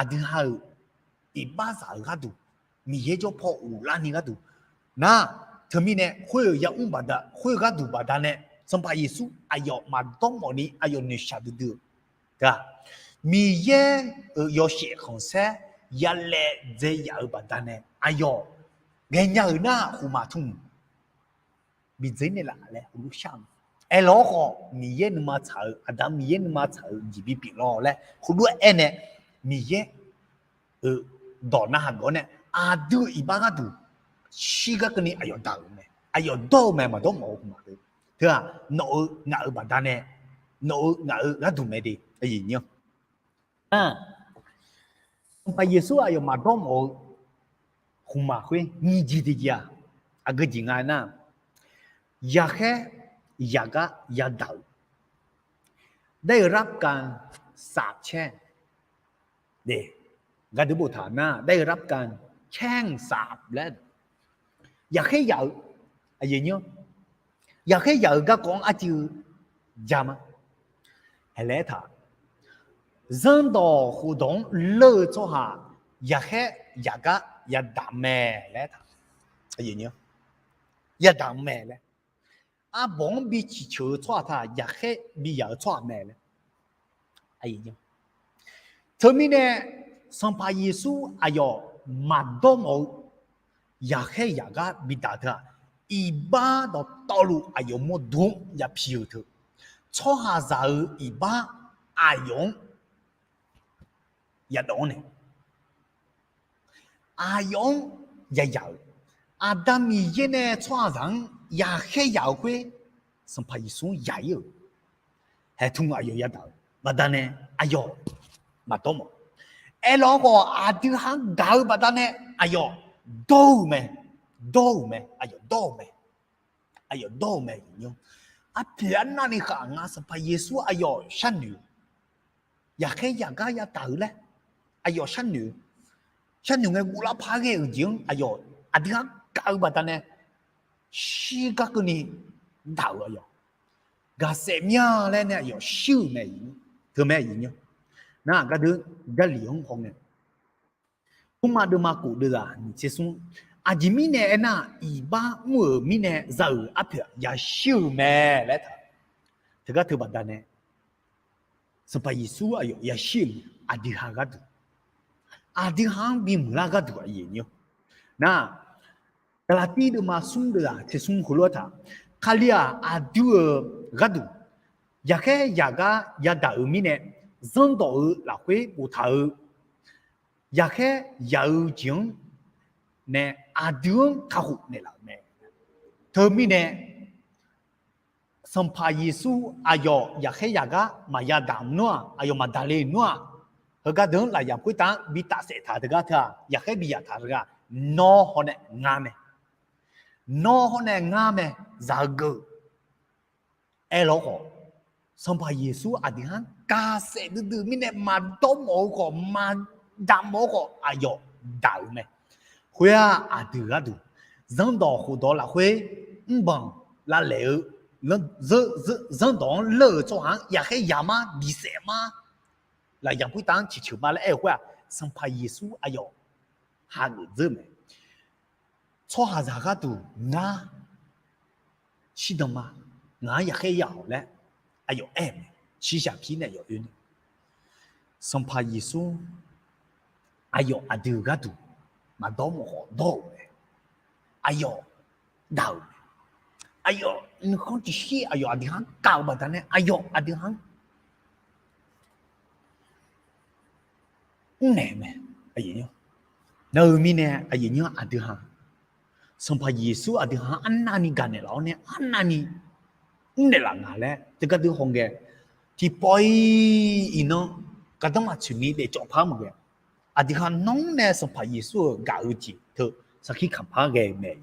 aqdui ha-euq iqbaxzaq-euq gharduq Miqyaer jawr paw ghoflarni gharduq nar, teumirnae khoer-euq yamr baqda khoer-eu gharduq baqdanae Sanqpaq Yeqsur aqyawf maqdawr mawfni aqyawf noeqshaq duidui-eu teu-aq, Miqyaer-euq yawshaef khanqsaer yalaev dzae yaf-euq baqdanae aqyawf ghaenya-euq nar khmqmaq tmq bidzer naeqlaf laer heulof shar-eu mae. Aerlawr khawf Miqyaer nuima tsaq-eu, Aqda Miqyaer nuima tsaq-eu jeq bipyeuf lawr laer heulof-aer aernae, Miqyaer-euq dawq narhaq geuf-awr nae aqdui-euq iqbax gharduq shirgar keuvni aqyawf daq-euq mae. Aqyawf dawr-eu mae maqdawr mawf-eu khmqmaq teu. Teu-aq nawq-eu ngaq-euq baqdanae, nawq-eu ngaq-euq gharduq mae de. Sanqpaq Yeqsur aqyawf maqdawr mawf-eu khmqmaq khoer nyiq jeq tiqjeq-aq, aqgeu jeq nga nar, yaqkhaer yaqgar yadaq-euq ได้รับการสาปแช่ง gardeuv boftaq nar ได้รับการแช่งสาป laer, yaqkhaer yaq-eu, yaqkhaer yaq-eu garkawv-anr arcuiv ja ma. Haelaer aertaq Zanrdawq khofdawq-anr leur-eu tsawrhaq yaqkhaer yaqgar yadaq-eu mae laer taq. Yadaq-eu mae laer. Arbawq-anr bi ciqceuq-eu tsawrhaq taq yaqkhaer bi yaq-eu tsawrhaq mae laer. Teumirnae, Sanqpaq Yeqsur aqyawf maqdawr mawf-eu yaqkhaer yaqgar bidaq teu-aq, iqbax dawqtawvluf aqyawf mawrdo-anr yapi-euq teu, tsawrhaqzaq-euq iqbax aqyawf-anr yadawv-anr nae, aqyawf-anr yayaq-euq, Aqda Miqyaer nae tsawrhaqzaq-anr yaqkhaer yaq-eu khoer, Sanqpaq Yeqsur-anr yaq-ir-euq, haeqtmq aqyawf yadaq-euq baqdanae aqyawf maqdawr mawf. Aerlawq khawf, aqdui ha-anr gaq-eu baqdanae aqyawf dawr-euq mae, dawr-euq mae, aqyawf dawr-eu mae, aqyawf dawr-eu mae. Arpoeq arnavni khaq nga Sanqpaq Yeqsur aqyawf sharnoeq, yaqkhaer yaqgar yadaq-eu laer aqyawf sharnoeq, sharnoeq ngae guvlar par ghae-euq jeq-anr aqyawf aqdui ha-anr gaq-eu baqdanae shirgar keuvni daq-euq aqyawf gaqsaef mir-a laer nae aqyawf shir-euq mae. Teumae, nar gardeur Jarlif-anr hawngae, Tmrma deuvma kof deuvzaq nyiq tser smr, aqjeq mirnae aernar, iqbax mr-euq mirnae za-euq arpoeq yashir-euq mae laer taq. Teugar teu baqdanae Sanqpaq Yeqsur aqyawf yashir-euq mae, aqdui ha gharduq, aqdui ha-anr bimuiq lar gharduq aqyawf nymr. Nar, Gaqlaqtiv deuvma smr deuvzaq tser smr heulof-aer taq, Kali-aq aqdui-euq gharduq yaqkhaer yaqgar yadaq-euq mirnae, zanrdawq-euq lafkhoer boftaq-eu yaqkhaer yaq-eu jeq-anr nae aqdui-anr kakhof naeqlaf-euq mae. Teumirnae Sanqpaq Yeqsur aqyawf yaqkhaer yaqgar maqya daq nmr-aq, aqyawf maqdaq le nmr-aq, heugar deuq-anr lafyaq khoertav-anr bi tafsaef taq teugar teu-aq, yaqkhaer bi yaq taq teugar, nawr hawr nae ngar mae. Nawr hawr nae ngar mae, zaq-eu geuv. Aerlawr khawf, Sanqpaq Yeqsur aqdui ha-anr gaqsaef duidui mirnae maqdawr mawf-eu khawf, maqdaq mawf-eu khawf, aqyawf daq-euq mae. Khoer-aq aqdui gharduq, zanrdawq khofdawq lafkhoer mrbanq lavlaeq-eu, zanrdawq-anr leur-euq tsawrhaq-anr yaqkhaer yaq mar bisaef mar lafyaq khoertav-anr ciqceuq ma laer aer-eu khoer-aq, Sanqpaq Yeqsur aqyawf hageuf dzeur mae. Tsawrhaqzaq gharduq ngar shirdan ma, ngaq-anr yaqkhaer ya-awq laer aqyawf aer-eu mae. Shiqshaq pir nae aqyawf oe nae, Sanqpaq Yeqsur aqyawf aqdui gharduq maqdawr mawf khawf dawr-euq mae. Aqyawf daq-euq mae. Aqyawf nuikhanr tiqshir aqyawf aqdui ha-anr kaq-eu baqdanae aqyawf aqdui ha-anr mrnaeq mae. Nar-eu mirnae aqyuif nymr aqdui ha, Sanqpaq Yeqsur aqdui ha-anr arnavni gaqnaeq laf-awr nae arnavni mrnaeq laf nga laer teugar dui hawngae, tiqpawf-iq iqnan gardanr maqtsoeq ni daefcawv par maqghae, aqdui ha nanr nae Sanqpaq Yeqsur-euq gaq-eu jeq teu sarkir kamq par ghae-eu mae.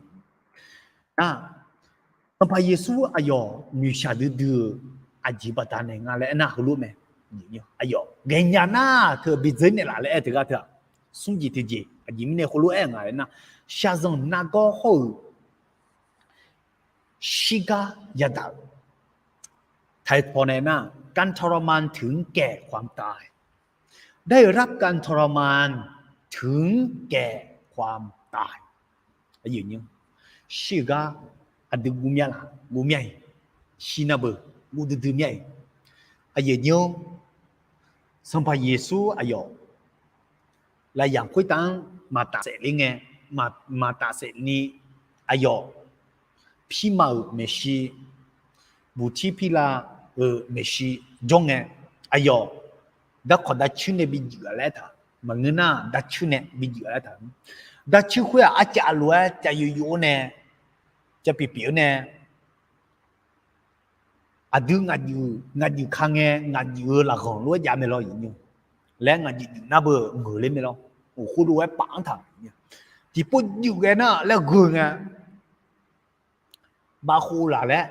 Nar, Sanqpaq Yeqsur aqyawf noeqshaq duidui-euq aqjeq baqdanae nga laer aernar heulof mae. Aqyawf ghaenya nar teu bi dzeur naeqlaf laer aer teugar teu-aq, smr jeq tiqjeq aqjeq mirnae heulof aer nga laer nar, shaqzanq nargawr hawr-euq shirgar yadaq-euq ไทย tawq nae nar, การทรมานถึงแก่ความตาย ได้รับการทรมานถึงแก่ความตาย Shir-eu gar aqdui guv mya laf, guv mya-iq, shir nar beu guv duidui mya-iq, aqyuif nymr, Sanqpaq Yeqsur aqyawf lafyaq khoertav-anr maqtaf saef ler ngae, maqtaf saef ni, aqyawf pirma-euq maeqshi, buqtir pirla-euq maeqshi jawr ngae, aqyawf darkawq darcuir nae bi juif-a laer taq, maqngeur nar darcuir nae bi juif-a laer taq. Darcuir khoer-aq arcav lof-aer cav yuf yuf-awr nae, cav pyeuf pyeuf-awr nae, aqdui ngaq juif ka ngae ngaq juif-eu lafghanq lof-aer jav mae lawr iqnymr laer ngaq juif juif nar beu ngeur ler mae lawr. Uqkhov lof-aer paf-anr taq, tiqpov juif ghae nar laer gheu ngae, bavkhov laf laer,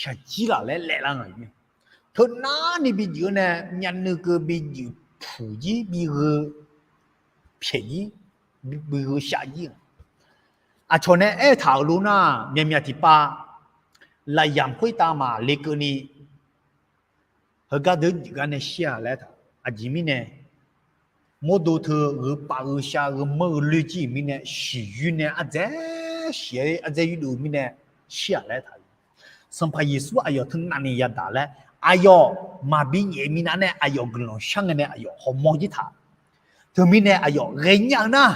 shaqjir laf laer laef lar nga. Teunar ni bi juif-eu nae myavnuiv keuv bi juif puq jir bi gheu pyaeq jir, bi gheu shaf jir. Aqcawq nae aertaq-euq lof nar, myavmyav tiqpav lafyaq khoertav maqle keuvni, heugar deuq juif gar nae shir-a laer taq. Aqjeq mirnae, mawrdo teu gheupav gheushav gheumanr gheuloer jir-euq mirnae, shiqyoer nae ardzae shiq-aer ardzae yoerdov-eu mirnae shir-aq laer taq-eu. Sanqpaq Yeqsur aqyawf teunavni yadaq laer, aqyawf maqbi nyaef minav nae aqyawf guiqlanq shar ngae nae aqyawf hawmawr jir taq. Teumirnae aqyawf ghaenya-eu nar,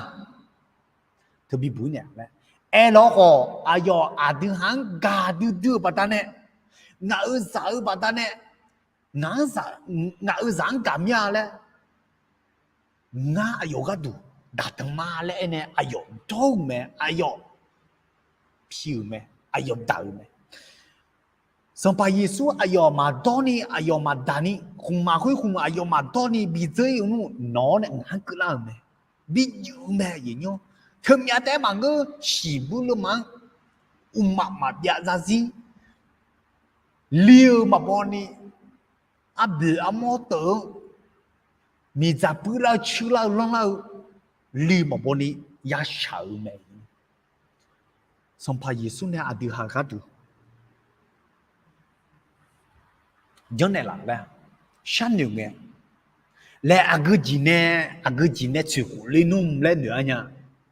teubi buq-ir naeq laer aerlawr khawf, aqyawf aqdui ha-anr gaqdui dui-eu baqdanae, ngaq-euq zaq-eu baqdanae, ngaq-euq zaq-anr gaq mir-a laer, ngar aqyawf gharduq daqdanq ma laer aernae aqyawf dawr-eu mae, aqyawf pi-euq mae, aqyawf daq-euq mae. Sanqpaq Yeqsur aqyawf maqdawr ni, aqyawf maqdaq ni, khmqmaq khoer khmq aqyawf maqdawr ni bidzeur ir-eu nmr nawq-awr nae ngaq-anr keuvlar-euq mae, bi juif-eu mae aqyuif nymr. Teumyav taef-aer maqngeur, shiqbuir leurma-anr uqmaf maqbyav zarzir li-eu maqbaw ni, arboeq armawr teuv-eu miqdzaq puirlar-eu cuirlar-eu lanrlar-eu li maqbaw ni yashaq-euq mae. Sanqpaq Yeqsur nae aqdui ha gharduq janrnaeq laf laer sharnoeq ngae, laer aqgeu jeq nae, aqgeu jeq nae tsoeqkhof le nmr laer noeq-a nya.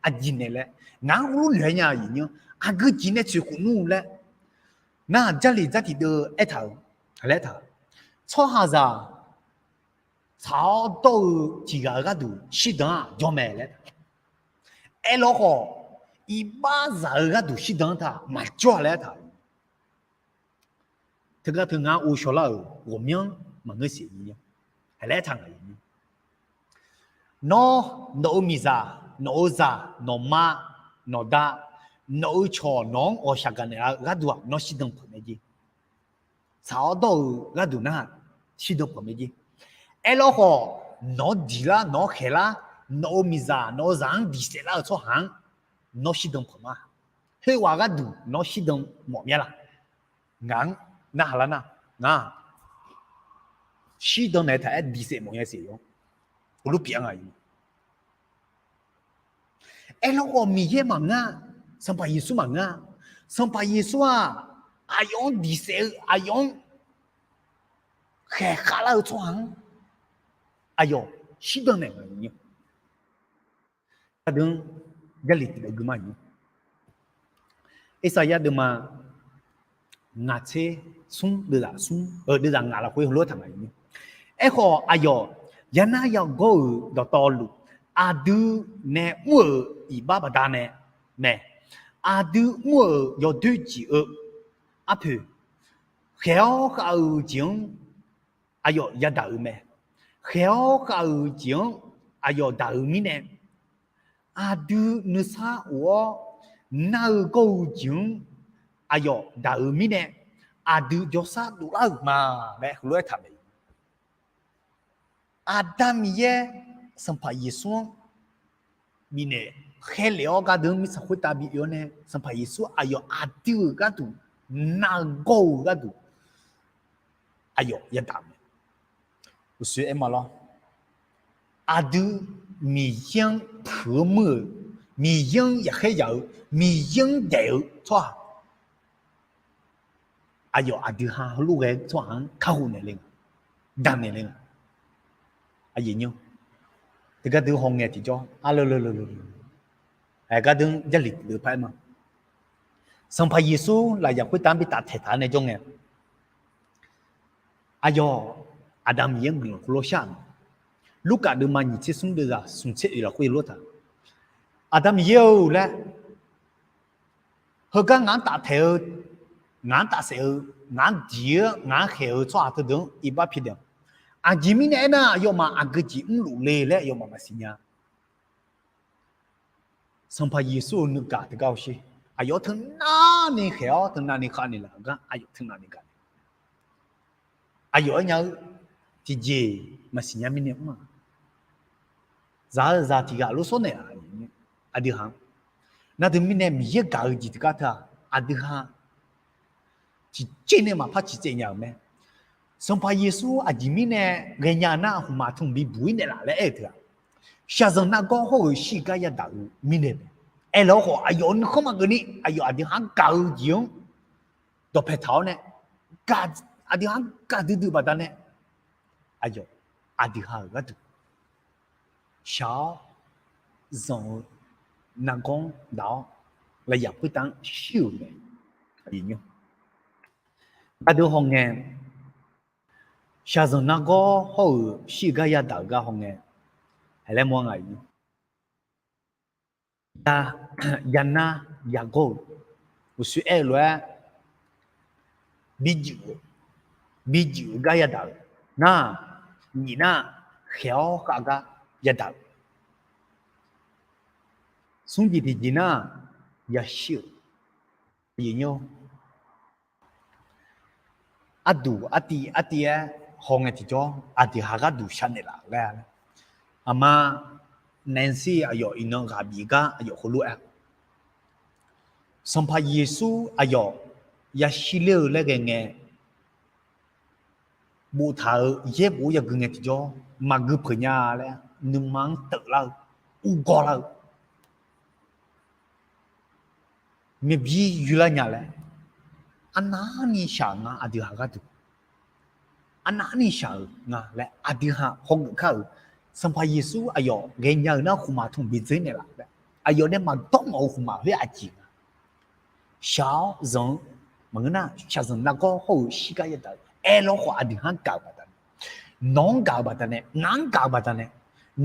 Aqjeq nae laer ngaq-anr heulof noeq-aer nya aqyuif nymr, aqgeu jeq nae tsoeqkhof nmr laer. Nar Jarlif dzartiq deuv aertaq-euq laer taq, tsawrhaqzaq tsaq-awr dawr-eu tiq ghaq-euq gharduq shirdan-aq jawr mae laer taq. Aerlawr khawf, iqbax zaq-eu gharduq shirdan taq maqjawr-a laer taq. Teugar teu ngar ghovshaw lar-euq ghawqmyanr maqngeur siq aqyuif nymr, laer taq ngaq-euq nymr. Nawr, nawq-euq miqzaq, nawq-eu zaq, nawqma, nawqda, nawq-eu cawq nawq-anr ghawqshaq gaqnaeq-a-eu gharduq-aq nawr shirdan peuq mae jer. Tsaq-awr dawr-eu gharduq nar, shirdan peuq mae jer. Aerlawr khawf, nawq-anr diqlar, nawq-anr khaeqlar, nawq-euq miqzaq, nawq-eu zaq-anr diqsaef lar-eu tsawrhaq-anr nawr shirdan peuq ma. Khoerghaq gharduq nawr shirdan mawf mya la? Ngaq-anr narhaq lar nar, ngar shirdan naeq taq-aer diqsaef mawf nya siq-awr, heulof pyeuf-a ngaq-euq. Aerlawr khawf Miqyaer maqngeur-a, Sanqpaq Yeqsur maqngeur-a. Sanqpaq Yeqsur-aq, aqyawf-anr diqsaef-eu, aqyawf-anr khaeqkhav lar-eu tsawrhaq-anr aqyawf shirdan naeq ngaq-euq. Aqdui-anr Jarlif tiqdaef gui ma-euq. Irsaqyar deuvma ngaq tser smr deuvzaq smr-eu deuvzaq ngaq lafkhoer heulof-aer taq ngaq-euq. Aerkhawf aqyawf yanar yagawr-euq dawqtawvluf, aqdui nae mr-euq iqbax baqdanae mae. Aqdui mr-euq yawdoer jeq-eu arpoeq, khaeq-awr khav-eu jeq-anr aqyawf yadaq-euq mae. Khaeq-awr khav-eu jeq-anr aqyawf daq-euq mirnae, aqdui nuisar of-awr nar-eu gawr-eu jeq-anr aqyawf daq-euq mirnae, aqdui jawrshar dovlar-euq ma laer heulof-aer taq mae. Aqda Miqyaer Sanqpaq Yeqsur-anr bifnaeq khaerlef-awr gardeuq-anr mirtsaq khoertav bi oe-awr nae, Sanqpaq Yeqsur aqyawf aqdui-euq gharduq nargawr-eu gharduq aqyawf yadaq mae. Uqshoe aer ma lawr. Aqdui Miqyaer-anr puiq-eu muir-euq, Miqyaer-anr yaqkhaer yaq-eu, Miqyaer-anr daef-eu tsawrhaq aqyawf aqdui ha heulof ghae-eu tsawrhaq-anr kakhof naeq le nga, damq naeq le nga. Aqyuif nymr, tiqgar dui hawngae tiqjawr arleuleule, aqgar deuq-anr Jarlif tiqdeuv par-aer ma. Sanqpaq Yeqsur lafyaq khoertav-anr bi taftaeq taq-a nae jawr ngae, aqyawf Aqda Miqyaer-anr guiqlanq khoerlof shar-aq ma. Lurkaf deuvma nyiq tser smr deuvzaq smq tser oeq lafkhoer lof taq, Aqda Miqyaer-or laer, heugar ngaq-anr taftaeq-eu, ngaq-anr tafsaef-eu, ngaq-anr diq-eu, ngaq-anr khaeq-eu tsawrhaq teudeuq-anr iqbax pi daeq-awq. Aqjeq mirnae aernar, aqyawfmaf aqgeu jeq mrluf le laer aqyawfmaf maqsiq nya. Sanqpaq Yeqsur-euq nuigaq teugar hawsher, aqyawf-anr teunav ni khaeq-awr teunav ni khav naeqlaf-eu gar aqyawf teunav ni gaq naeq. Aqyawf aernya-eu tiqjeq maqsiq nya mirnae mr-aq, zaq-eu zaq tiq ghaq lof sawr naeq-a. Aqdui ha, nar deuq mirnae Miqyaer gaq-eu jeq tiqgar teu-aq, aqdui ha tiqjeq nae maqpar ciqtsaev nya-euq mae. Sanqpaq Yeqsur aqjeq mirnae ghaenya nar, hmqmaq tmq bibuq-ir naeqlaf laer aer-eu teu-aq, shaqzanq nargawr hawr-eu shirgar yadaq-eu mirnae mae. Aerlar khawf, aqyawf-euq nuikhanr maqgeuf ni aqyawf aqdui ha-anr gaq-eu jeq-anr dawqpae taq-awr nae, aqdui ha-anr gaqdui dui baqdanae, aqyawf aqdui ha-euq gharduq shaq-awr zanq-eu nargawr-anr daq-awr lavyaq puirtav-anr shir-euq mae. Gardeuv hawngae, shaqzanq nargawr hawr-euq shir-eu gar yadaq-euq gar hawngae, haelaer mawr nga-iq ya, yanar yagawr-eu uqshoe aer-eu lof-aer, bijuif-eu, bijuif-eu gar yadaq-euq nar, nyiq nar, khaeq-awr khav gar yadaq-euq, smr jeq tiqjeq nar, yashir-euq, arduq artiv artiv-aer hawngae tiqjawr aqdui ha gharduq shar naeqlaf laer-a. Aqma Nancy aqyawf iqnan ghaq bif gar aqyawf heulof-aer, Sanqpaq Yeqsur aqyawf yashir ler-eu laer ghae ngae, boftaq-euq yaerbof-anr yagui ngae tiqjawr maqgui peuq nya laer nuima-anr teuflar-eu, urgawr lar-eu, myavbir yurlar nya laer, arnavni shaq-euq nga aqdui ha gharduq, arnavni shaq-euq nga laer aqdui ha hawgeuf kar-euq, Sanqpaq Yeqsur aqyawf ghaenya-euq nar khmqmaq tmq bi dzeur naeqlaf laer, aqyawf nae maqdawr mawf-eu khmqmaq khoer aqjeq nga. Shaq-awr zanq-eu, maqngeur nar shaqzanq nargawr hawr-eu shir gar yadaq-eu aerlawr khawf aqdui ha-anr gaq-euq baqdanae, nawq-anr gaq-euq baqdanae, ngaq-anr gaq-euq baqdanae,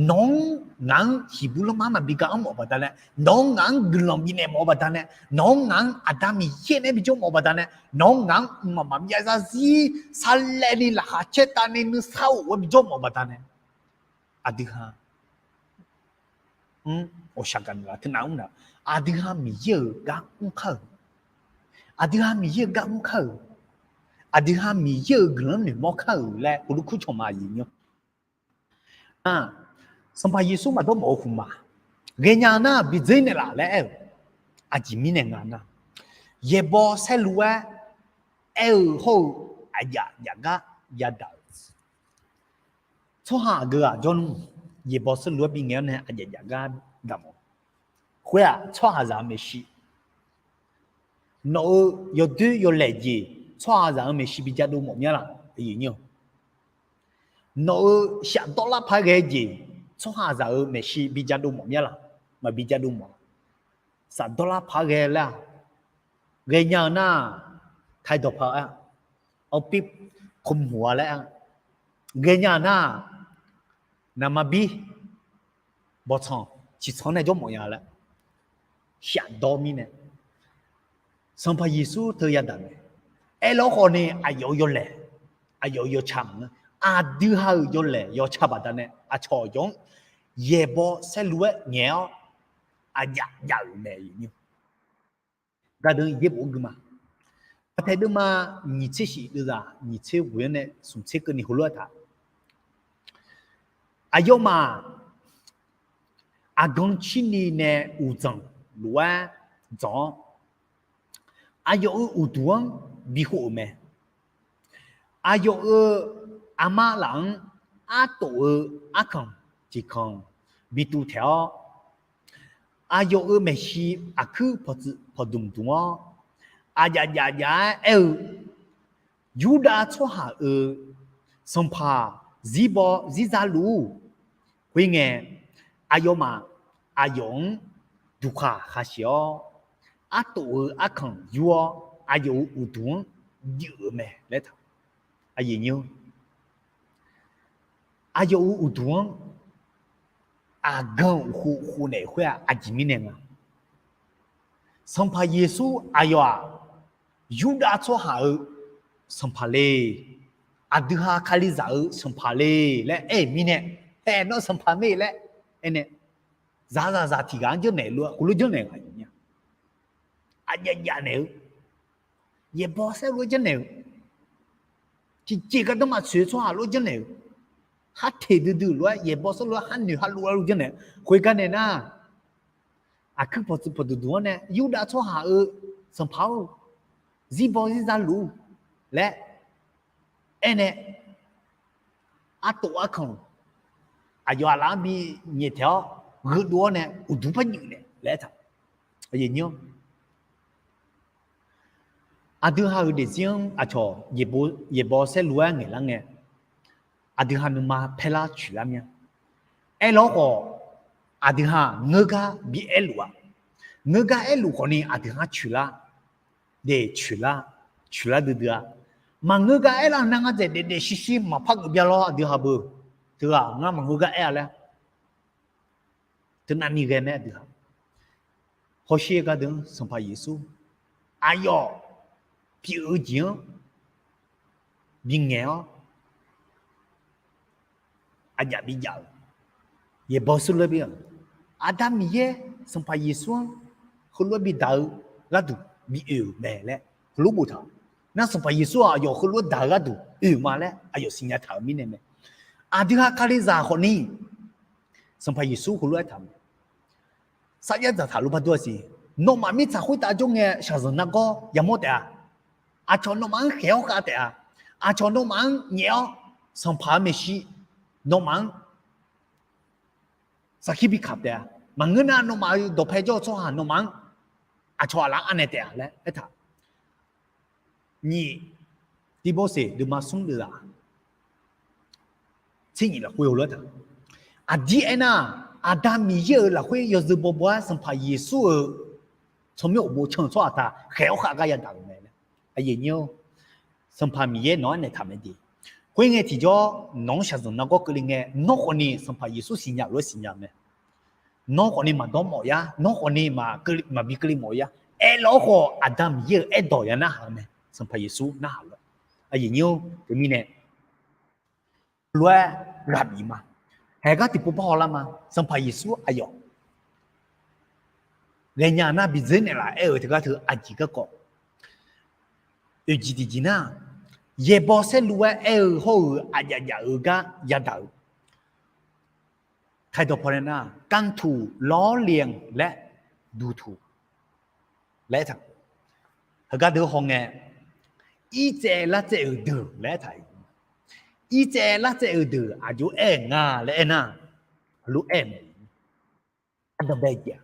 nawq-anr ngaq-anr hiqbur lanrma maqbi gar-anr mawf-eu baqdanae, nawq-anr ngaq-anr guiqlanq bifnaeq mawf-eu baqdanae, nawq-anr ngaq-anr Aqda Miqyaer nae bijawr mawf-eu baqdanae, nawq-anr ngaq-anr mqmaq maqbyav zarzir sarlaevni laqkhaq caertavni nuisar of-aer bijawr mawf-eu baqdanae, aqdui ha-anr ghawqshaq gaq naeqlaf teunav mr nar, aqdui ha Miqyaer-euq gar mr kar-euq, aqdui ha Miqyaer-euq gar mr kar-euq, aqdui ha Miqyaer-euq guiqlanq-anr noeqmawr kar-euq laer heulof kur cawq ma aqyuif nymr. Nar, Sanqpaq Yeqsur maqdawr mawf-eu khmqmaq ghaenya nar bi dzeur naeqlaf laer aer-euq aqjeq mirnae nga nar, yaeqbawq saerlu-aer aer-eu hawr-eu aqyaf yaf gar yadaq-euq tsawrhaq aqgeu ghaq jawrlmr, yaeqbawq saerlu-aer bingae-awr nae aqyaf yaf gar damq-awq. Khoer-aq tsawrhaqzaq-euq maeqshi, nawq-euq yawdoer yawlaeq jeq tsawrhaqzaq-euq maeqshi bi jadov mawf mya laq? Nawq-euq shafdawr lar paq-aer ghae jeq tsawrhaqzaq-euq maeqshi bi jadov mawf mya laq? Maqbi jadov mawf. Shafdawr lar paq-aer ghae laer-aq, ghaenya-eu nar, taidawq paq-aer, awrpir kmqhuq-a laer-a, ghaenya-eu nar, naqmaqbir bawqtsanq ciqtsanq nae jawr mawf nya laer, shafdawr mirnae Sanqpaq Yeqsur teu yadaq mae. Aerlawr khawf ni aqyawf-euq yawlaeq, aqyawf-euq yawtsaq maqngeur, aqdui ha-euq yawlaeq yawtsaq baqdanae aqcawq yawf-anr yaeqbawq saerlu-aer ngaeq-awr aqyaf yaf-euq mae. Gardeuv yaerbof-anr gui ma. Aqtaeq deuvma nyiq tser shif deuvzaq nyiq tser ghoe-anr nae smq tser keuvni heulof-aer taq, aqyawfmaf aqgan cirni nae uqdzanq lof-aer dzanq-awr, aqyawf-euq uqduq-anr bi khof-euq mae. Aqyawf-euq aqma laf-anr artof-eu arkanq tiqkanq bi tuv taeq-awr, aqyawf-euq maeqshi aqkuir pawqtsuif pawqdmq dmq-awr, aqjaf jaf jaf-aer aer-eu, Yurdav tsawrhaq-euq sanqpaq zirbaw zirza luf-ur. Khoerngae, aqyawfmaf aqyawf-anr duqkhaq khaq shif-awr, artof-eu arkanq yur-awr, aqyawf-euq uqduq-anr juif-euq mae laer taq. Aqyawf-euq uqduq-anr aqgan-euq khof khof naeq khoer-aq, aqjeq mirnae nga. Sanqpaq Yeqsur aqyawf-aq, Yurdav tsawrhaq-euq sanqpaq le, aqdui ha Kalizaq-euq sanqpaq le laer aer-euq mirnae, haeq nawr sanqpaq mae laer aernae, zaqzaqzaq tiq ghaq-anr janrnaeq lof-aer khoerlof janrnaeq ghaq-euq nya. Aqjav jav naeq-eu, yaeqbawq saerlu-aer janrnaeq-eu, tiqjeq gardanr maqtsoeq-eu tsawrhaq lof-aer janrnaeq-eu, kharteq duidui lof-aer yaeqbawq saerlu-aer kharnoeq kharlov-aer lof janrnaeq-eu khoergar nae nar, aqkuir pawqtsuif pawqdmq dmq-anr nae Yurdav tsawrhaq-euq sanqpaq-or, zirbaw zirza luf-ur laer aernae, artof arkanq aqyawf aqlaf-anr bi nyaeftaeq-awr gheudov-awr nae uqduq par juif naeq laer aertaq. Aqdui ha-euq daefzir-anr aqcawq yaeqbawq saerlu-aer ngaeqlar ngae, aqdui ha nuima paerlar coeqlar mir-a. Aerlar khawf, aqdui ha ngeur gar bi aerluf-a. Ngeur gar aerluf khawfni aqdui ha coeqlar, daef coeqlar, coeqlar duidui-a. Maqngeur gar aerlar nar ngar dzaeq daefdaef shirshir maqpar geuf bya lawr aqdui ha beu. Teughaq ngar maqngeur gar aer-a laer teunavni ghae mae aqdui ha. Hawsher gardeuq-anr Sanqpaq Yeqsur aqyawf pyeuf-eu jeq-anr bingaeq-awr aqjaf bijav-euq yaeqbawq surler bir-aq, Aqda Miqyaer Sanqpaq Yeqsur-anr heulof-aer bidaq-eu gharduq bi oe-euq mae laer heulof boftaq-euq. Nar Sanqpaq Yeqsur-aq aqyawf heulof-aer daq-eu gharduq oe-euq ma laer aqyawf siqnya taq-euq mirnae mae. Aqdui ha Kalizaq khawfni Sanqpaq Yeqsur heulof-aer taq mae. Sarjax dzaqtaq lof par dur-a siq. Nawmaf mirtsaq khoertav jawr ngae shaqzanq nargawr yamawr taef-a. Aqcawq nawmaf-anr khaeq-awr khav taef-a. Aqcawq nawmaf-anr nyaef-awr sanqpaq-eu maeqshi nawmaf-anr sarkir bi kaq taef-a. Maqngeur nar nawmaf-euq dawqpae jawr-eu tsawrhaq nawmaf-anr aqcawq aqlaf anaeq taef-a laer aertaq. Nyiq Tiqbawrseq deuvma smr deuvzaq tser nyiq lafkhoer heulof-aer taq. Aqdir aernar, Aqda Miqyaer-euq lafkhoer yawzeu bawbaw-aer Sanqpaq Yeqsur-euq tsawrmyanr uqmov can-eu tsawrhaq taq khaeq-awr khav gar yadaq-euq mae laer. Aqyuif aqnyir-or, Sanqpaq Miqyaer nawq-anr naeqtaq mae de. Khoerngae tiqjawr nawq-anr shaqzanq nargawr keuvle ngae, nawr khawfni Sanqpaq Yeqsur siqnya lof-aer siqnya mae. Nawr khawfni maqdawr mawf yar, nawr khawfni maqbi keuvle mawf yar. Aerlawr khawf Aqda Miqyaer-euq aerdawq ya narhaq-eu mae. Sanqpaq Yeqsur narhaq lof-aer. Aqyuif aqnyir-or, teumirnae lof-aer ghaq bif ma. Haeq gar tiqpov par hawlar ma. Sanqpaq Yeqsur aqyawf ghaenya nar bi dzeur naeqlaf aer-eu teugar teu aqjeq garkawv oeq jeq tiqjeq nar, yaeqbawq saerlu-aer aer-eu hawr-eu aqjaf jaf-eu gar yadaq-eu ไทย dawqpaw nae nar, การถูกล้อเลียนและดูถูก laer aertaq. Heugar deuq hawngae, irtsaev lartsaev-euq deuq laer aertaq. Irtsaev lartsaev-euq deuq aqjox aer-eu nga laer aernar, heulof-aer mae. Ardanqbae jeq-aq,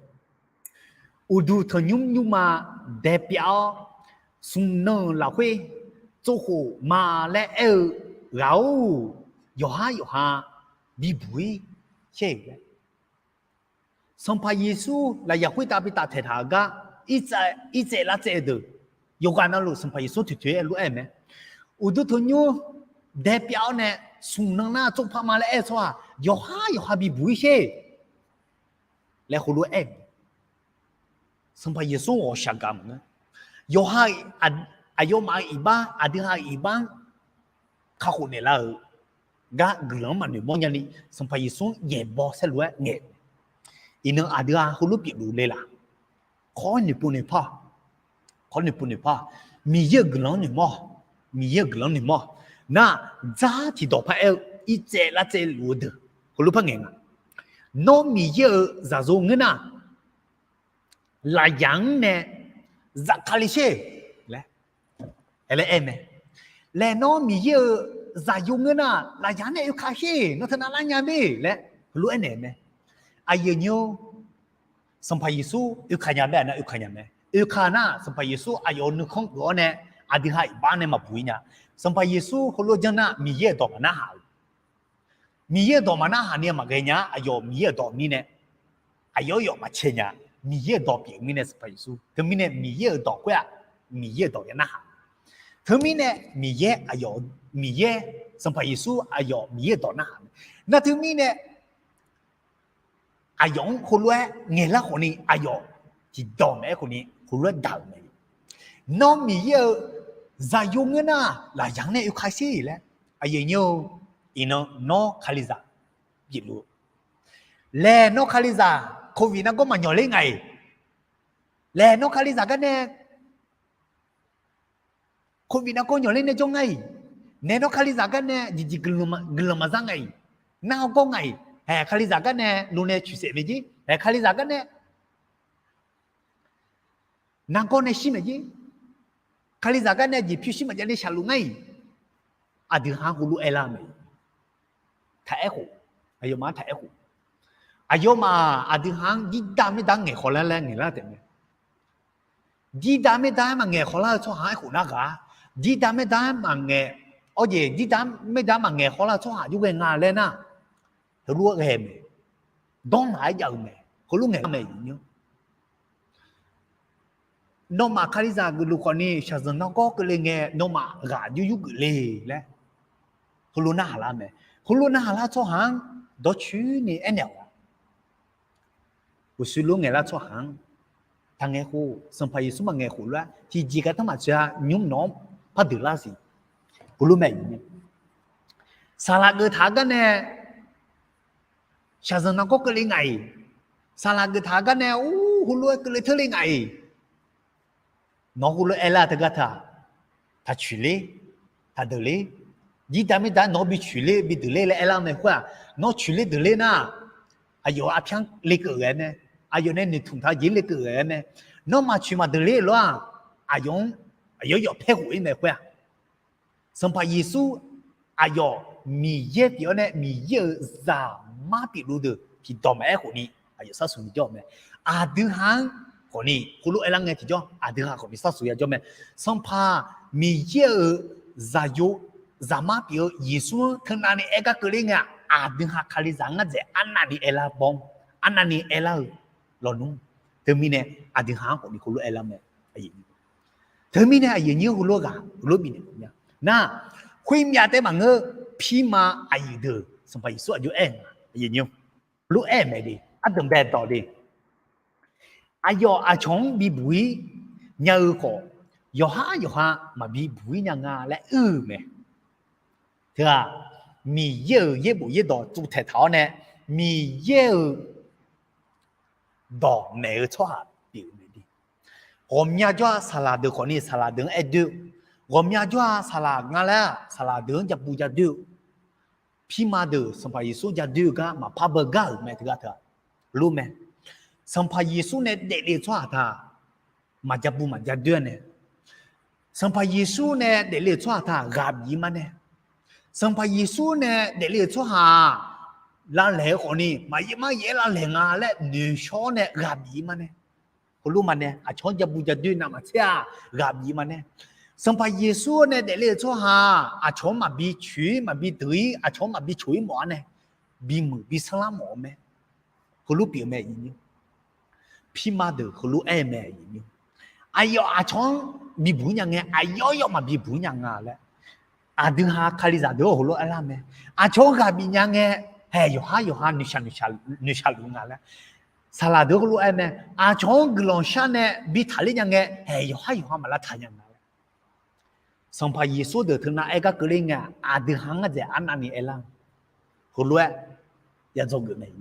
uqduq tanqnymr nymrma daepyav-awr, smq nan-euq lafkhoer tsovkhof ma laer aer-eu ghaq-or, yawqhar yawqha bibuq-ir sher-eq laer. Sanqpaq Yeqsur lafyaq khoertav bi taftaeq taq-euq gar, irtsaev lartsaev-eu deuq yawqghaq navluf Sanqpaq Yeqsur toeqtoeq-aer lof-aer aer mae. Uqduq tanqnymr daepyav-awr nae smq nan nar tsovpaq ma laer aer-eu tsawrhaq yawqhar yawqha bibuq-ir sher laer heulof-aer aer-eu mae. Sanqpaq Yeqsur ghawqshaq gaq maqngeur. Yawqha aqyawfmaf-euq iqbax, aqdui ha-euq iqbax-anr kakhof naeqlar-euq gar guiqlanq-anr maqnoeq mawr nyani, Sanqpaq Yeqsur yaeqbawq saerlu-aer ngaeq-eu mae. Iqnan aqdui ha heulof pyeufluf le laq? Khawr noeqpov noeqpar, khawr noeqpov noeqpar, Miqyaer-euq guiqlanq-anr noeqmawr, Miqyaer-euq guiqlanq-anr noeqmawr. Nar, dzar tiqdawq par aer-eu irtsaev lartsaev luf-eu deuq heulof par ngaeq nga. Nawr Miqyaer-euq zaqyo ngeur nar, lafyaq-anr nae zafkale sher laer, laer aer mae. Laer nawr Miqyaer-euq zaqyo ngeur nar, lafyaq-anr nae oeka sher, nawr teunav lar nya be laer heulof aernaeq mae. Aqyuif aqnyir-or, Sanqpaq Yeqsur oeka nya bae-aq nar oeka nya mae. Oeka nar Sanqpaq Yeqsur aqyawf-euq nuikhanr geuf-awr nae aqdui ha iqbax nae maqbuq-ir nya. Sanqpaq Yeqsur heulof janr nar Miqyaer-euq dawq maqnarhaq-eu Miqyaer-euq dawq maqnarhaq ni maqghae nya-a. Aqyawf Miqyaer-euq dawq mirnae, aqyawf yawf maqcae nya. Miqyaer-euq dawq pyeuf mirnae Sanqpaq Yeqsur teumirnae Miqyaer-euq dawq khoer-aq, Miqyaer-euq dawq ya narhaq. Teumirnae Miqyaer aqyawf, Miqyaer, Sanqpaq Yeqsur aqyawf Miqyaer-euq dawq narhaq mae. Nar teumirnae aqyawf-anr heulof-aer ngaeqlar khawfni aqyawf tiqdawq maeq-aer khawfni heulof-aer daq-euq mae. Nawr Miqyaer-euq zaqyo ngeur nar, lafyaq-anr nae oeka sher laer. Aqyuif aqnyir-or, iqnan nawr Kalizaq bifluf-eu, laer nawr Kalizaq covid nargawr maqnyawq ler nga-iq, laer nawr Kalizaq gar nae covid nargawr nyawq ler nae jawr nga-iq, naeq nawr Kalizaq gar nae jeqjeq guiqlanq maqzar nga-iq, nar hawgawr nga-iq, haeq Kalizaq gar nae lo nae coeqsaef mae jer, haeq Kalizaq gar nae nargawr nae shir mae jer, Kalizaq gar nae jeqpyur shir maqjav ni shaqluf ngar-iq, aqdui ha-anr heulof-aer lar mae. Taq aerkhof, aqyawfmaf-anr taq aerkhof, aqyawfmaf aqdui ha-anr dirda maerda-anr ngaeq khawlar laer ngaeqlar taef mae. Dirda maerda-aer maqngaeq khawlar-eu tsawrhaq-anr aerkhof nar ghaq-a. Dirda maerda-aer maqngaeq Awr jeq dirdar maerdar maqngaeq khawf lar tsawrhaq jawrghae nga laer nar, heulof-aer ghae-eu mae. Dawrlaq-aer jav-eu mae. Heulof ngaeq lar mae. Nawmaf Kalizaq geufluf khawfni shaqzanq nargawr keuvle ngae, nawmaf ghaq yur yur geuf le laer heulof narhaq lar mae. Heulof narhaq lar tsawrhaq-anr dawrcoeni aernaeq-awq. Uqshoe lof ngaeq lar tsawrhaq-anr taqngaeq khof, Sanqpaq Yeqsur maqngaeq khof lof-aer tiqjeq gardanr maqtsoeq-a. Nymr nawq-anr par deuq lar siq. Heulof mae. Saqlaq geuf taq-eu gar nae shaqzanq nargawr keuvle ngaq-iq, saqlaq geuf taq-eu gar nae ur heulof-aer keuvle teurle ngaq-iq, nawq heulof-aer aerlar teugar teu-aq, taq coeqler, taq deuqler, dirdar maerdar nawq bi coeqler bi deuqler laer aerlar mae khoer-aq, nawr coeqler deuqler nar, aqyawf arpyar lekeuv ghae mae. Aqyawf nae noeqtmq taq-eu jeq lekeuv ghae mae. Nawr maqcoeq maqdeuqler lof-aq, aqyawf-anr aqyawf yawf paer khof-ir mae khoer-aq, Sanqpaq Yeqsur aqyawf Miqyaer pyeuf-awr nae Miqyaer-euq zaqmar pyeufluf deuq tiqdawq maqaer khofni aqyawf sharsuq ni jawr-eu mae. Aqdui ha-anr khawfni heulof aerlar ngae tiqjawr aqdui ha khawfni sharsuq yajawr mae. Sanqpaq Miqyaer-euq zaqyo zaqmar pyeuf-eu Yeqsur-anr teunavni aer gar keuvler ngae-aq, aqdui ha Kalizaq ngar dzaeq arnavni aerlar bawr, arnavni aerlar-eu lawnmr. Teumirnae aqdui ha-anr khawfni heulof aerlar mae. Teumirnae aqyuif aqnyir heulof ghaq heulof bifnaeq nya nar, khoermyav taef maqngeur, pirma aqyuif deuq Sanqpaq Yeqsur aqjox aer-eu nga, aqyuif aqnyir heulof aer-eu mae de, ardanq bae dawq de. Aqyawf aqcawq-anr bibuq-ir nya-eu khawf, yawqhar yawqha maqbi buq-ir nya nga laer uir-euq mae. Teu-aq, Miqyaer-euq yaerbof yaerdawq tsuvtaeq taq-awr nae, Miqyaer-euq dawq maeq-eu tsawrhaq pyeuf-eu mae de. Ghawqmya jawr-a saqlaq deuq khawfni saqlaq deuq-anr aer doer-eu, ghawqmya jawr-a saqlaq nga laer-aq saqlaq deuq-anr jabu jadoer-eu, pirma deuq Sanqpaq Yeqsur jadoer-eu gar maqpar beugar-euq mae teugar teu-aq, lor mae. Sanqpaq Yeqsur nae daefle-eu tsawrhaq taq maqjabu maqjadoer-a nae, Sanqpaq Yeqsur nae daefle-euq tsawrhaq taq ghaq bif-ir ma nae, Sanqpaq Yeqsur nae daefle-euq tsawrhaq-aq, lavlaeq-eu khawfni maqyaer mar yaer lavlaeq nga laer noeqshawr-awr nae ghaq bif-ir ma nae, heulof ma nae aqcawq-anr jabu jadoer navmaqtser-aq ghaq bif-ir ma nae, Sanqpaq Yeqsur nae daefle-euq tsawrhaq-aq, aqcawq-anr maqbi coeq-ir maqbi deuq-ir aqcawq-anr maqbi coeq-ir mawf-ar nae, bimuiq bi sanrlar mawf-eu mae. Heulof pyeuf-eu mae. Pirma deuq heulof aer-eu mae. Aqyawf aqcawq-anr bibuq-ir nya ngae aqyawf yawf maqbi buq-ir nya nga laer, aqdui ha Kalizaq deuq-anr heulof aerlar mae. Aqcawq-anr ghaq bif nya ngae, haeq yawqhar yawqha noeqshaq noeqshaq luf nga laer, saqlaq deuq heulof aer mae. Aqcawq-anr guiqlanq shar nae bi taqler nya ngae, haeq yawqhar yawqha maq lavtaq nya nga laer, Sanqpaq Yeqsur deuq teunav aer gar keuvler ngae, aqdui ha ngar dzaeq arnavni aerlar-eu heulof-aer yadzaw geuf mae.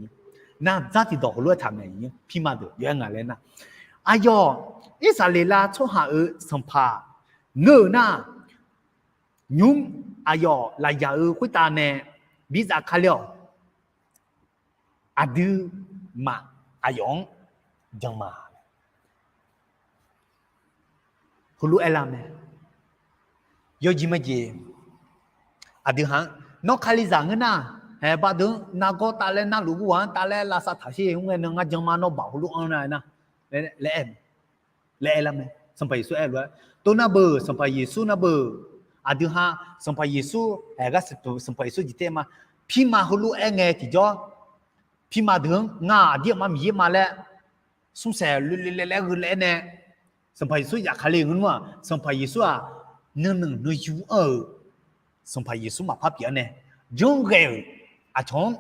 Nar dzar tiqdawq heulof-aer taq mae. Pirma deuq yawr-aer nga laer nar, aqyawf Irsaqleqlav tsawrhaq-euq sanqpaq ngeur-euq nar, nymr aqyawf lafyaq-euq khoertav nae bizav ka ler-awq. Aqduimaf aqyawf-anr jan ma. Heulof aerlar mae. Yawjeq majeq, aqdui ha-anr, nawr Kalizaq ngeur nar, haeq baqdeuq-anr nargawr tavlaer narluf gurghaq-anr tavlaer lavsav taq sher mr ngae nan ngar jan ma nawr baq heulof anr nar-aer nar, laer aer-eu laer aerlar mae. Sanqpaq Yeqsur aer-eu lof-aer, tov nar beuq, Sanqpaq Yeqsur nar beuq, aqdui ha Sanqpaq Yeqsur haeq gar siqtuq Sanqpaq Yeqsur jeq taef ma. Pirma heulof aer ngae tiqjawr, pirma deuq-anr ngar aqdir aqma Miqyaer ma laer smrsaeq loeloe laer gheu laer nae, Sanqpaq Yeqsur zafkale-eu ngar nmr-aq, Sanqpaq Yeqsur-aq, nuinanq nuiyu anr-euq Sanqpaq Yeqsur maqpar pyeuf-anr nae, janrghae-euq aqcawq-anr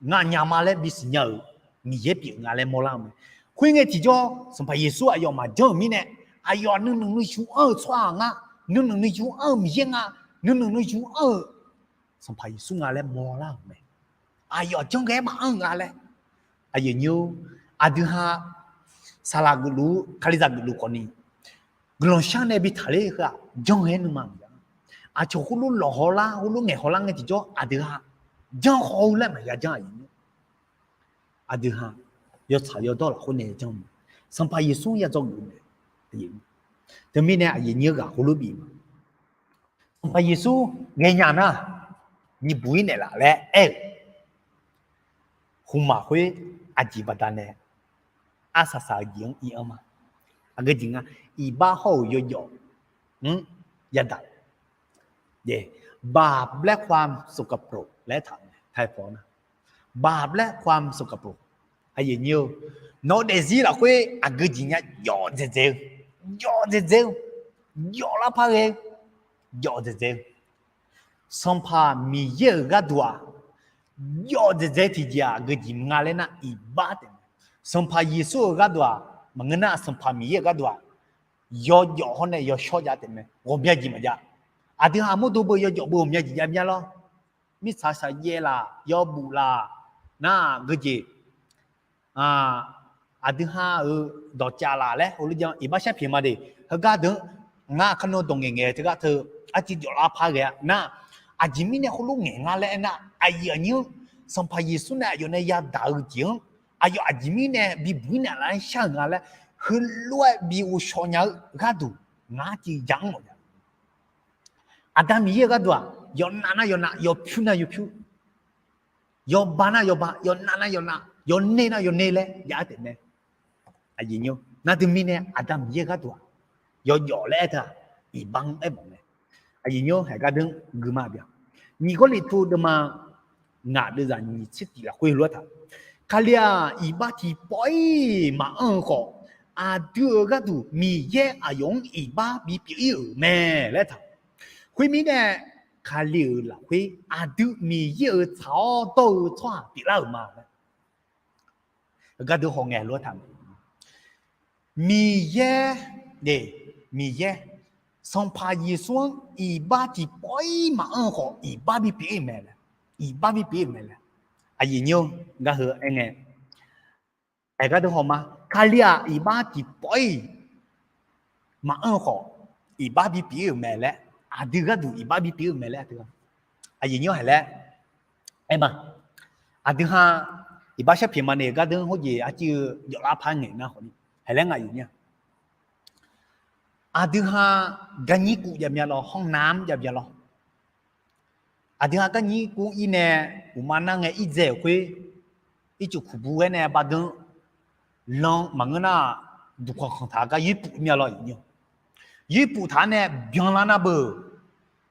nganyaf ma laer bisiq nya-euq Miqyaer pyeuf nga laer mawrlar-eu mae. Khoerngae tiqjawr Sanqpaq Yeqsur aqyawf maqjanr-euq mirnae, aqyawf nuinanq nuiyu anr-eu tsawrhaq nga, nuinanq nuiyu anr-eu Miqyaer nga, nuinanq nuiyu anr-eu Sanqpaq Yeqsur nga laer mawrlar-euq mae. Aqyawf janrghae-aer maqanr-eu nga laer, aqyuif aqnyir-or, aqdui ha saqlaq geufluf-ur Kalizaq geufluf khawfni guiqlanq shar nae bi taqler heu-aq janrghae-aer nuima maqya. Aqcawq khoerlof lawqhaw lar, khoerlof ngaeqhaw lar ngae tiqjawr aqdui ha janrhaw-eu laer maqya janr aqyuif aqnyir. Aqdui ha yawtsaq yawdawr lafkhoer nae janr mae. Sanqpaq Yeqsur-anr yadzawr geuf mae. Teumirnae aqyuif aqnyir-eu ghaq khoerlof bif ma. Sanqpaq Yeqsur ghaenya nar, nyiq buq-ir naeqlaf laer aer-euq hmqmaq khoer aqjeq baqdanae arsaq saq-eu jeq-anr iranr ma. Aqgeu jeq nga, iqbax hawr-euq yawjawf-anr yadaq. บาปและความสกปรก laer taq-a, บาปและความสกปรก Aqyuif aqnyir-eu, nawq-eu daefzir lafkhoer aqgeu jeq nya jawf dzaeqdzaeq-eu, jawf dzaeqdzaeq-eu, jawf lar par ghae-eu, jawf dzaeqdzaeq-eu, Sanqpaq Miqyaer-euq gharduq-aq, jawf dzaeqdzaeq tiqjeq-aq aqgeu jeq nga laer nar iqbax taef mae. Sanqpaq Yeqsur-euq gharduq-aq, maqngeur nar Sanqpaq Miqyaer-euq gharduq-aq, yawjawf hawr nae yawshawr jav taef mae, ghawqmya jeq maqjav. Aqdui ha mawrdo beu yawjawf beu ghawqmya jeq jav mya lawr. Mirtsaq shaqjaev laf, yawbuf laf, nar-aq geujeq aqdui ha-euq dawqcav laf laer heulof jan iqbax sharpyaeq ma de. Heugar deuq-anr ngar kanaw dawq ngaeqngaeq-eu teugar teu arciv jawf lar par ghae-a nar, aqjeq mirnae heulof ngaeq nga laer aernar, aqyuif aqnyir-anr Sanqpaq Yeqsur nae aqyawf nae yadaq-eu jeq-anr aqyawf aqjeq mirnae bibuq-ir naeqlaf-aer shar-euq nga laer heulof-aer bi ghovshaw nya-eu gharduq ngar civ ya-anr mawf nya. Aqda Miqyaer-euq gharduq-aq, yawnav nar yawnav, yawpyur nar yawpyur, yawba nar yawba, yawnav nar yawnav, yawner nar yawner laer jav-aer taef mae. Nar teu mirnae Aqda Miqyaer-euq gharduq-aq, yawjawf laer aer teu-aq, iqbax-anr aermawf mae. Aqyuif aqnyir-anr haeq gar deuq-anr gui ma bya. Nyiq Gawrliqtu deuvma ngaq deuvzaq nyiq tser tiq lafkhoer heulof-aer taq, Kali-aq, iqbax tiqpawf-iq maqanr-eu khawf, aqdui-euq gharduq Miqyaer aqyawf-anr iqbax bipyeuf-ir-euq mae laer taq. Khoermirnae, Kali-euq lafkhoer aqdui Miqyaer-euq tsaq-awr dawr-eu tsawrhaq pyeuflar-euq ma laer. Heugar deuq hawngae lof-aer taq mae. Miqyaer, Miqyaer, Sanqpaq Yeqsur-anr iqbax tiqpawf-iq maqanr-eu khawf, iqbax bipyeuf-ir-euq mae laer, iqbax bipyeuf-ir-euq mae laer. Aqyuif aqnyir-eu, gar heu aer ngae, haeq gar deuq haw ma. Kali-aq, iqbax tiqpawf-iq maqanr-eu khawf, iqbax bipyeuf-ir-euq mae laer, aqdui gharduq iqbax bipyeuf-ir-euq mae laer, aqyuif aqnyir-anr haeq laer aer ma. Aqdui ha iqbax sharpyaeq ma nae gar deuq hawjeq arciv-eu jawflar par ngaeq nar khawf ni, haeq laer ngaq yuf nya. Aqdui ha garnyir kuv jav mya lawr, hawrnamq jav mya lawr. Aqdui ha garnyir kuv-ir nae, uqma nar ngae irdzae-euq khoer, ircuf kuqbu-aer nae baqdeuq lan maqngeur nar, duqkhanq khanq taq-eu gar yoerpuf mya lawr. Yoerpuf taq-a nae byanlar nar beu,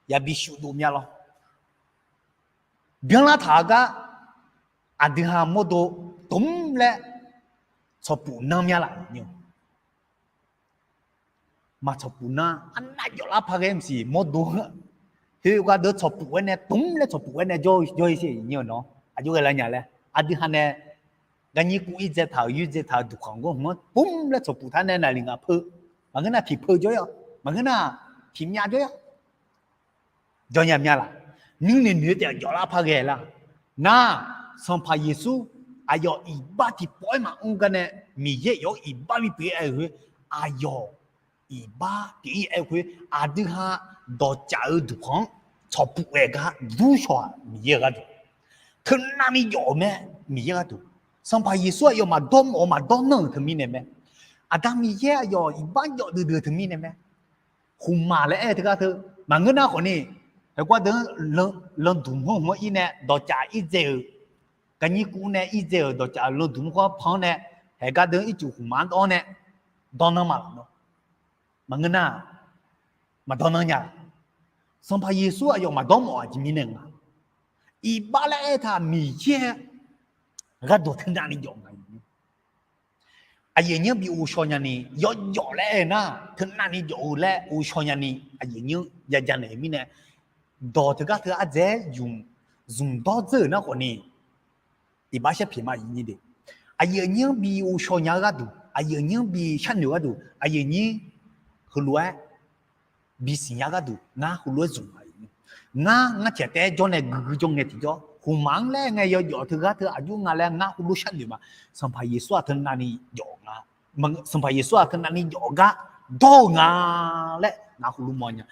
yabi shuf dov mya lawr. Byanlar taq-eu gar, aqdui ha mawrdo dmr laer tsawqpuf nanr mya laf. Maq tsawqpuf nar arnav jawflar par ghae maqsiq mawrdo-anr, khoergar deuq tsawqpuf-aer nae dmr laer tsawqpuf-aer nae jawr-ir siq nyir-eu nawr aqjox ghae lar nya laer, aqdui ha nae garnyir kuv irdzae taq-euq yoerdzae taq-euq duqkhanq gawr hmq-anr dmr laer tsawqpuf taq nae naqliq ngaq peu, maqngeur nar tiq peu jawr-ir-awq, maqngeur nar tiq myav jawr-ir-awq. Jawr nya mya laf. Nuirnoeq noeq-eu taef-aer jawflar par ghae lar. Nar, Sanqpaq Yeqsur aqyawf iqbax tiqpawf-aer maqmr gar nae, Miqyaer yawf-anr iqbax bipyeuf-ir aer-eu khoer, aqyawf iqbax pyeuf-ir aer-eu khoer, aqdui ha dawqcaf-eu duqkhanq-anr tsawqpuf ghae gar dur shaw-aq, Miqyaer-euq gharduq teunavni jawf-eu mae. Miqyaer gharduq Sanqpaq Yeqsur aqyawf maqdawr mawf-eu maqdawr nanr-euq teumirnae mae. Aqda Miqyaer aqyawf iqbax jawf duidui-eu teumirnae mae. Khmqmaq laer aer-eu teugar teu maqngeur nar khawf ni, haeqgar deuq-anr landuq mr-anr hmq-anr ir nae dawqcaf irdzae-euq, garnyir kuv nae irdzae-euq dawqcaf landuq mr-anr pan-anr nae, haeqgar deuq-anr ircuf khmqmaq-anr dawr-awr nae dawr nanr ma laf nawr. Maqngeur nar, maqdawr nanr nya. Sanqpaq Yeqsur aqyawf maqdawr mawf-eu aqjeq mirnae nga. Iqbax laer aer-eu taq Miqyaer gharduq teunavni jawf nga. Aqyuif aqnyir bi ghovshaw nyani, yawjawf laer aer-eu nar teunavni jawf-eu laer ghovshaw nyani, aqyuif aqnyir ya janaeq-eu mirnae, dawq teugar teu ardzaeq-aer zmq dawr dzeur-euq nar khawf ni, iqbax sharpyaeq ma aqyuif aqnyir de. Aqyuif aqnyir-anr bi ghovshaw nya-eu gharduq, aqyuif aqnyir-anr bi sharnoeq-eu gharduq, aqyuif aqnyir heulof-aer bisiq nya gharduq ngar heulof-aer zmq-a. Ngar, ngar tiq ghaq taef-aer jawr nae guiqguiq jawr ngae tiqjawr, khmqmaq-anr laer ngae yawjawf teugar teu aqjox nga laer ngar heulof sharnoeq ma. Sanqpaq Yeqsur-aq teunavni jawf nga. Sanqpaq Yeqsur-aq teunavni jawf-eu gar dawr-eu nga laer ngar heulof mawrnya.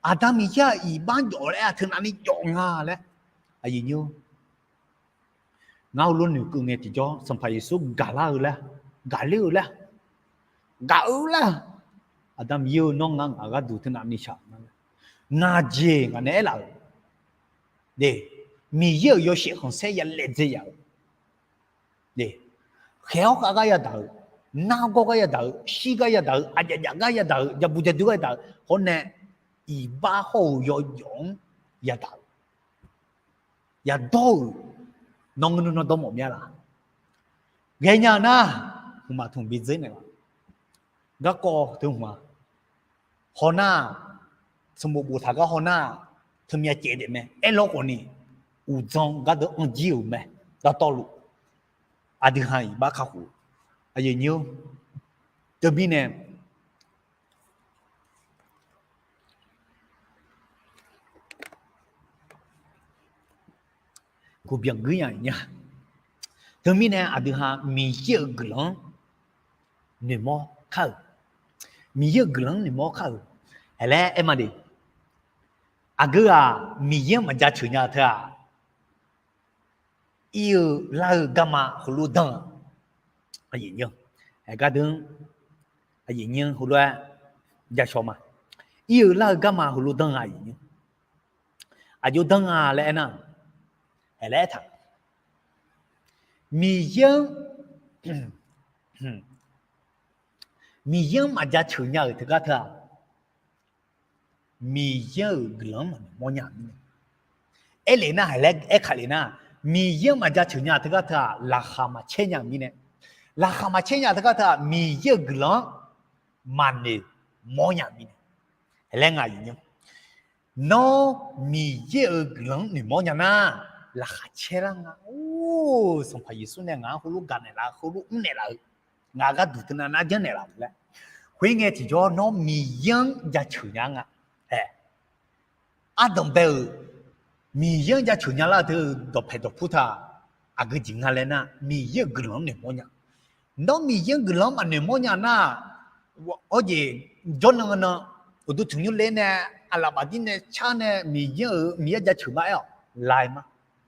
Aqda Miqyaer-aq iqbax jawf laer-aq teunavni jawf nga laer, aqyuif aqnyir ngar heulof noeqkeuv ngae tiqjawr Sanqpaq Yeqsur gaqlar-eu laer, gaqler-eu laer, gaq-eu laer, Aqda Miqyaer-eu nawr ngar ngaq gharduq teunavni shaq nga laer, ngaq jeq ngaq nae aerlaf-euq, Miqyaer-euq yawshaef khanqsaer ya laedzae yaf-euq, khaeq-awr khav gar yadaq-euq, nargawr gar yadaq-euq, shir gar yadaq-euq, aqjaf jaf gar yadaq-euq, jabu jadui gar yadaq-euq hawr nae, iqbax hawr-eu yawjawf-anr yadaq-euq, yadawr-euq, nawr ngeur nawr dawrmawf mya laf. Ghaenya-eu nar, hmqmaq tmq bi dzeur naeq laf. Garkawv teu hmq-a, hawnar-aq, sanqbof boftaq gar hawnar-aq, teumyav caev daef mae. Aerlawr khawfni, uqdzan gardeuv anr jir-euq mae. Dawqtawvluf, aqdui ha iqbax kakhof. Aqyuif nyir-or, teumirnae Kuqbyanq guir nya-iq nya. Teumirnae aqdui ha Miqyaer-euq guiqlanq-anr noeqmawr kar-euq, Miqyaer-euq guiqlanq-anr noeqmawr kar-euq, haeq laer aer ma de. Aqgeu-aq Miqyaer-anr maqjaceuq nya-eu teu-aq, ir-eu lar-eu garma heulof danr-a. Aqyuif nyir-anr, aer gardeuv-anr, aqyuif nyir-anr heulof-aer jashawr ma. Ir-eu lar-eu garma heulof danr-a, aqyuif nyir. Aqjox danr-a laer aernar, haeq laer aertaq, Miqyaer-anr, Miqyaer-anr maqjaceuq nya-euq teugar teu-aq, Miqyaer-euq guiqlanq-anr maqnoeq mawrnya-euq mirnae. Aerlef nar, haeq laer aerkaq lef nar, Miqyaer-anr maqjaceuq nya teugar teu-aq, laqkhaq maqcaer nya-euq mirnae. Laqkhaq maqcaer nya teugar teu-aq, Miqyaer-euq guiqlanq-anr maqnoeq mawrnya-euq mirnae. Haeq laer nga-iq nya. Nawr Miqyaer-euq guiqlanq-anr noeqmawr nya nar, laqkhaq caer lar nga. Or, Sanqpaq Yeqsur nae ngaq-anr heulof gaq naeqlaf-eu, heulof mr naeqlaf-eu, ngaq gharduq teunav nar janrnaeq laf-euq laer. Khoerngae tiqjawr nawr Miqyaer-anr jaceuq nya nga. Aer, ardanq bae-euq Miqyaer-anr jaceuq nya lar-eu teu dawqpaeq dawqpur taq aqgeu jeq nga laer nar, Miqyaer-euq guiqlanq-anr noeqmawr nya. Nawr Miqyaer-anr guiqlanq-anr maqnoeq mawrnya nar, hawjeq jawrnan nan uqduq tanqnymr ler nae, aqlaf bafdir nae car nae Miqyaer-euq, Miqyaer jaceuq ma aer-awq, laeq ma,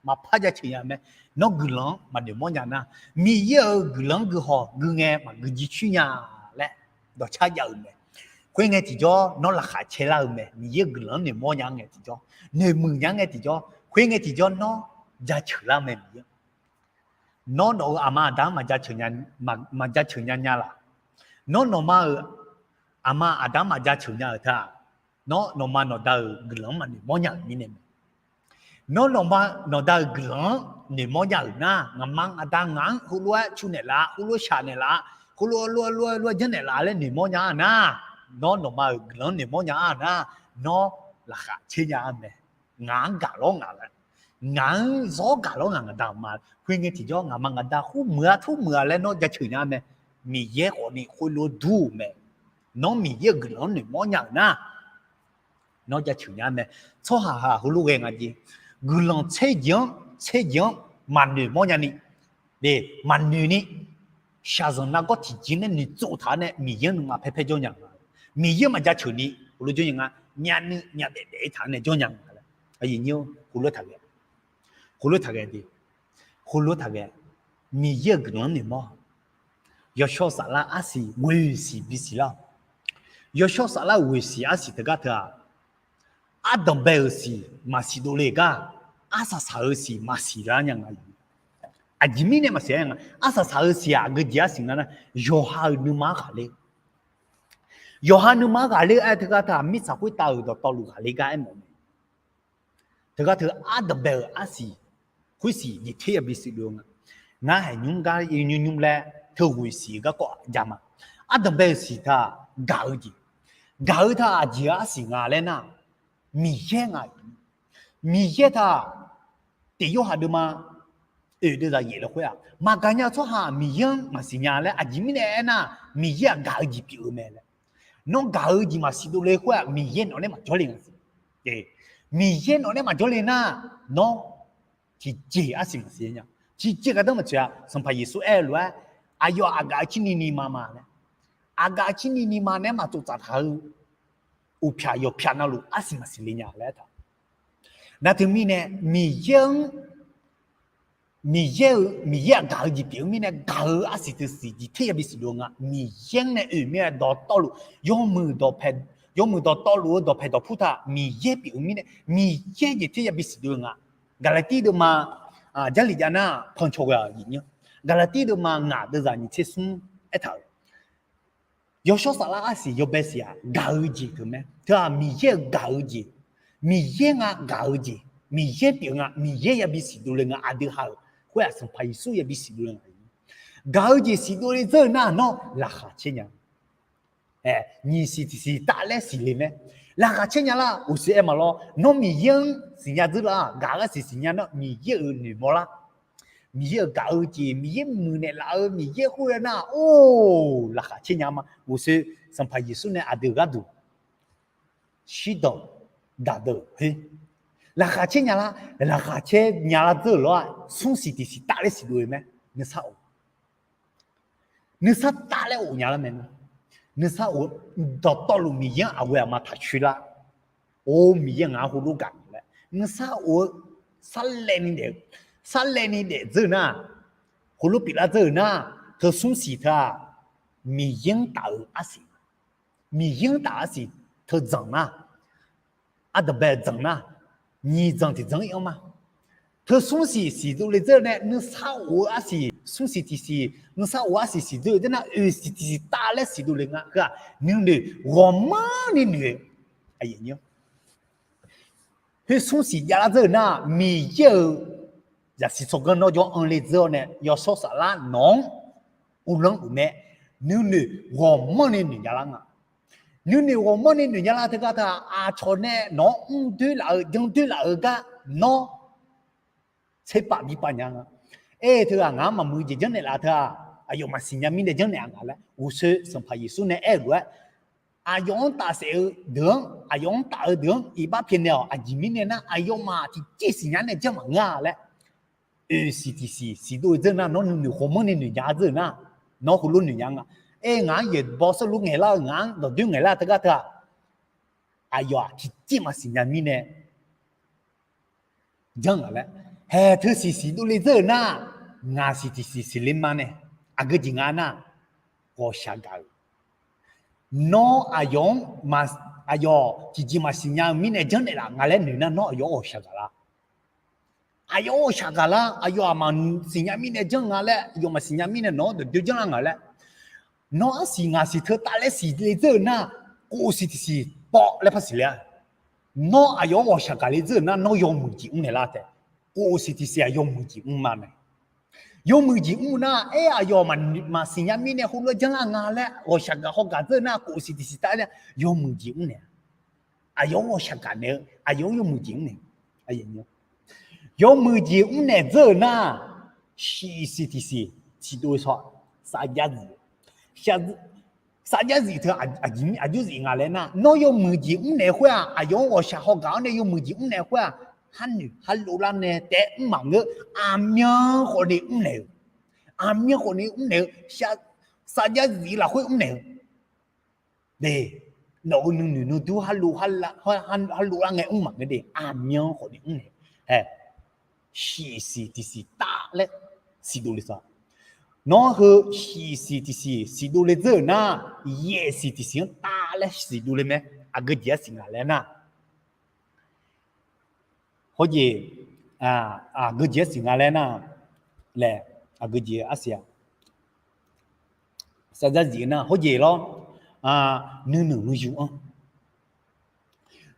maqpar jaceuq nya mae. Nawr guiqlanq-anr maqnoeq mawrnya nar, Miqyaer-euq guiqlanq-anr gui haw gui ngae maqgui jircoer nya laer dawqcar jav-euq mae. Khoerngae tiqjawr nawr laqkhaq caer lar-eu mae. Miqyaer-euq guiqlanq-anr noeqmawr nya ngae tiqjawr, noeqmuiq nya ngae tiqjawr, khoerngae tiqjawr nawr jaceuq lar mae Miqyaer. Nawr nawq-euq aqma aqda-anr maqjaceuq nya, maqjaceuq nya nya laf. Nawr nawqma-euq aqma aqda-anr maqjaceuq nya-euq teu-aq, nawr nawqma nawqda-euq guiqlanq-anr maqnoeq mawrnya-euq mirnae mae. Nawr nawqma nawqda-euq guiqlanq-anr noeqmawr nya-euq nar, ngaqma ngaqda ngaq-anr heulof-aer cu naeqlaf-a, heulof shaq naeqlaf-a, heulof lof lof lof janrnaeq laf laer noeqmawr nya-a nar, nawr nawqma-euq guiqlanq-anr noeqmawr nya-a nar, nawr laqkhaq caer nya-a mae. Ngaq-anr gaq lawr ngaq laer, ngaq-anr zawr gaq lawr ngaq, ngaqda aqma, khoerngae tiqjawr ngaqma ngaqda khoermuiq-a, tawrmuiq-a laer nawr jaceuq nya mae. Miqyaer khawfni khoerlof dur-euq mae. Nawr Miqyaer-euq guiqlanq-anr noeqmawr nya-euq nar, nawr jaceuq nya mae. Tsawrhaq haq heulof ghae nga jeq, guiqlanq tser jeq-anr tser jeq-anr maqnoeq mawrnya ni, maqnoeq ni, shaqzanq nargawr tiqjeq nae noeqtsov taq-anr nae Miqyaer-anr nuima paer paer jawr nya nga. Miqyaer maqjaceuq ni heulof jawr nya nga. Myavnuiv myavbaef daef-ir taq-anr nae jawr nya nga laer. Aqyuif nyir-or, heulof taqghae, heulof taqghae de, heulof taqghae. Miqyaer-euq guiqlanq-anr noeqmawr. Yawshawr saflar arsiq ghoeq siq bisiq lar-awq. Yawshawr saflar ghoeq siq arsiq teugar teu-aq, ardanq bae-euq siq maqsiq dovle gar, arsaq saq-eu siq maqsiq lar nya nga. Aqjeq mirnae maqsiq-aer nga. Arsaq saq-eu siq-aq aqgeu jeq arsiq nga nar, yawqha-euq nuima-anr ghaqler, yawqha nuima-anr ghaqler-aer teugar teu-aq, mirtsaq khoertav-euq dawqtawvluf ghaqler gar aermawf mae. Teugar teu ardanq bae-euq arsiq khoersiq jeq ter yabi siqdov-eu nga. Ngar haeq nymr gar nymr nymr laer teu ghoeq siq-eu garkawv ja ma. Ardanq bae-euq siq teu-aq gaq-eu jeq, gaq-eu teu-aq aqjeq-eu arsiq nga laer nar, Miqyaer nga. Miqyaer teu-aq, Tiq Yorhaq deuvma oeq deuvzaq yaef lafkhoer-aq, maqgaq nya-eu tsawrhaq Miqyaer-anr maqsiq nya laer. Aqjeq mirnae aernar, Miqyaer-aq gaq-eu jeq pyeuf-eu mae laer. Nawr gaq-eu jeq maqsiq dovle khoer-aq, Miqyaer nawq nae maqjawr le nga siq. Miqyaer nawq nae maqjawr le nar, nawr tiqjeq arsiq maqsiq nya. Tiqjeq gardanr maqtsoeq-a. Sanqpaq Yeqsur aer-eu lof-aer, aqyawf aqgaf-eu cirni nima ma laer, aqgaf-eu cirni nima nae maqtsov tsaf taq-eu uqpyaq yawqpyaq navluf arsiq maqsiq le nya laer aertaq. Nar teumirnae Miqyaer-anr, Miqyaer-eu, Miqyaer-aq gaq-eu jeq pyeuf-eu mirnae, gaq-eu arsiq teu siq jeq ter yabi siqdov-eu nga. Miqyaer-anr nae oeq mir-aer dawqtawvluf, yawmuiq dawqpae, yawmuiq dawqtawvluf-eu dawqpae dawqpur taq Miqyaer pyeuf-eu mirnae, Miqyaer jeq ter yabi siqdov-eu nga. Gaqlaqtir deuvma, Jarlif jav nar pancaw ghae-aq, Gaqlaqtir deuvma ngaq deuvzaq nyiq tser smr aertaq-euq, Yawshawr Saflar arsiq yawbae siq-aq, gaq-eu jeq teu mae. Teu-aq, Miqyaer-euq gaq-eu jeq, Miqyaer nga gaq-eu jeq, Miqyaer pyeuf nga, Miqyaer yabi siqdov le nga, aqdui ha-euq khoer-aq, Sanqpaq Yeqsur yabi siqdov le nga. Gaq-eu jeq siqdov le dzeur-eu nar, nawr laqkhaq caer nya. Nyiq siq tiq siq taf laer siqle mae. Laqkhaq caer nya lar, uqshoe aer maqlawr, nawr Miqyaer-anr siqnya dzeur lar, gaq-eu arsiq siqnya nar, Miqyaer-euq noeqmawr lar. Miqyaer-euq gaq-eu jeq, Miqyaer muiqnaeq laf-eu, Miqyaer khoer-aer nar, or, laqkhaq caer nya ma. Uqshoe Sanqpaq Yeqsur nae aqdui-euq gharduq shirdanq daqdeuq khoer, laqkhaq caer nya lar, laqkhaq caer nya lar dzeur-euq lawr-aq, smr siq tiq siq taf laer siqdov-eu mae. Nuisar of, nuisar taf laer of nya lar mae. Nuisar of, dawqtawvluf Miqyaer-anr aqghoe aqma taqcoer lar. Or, Miqyaer ngaq-anr heulof gaq laer nuisar of-eu, sarlaevni daef-eu, sarlaevni daef dzeur-eu nar, heulof pyeuflar dzeur-euq nar, teu smr siq teu-aq, Miqyaer-anr taf-eu arsiq, Miqyaer-anr taf-eu arsiq teu dzanq nar, ardanqbae dzanq nar, nyiq dzanq tiq dzanq-ir-anr ma. Teu smr siq siqdov le dzeur nae nuisar of-eu arsiq, smr siq tiq siq nuisar of-eu arsiq siqdov le dzeur nar, oeq siq tiq siq taf laer siqdov le nga. Heu-aq, nuinoeq ghawqmanrni noeq-eu, khoer smr siq javlar dzeur-euq nar, Miqyaer-euq zaqsiq tsawrganr nawr jawr anr le dzeur-awr nae, Yawshawr Saflar nawq-anr uvlanr uq mae. Nuinoeq ghawqmanrni noeq javlar nga. Nuinoeq ghawqmanrni noeq javlar teugar teu-aq, aqcawq nae nawq-anr mrdoer laf-eu, jandoer laf-eu gar nawr tserpav bipav nya nga. Aer-eu teu-aq, ngaq-anr maqmuiq jeq janrnaeq laf teu-aq, aqyawf maqsiq nya mirnae janrnaeq-a nga laer, uqshoe Sanqpaq Yeqsur nae aer-euq lof-aer, aqyawf-anr taf saef-eu deuq-anr, aqyawf-anr taf-eu deuq-anr iqbax pyaeqnaeq-awq. Aqjeq mirnae nar, aqyawfmaf tiqjeq siqnya nae janr maqngeur-a laer, oeq siq tiq siq siqdov-eu dzeur nar, nawr nuinoeq ghawqmanrni noeq nya dzeur-euq nar, nawr heulof noeq nya nga. Aer, ngaq-anr yaeqbawq seurluf ngaeqlar-eu, ngaq-anr dawqdoer ngaeqlar teugar teu-aq, aqyawf-aq tiqjeq maqsiq nya mirnae janr nga laer. Haeq teu siq siqdov le dzeur-euq nar, ngaq siq tiq siq siqle ma nae, aqgeu jeq nga nar, ghawqshaq gaq-euq. Nawr aqyawf-anr, aqyawf tiqjeq maqsiq nya-eu mirnae janrnaeq laf nga laer noeq nar, nawr aqyawf-anr ghawqshaq gaq lar. Aqyawf-anr ghawqshaq gaq lar, aqyawf-aq maqsiq nya mirnae janr nga laer, aqyawf maqsiq nya mirnae nawq-anr dawqdoer janrlar nga laer, nawr arsiq ngaq siq teu taf laer siqle dzeur-euq nar, kof siq tiq siq pawv laer par siqle-a. Nawr aqyawf-anr ghawqshaq gaq le dzeur-euq nar, nawr yawmuiq jeq mrnaeq lar taef. Kof siq tiq siq-aq yawmuiq jeq mr ma mae. Yawmuiq jeq mr nar, aer, aqyawf maqsiq nya mirnae heulof-aer janrlar nga laer ghawqshaq gaq haw gaq dzeur-euq nar, kof siq tiq siq taf-aer nae yawmuiq jeq mrnaeq-a. Aqyawf-anr ghawqshaq gaq naeq-eu, aqyawf-anr yawmuiq jeq mrnaeq. Yawmuiq jeq mrnaeq dzeur-euq nar, shiq siq tiq siq siqdov saw, safjax zif, safjax zif teu aqjox zif nga laer nar, nawr yawmuiq jeq mrnaeq khoer-aq, aqyawf-anr ghawqshaq haw gaq-awr nae yawmuiq jeq mrnaeq khoer-aq, harnoeq harlov lar nae taef mr maqngeur. Aqmyan khawfni mrnaeq-eu, aqmyan khawfni mrnaeq-eu, safjax zif lafkhoer mrnaeq-eu de, nawq-euq nuinoeq nuidur harlov lar ngae mr maqngeur de, aqmyan khawfni mrnaeq-eu. Hae, shiq siq tiq siq taf laer siqdov le saw. Nawr heu shiq siq tiq siq siqdov le dzeur-euq nar, yaef siq tiq siq-anr taf laer siqdov le mae. Aqgeu jeq arsiq nga laer nar, hawjeq, aqgeu jeq arsiq nga laer nar, laer, aqgeu jeq arsiq-aq, safjax zif nar hawjeq lawr, nuinoeq nuiyu-anr,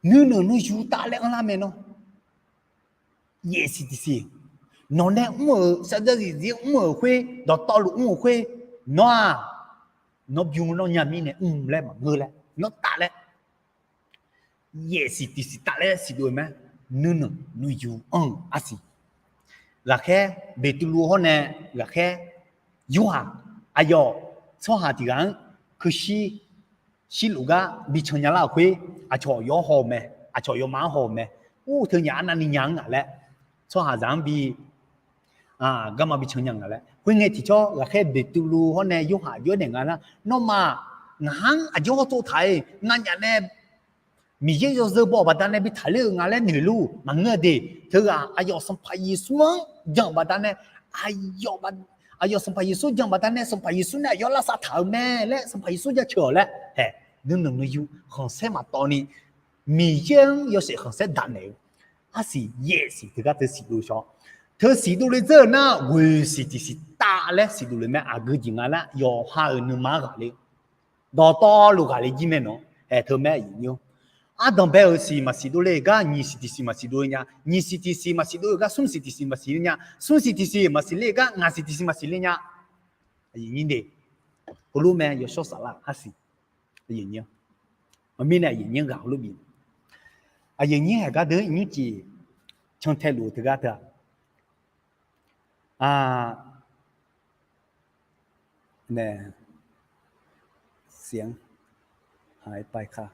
nuinoeq nuiyu taf laer anrlar mae nawr. Yaef siq tiq siq, nawq nae mr-euq safjax zif zir mr-euq khoer, dawqtawvluf mr-euq khoer, nawr-aq, nawr bym nawr nya mirnae mr laer maqngeur laer nawr taf laer, yaef siq tiq siq taf laer siqdov-eu mae. Nuinoeq nuiyu anr-euq arsiq. Ghaqkhaer Beqtuvluv hawr nae ghaqkhaer Yorhaq, aqyawf tsawrhaq tiq ghaq-anr kuirshir shirluf gar bican nya lar-euq khoer, aqcawq yawr haw-eu mae, aqcawq yawma-anr haw-eu mae. Ur, teunyaf arnavni nya-anr ngaq laer, tsawrhaqzaq-anr bi garma bican nya ngaq laer. Khoerngae tiqcawr ghaqkhaer Beqtuvluv hawr nae Yorhaq jawr naeq nga nar, nawmaf ngaq-anr aqjox hawr tsov taq-iq nganyaf nae Miqyaer yawzeu baw-euq baqdanae bi taqler-eu nga laer noeq lur maqngeur de. Teughaq aqyawf Sanqpaq Yeqsur-anr jan-euq baqdanae, aqyawf Sanqpaq Yeqsur jan-euq baqdanae Sanqpaq Yeqsur nae aqyawf lavsav taq-euq mae laer Sanqpaq Yeqsur jaceuq-awq laer hae, nuinoeq nuiyu khanqsaer maqtawv ni Miqyaer-anr yawshaef khanqsaer daq naeq-eu arsiq yaef siq teugar teu siqdov shawr. Teu siqdov le dzeur-eu nar, ghoeq siq tiq siq taf laer siqdov le mae. Aqgeu jeq nga nar, yawqha-euq nuima-anr ghaqler Dawqtawvluf ghaqle jir mae nawq. Haeq teu mae aqyuif nyir-or. Ardanqbae-euq siq maqsiq dovle-eu gar nyiq siq tiqsiq maqsiq dov-eu nya. Nyiq siq tiqsiq maqsiq dov-eu gar smr siq tiqsiq maqsiq le nya. Smr siq tiqsiq maqsiq le-eu gar ngaq siq tiqsiq maqsiq le nya. Aqyuif nyir de, heulof mae yawshawr saflar arsiq. Aqyuif nyir, mirnae aqyuif nyir ghaq heulof bif. Aqyuif nyir haeq gardeuq nymrcif cantae luf-eu teugar teu-aq, nae, siq-anr, haq-aer pav-aer kar.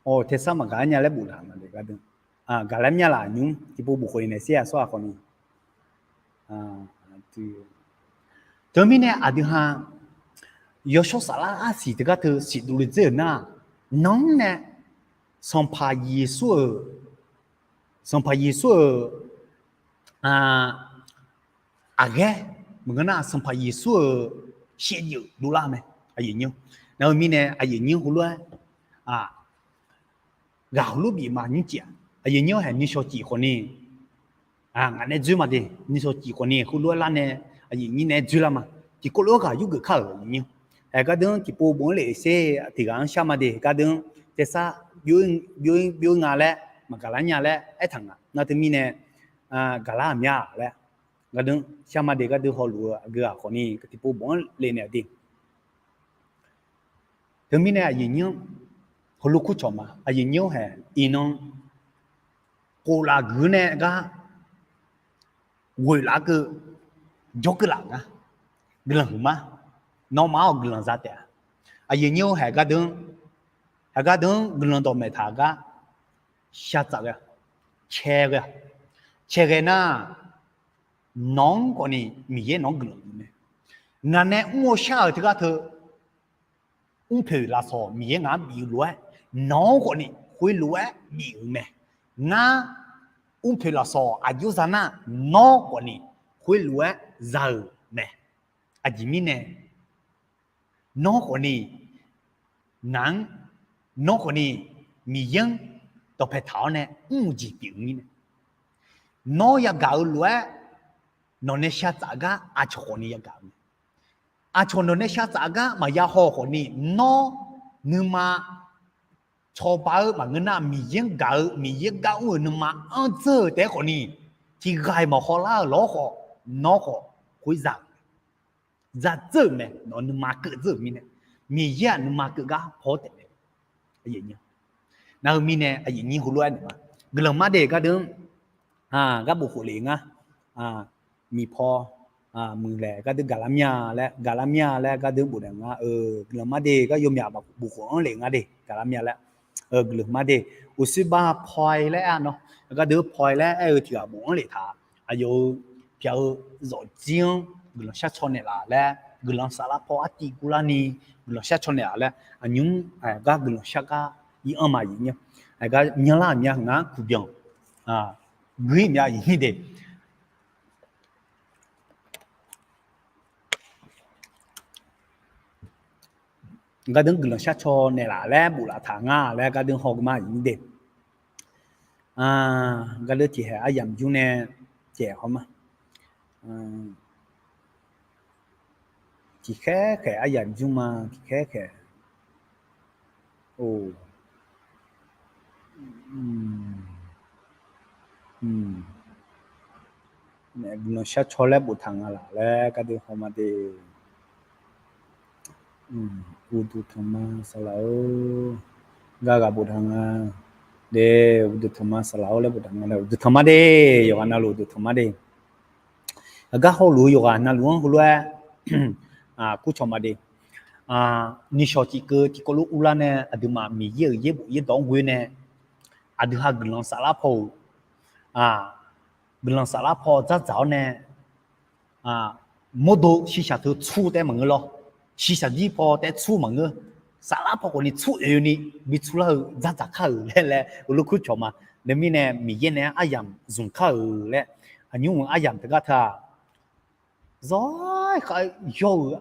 Awq, tersar maqgaq-aer nya laer boftaq ma de gardeuq. Gaqlar mya laf nymr tiqpov bof khawf ni naeq sher-aq sawr-aq khawf ni. Teumirnae aqdui ha yawshawr saflar arsiq teugar teu siqdov le dzeur-euq nar, nanr nae Sanqpaq Yeqsur-euq, Sanqpaq Yeqsur-euq aqghaer maqngeur nar, Sanqpaq Yeqsur-euq shaevdzeuf dovlar mae. Aqyuif nyir, nar-eu mirnae aqyuif nyir heulof-aer ghaq heulof bif ma nymrcif-aq, aqyuif nyir-anr haeq nuishawq cif khawf ni, ngaq nae dzoer ma de, nuishawq cif khawf ni heulof-aer lar nae, aqyuif nyir nae dzoer lar ma. Tiqkawv lof-aer ghaq yurgeuf kar-euq aqyuif nyir. Haeq gardeuq-anr tiqpov bof-anr lef sher tiq ghaq-anr shar ma de, gardeuq-anr tersar byov-ir nga laer maqgaqlar nya laer aertaq nga. Nar teumirnae gaqlar-aq mya laer gardeuq-anr shar ma de, gardeuq hawluf-eu aqgeu ghaq khawf ni tiqpov bof-anr lef naeq-a de. Teumirnae aqyuif nyir-anr heulof kurcawq ma. Aqyuif nyir-anr haeq iqnan khof laf guiq-eu nae gar ghoeq laf-eu keuv jawrkeuv laf ngar. Guiqlanq huiqma, nawmaf-awq guiqlanq za taef-a. Aqyuif nyir-or, haeq gardeuq-anr, haeq gardeuq-anr guiqlanq dawqmaeq taq gar shar tsaf ghae-a, cae ghae-a. Cae ghae nar, nawq-anr khawf ni Miqyaer nawq-anr guiqlanq bif mae. Ngaq nae mr-eu shar-euq teugar teu mrpoeq lafsawq Miqyaer ngaq-anr bif-eu lof-aer, nawq-anr khawf ni khoerlof-aer bif-euq mae. Ngar mrpoeq lafsawq aqjox za nar, nawr khawf ni khoerlof-aer za-euq mae. Aqjeq mirnae nawr khawf ni ngaq-anr, nawr khawf ni Miqyaer-anr dawqpae taq-awr nae mr-eu jeq pyeuf-eu mirnae, nawr yagaq-eu lof-aer nawq nae shar tsaf gar aqcawq khawf ni yagaq-eu mae. Aqcawq nawq nae shar tsaf gar maqya haw khawf ni, nawr nuima cawba-eu maqngeur nar, Miqyaer-anr gaq-eu, Miqyaer gar mr-euq nuima anr dzeur-eu taef-aer khawf ni, tiqghaq-iq maqhaw lar-eu lawr khawf, nawr khawf khoer za-euq mae. Za dzeur-euq mae. Nawq nuima keuv dzeur-euq mirnae, Miqyaer-aq nuima keuv gar haw-awr taef mae. Nar-eu mirnae aqyuif nyir heulof-aer naeq ma. Guiqlanq mar de gardeuq-anr gar bof khof lef ngar. Miqpaw muiqlaeq gardeuq gaqlar mya laer, gaqlar mya laer gardeuq boftaq nga. Guiqlanq mar de gar yawmyaq bof khof-anr lef nga de, gaqlar mya laer. Guiqlanq mar de. Uqsirbar paw laer aer-a nawr, gardeuq paw laer aer-eu tiq ghaq bof-anr lef taq. Aqyawf-euq pyaq-eu zawqjir-anr guiqlanq shar caw naeqlaf laer, guiqlanq saflar paw artiv guvlar ni guiqlanq shar caw naeqlaf laer, aqnymr gar guiqlanq shar gar ir anr ma aqyuif nyir. Aqgar myanrlar aqmyan ngar kuqbyan guir mya aqyuif nyir de. Gardeuq guiqlanq shar caw naeqlaf laer bof laftaq nga laer gardeuq haw gui ma aqyuif nyir de. Gardeuq tiqhaeq aryamq jmr nae caef haw ma. Tiqkhaer khaeq aryamq jmr ma, tiqkhaer khaeq. Guiqlanq shar caw laer boftaq nga laf laer gardeuq haw ma de. Uqduq tanqma saqlaq-or, gar ghaq boftaq nga de. Uqduq tanqma saqlaq-or laer boftaq nga laer uqduq tanqma de. Yawqghaq navluf uqduq tanqma de. Aqgar hawluf-eu yawqghaq navluf-anr heulof-aer kurcawq ma de. Nishawq cifkeuv tiqkawv lof urlar nae aqduimaf Miqyaer-euq yaerbof yaerdawq-anr ghoe nae, aqdui ha guiqlanq saflar paw-euq, guiqlanq saflar paw dzardzaq-awr nae, mawrdo shiqshaq teu tsur taef maqngeur lawr, shiqshaq jir paw taef tsur maqngeur, saflar paw khawf ni tsur oe ni bi tsur lar-eu dzardzaq kar-euq laer laer heulof kurcawq ma. Neumirnae Miqyaer nae aryamq zmq kar-euq laer, aqnymr-euq aryamq teugar teu-aq, zawr-aer khav-aer yawr-eu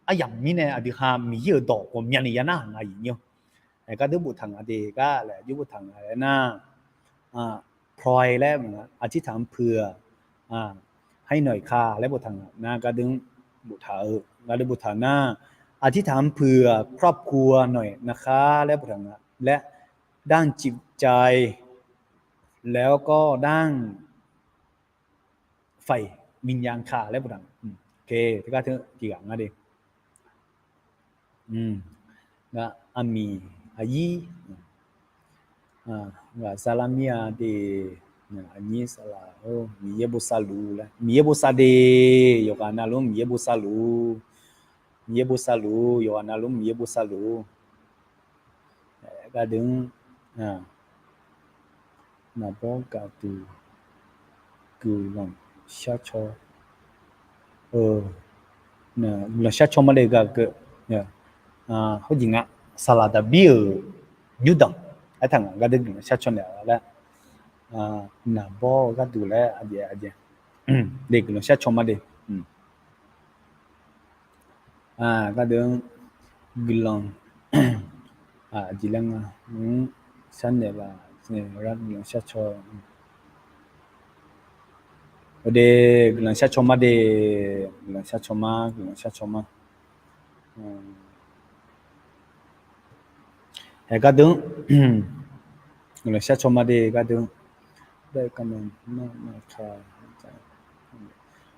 aryamq mirnae aqdui ha Miqyaer-euq dawq ghawqmyani ya nar nga aqyuif nyir-or. Gardeuq boftaq nga de, gar laer jir boftaq nga laer nar, proy laer aqtirtaq-anr puiq-eu, hainawq iq ka laer boftaq nga nar gardeuq boftaq-eu gardeuq boftaq nar, อธิษฐานเผื่อครอบครัวหน่อยนะคะ laer boftaq nga laer, ด้านจิตใจ แล้วก็ด้าน ฝ่ายวิญญาณค่ะ laer boftaq. Teugar teu tiqghaq nga de. Aqmiq aqyir, ghaq sar lar mir-a de, aqnyir sar laf, Miqyaer bosav luf laer, Miqyaer bosav de, yawqghaq navluf Miqyaer bosav luf, Miqyaer bosav luf, yawqghaq navluf Miqyaer bosav luf. Gardeuq-anr naqbawr gaqduq guiqlanq shar caw, guiqlanq shar caw ma de gaq keuv, hawjeq nga, saqlaq daqbir-euq nymrdanq aertaq nga, gardeuq guiqlanq shar caw naeq laer, naqbawr-eu gharduq laer aqjeq aqjeq, de guiqlanq shar caw ma de. Gardeuq-anr guiqlanq, aqjeq laer nga, sharnaeq laf, guiqlanq shar caw, de guiqlanq shar caw ma de, guiqlanq shar caw ma, guiqlanq shar caw ma. Hae gardeuq-anr guiqlanq shar caw ma de gardeuq-anr,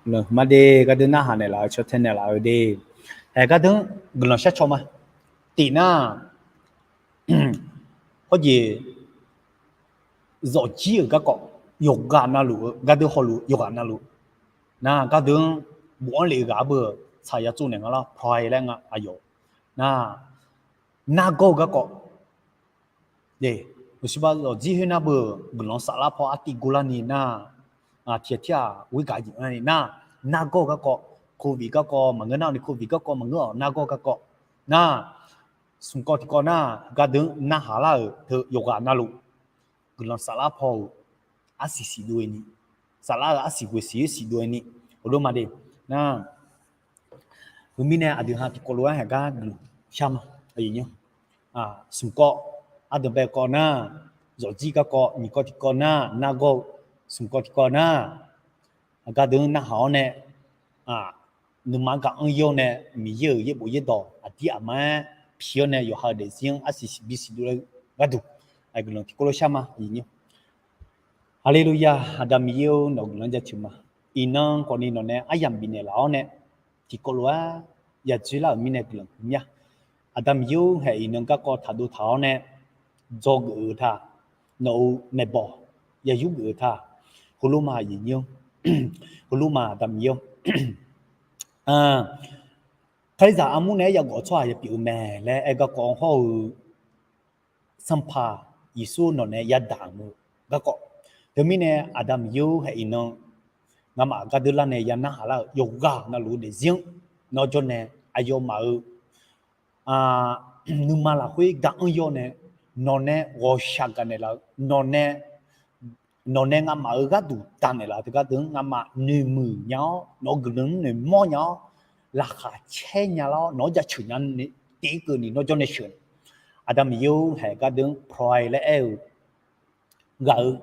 guiqlanq ma de gardeuq narhaq naeqlaf-eu caw tae naeqlaf-eu de. Hae gardeuq-anr guiqlanq shar caw ma. Tiqnar, hawjeq zawqjir-euq garkawv, yawqghaq navluf-eu gardeuq hawluf yawqghaq navluf, nar gardeuq-anr bofanr lef-eu ghaq beu-euq tsaq ya tsov naeq nga lar, pawq-aer laer nga aqyawf. Nar, nargawr-eu garkawv, uqsirbar zawqjir khoernar beu-euq guiqlanq saflar paw artiv gorlarni nar, tiqghaq tirghaq ghoer gaq jeq-anr ni nar, nargawr-eu garkawv, โควิด garkawv maqngeur nar ni, โควิด garkawv maqngeur-awq, nargawr-eu garkawv nar, smq kawv tiqkawv nar, gardeuq-anr narhaq lar-euq teu yawqghaq navluf guiqlanq saflar paw-euq arsiq siqdov-eu ni, saflar-eu arsiq ghoeq siq-ir siqdov-eu ni, heulof ma de. Nar, heumirnae aqdui ha tiqkawv lof-aer haeq gar guiqlanq shar ma. Smq kawv, ardanqbae kawv nar, zawqjir garkawv, nyiq kawv tiqkawv nar, nargawr-eu smq kawv tiqkawv nar, gardeuq-anr narhaq-awr nae, nuima gaq-anr yawr nae, Miqyaer-euq yaerbof yaerdawq aqdir aqma-aer pi-awr nae, yawqha-euq daefzir-anr arsiq siqbi siqdov laer gharduq, guiqlanq tiqkawv lof shar ma. Haleluya, Aqda Miqyaer-or, nawq-eu guiqlanq jaceuq ma. Iqnan khawfni nawq nae aryamq bifnaeq laf-awr nae, tiqkawv lof-aer yadzoer lar-euq mirnae guiqlanq huiq mya. Aqda Miqyaer-or, haeq iqnan garkawv taqdov taq-awr nae, dzawgeuf-eu ta, nawq-euq maeqbawq yayur geuf-eu ta, heulof ma aqyuif nyir-or, heulof ma Aqda Miqyaer-or. Kalizaq armur naeq-aer yagawf tsawrhaq yapyeuf-eu mae laer aer garkawv hawr-eu, Sanqpaq Yeqsur nawq nae yadaq-eu garkawv. Teumirnae Aqda Miqyaer-or, haeq iqnan ngamaf gardeur lar nae ya narhaq lar-euq yawqghaq navluf-eu daefzir-anr nawr jawr nae aqyawfmaf-euq nuima lafkhoer gaq-anr yawr nae, nawq nae ghawqshaq gaqnaeq laf-eu, nawq nae nawq nae ngamaf-euq gharduq daqnaeq laf-eu teugar deuq-anr ngamaf noeqmuiq nya-awr, nawq-euq guiqlanq-anr noeqmawr nya-awr, laqkhaq caer nya lar-awr, nawq-anr jaceuq nya ni, tiqkeuvni nawr jawr nae sheuq. Aqda Miqyaer-or, haeq gardeur-anr pawqae laer aer-eu ghaq-euq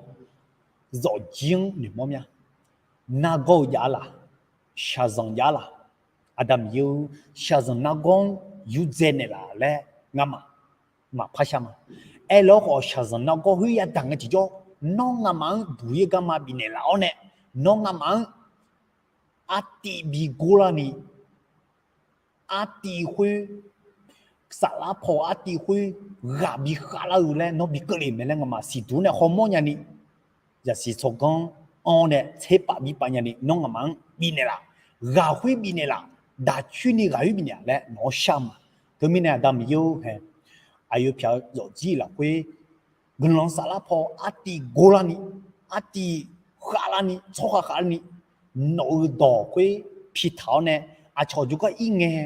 zawqjir-anr noeqmawr mya. Nargawr-eu jav-a laq, shaqzanq jav-a laq, Aqda Miqyaer-or, shaqzanq nargawr-anr yurdzae naeqlaf laer ngamaf maqpar shar ma. Aerlawr khawf shaqzanq nargawr khoer yadaq ngae tiqjawr, nawr ngamaf-anr buq-ir garma bifnaeq laf-awr nae, nawr ngamaf-anr artiv bi gor larni, artiv khoer, saflar paw artiv khoer ghaq bi khavlar-eu laer nawr bi keuvle mae laer ngamaf siqduq nae hawmawr nyani, zaqsiq tsawrganr anr nae tserpav bi pav nyani, nawr ngamaf-anr bifnaeq laf, ghaq khoer bifnaeq laf, daq coer ni ghaq khoer bifnaeq laf laer nawq-anr shar ma. Teumirnae Aqda Miqyaer-or, haeq aqyawf pyaq-eu zawqjir lafkhoer guiqlanq saflar paw artiv gor larni, artiv khavlarni, tsawrhaq khavlarni, nawq-euq dawq khoer pitaq-awr nae, aqcawq jawrgar ir ngae,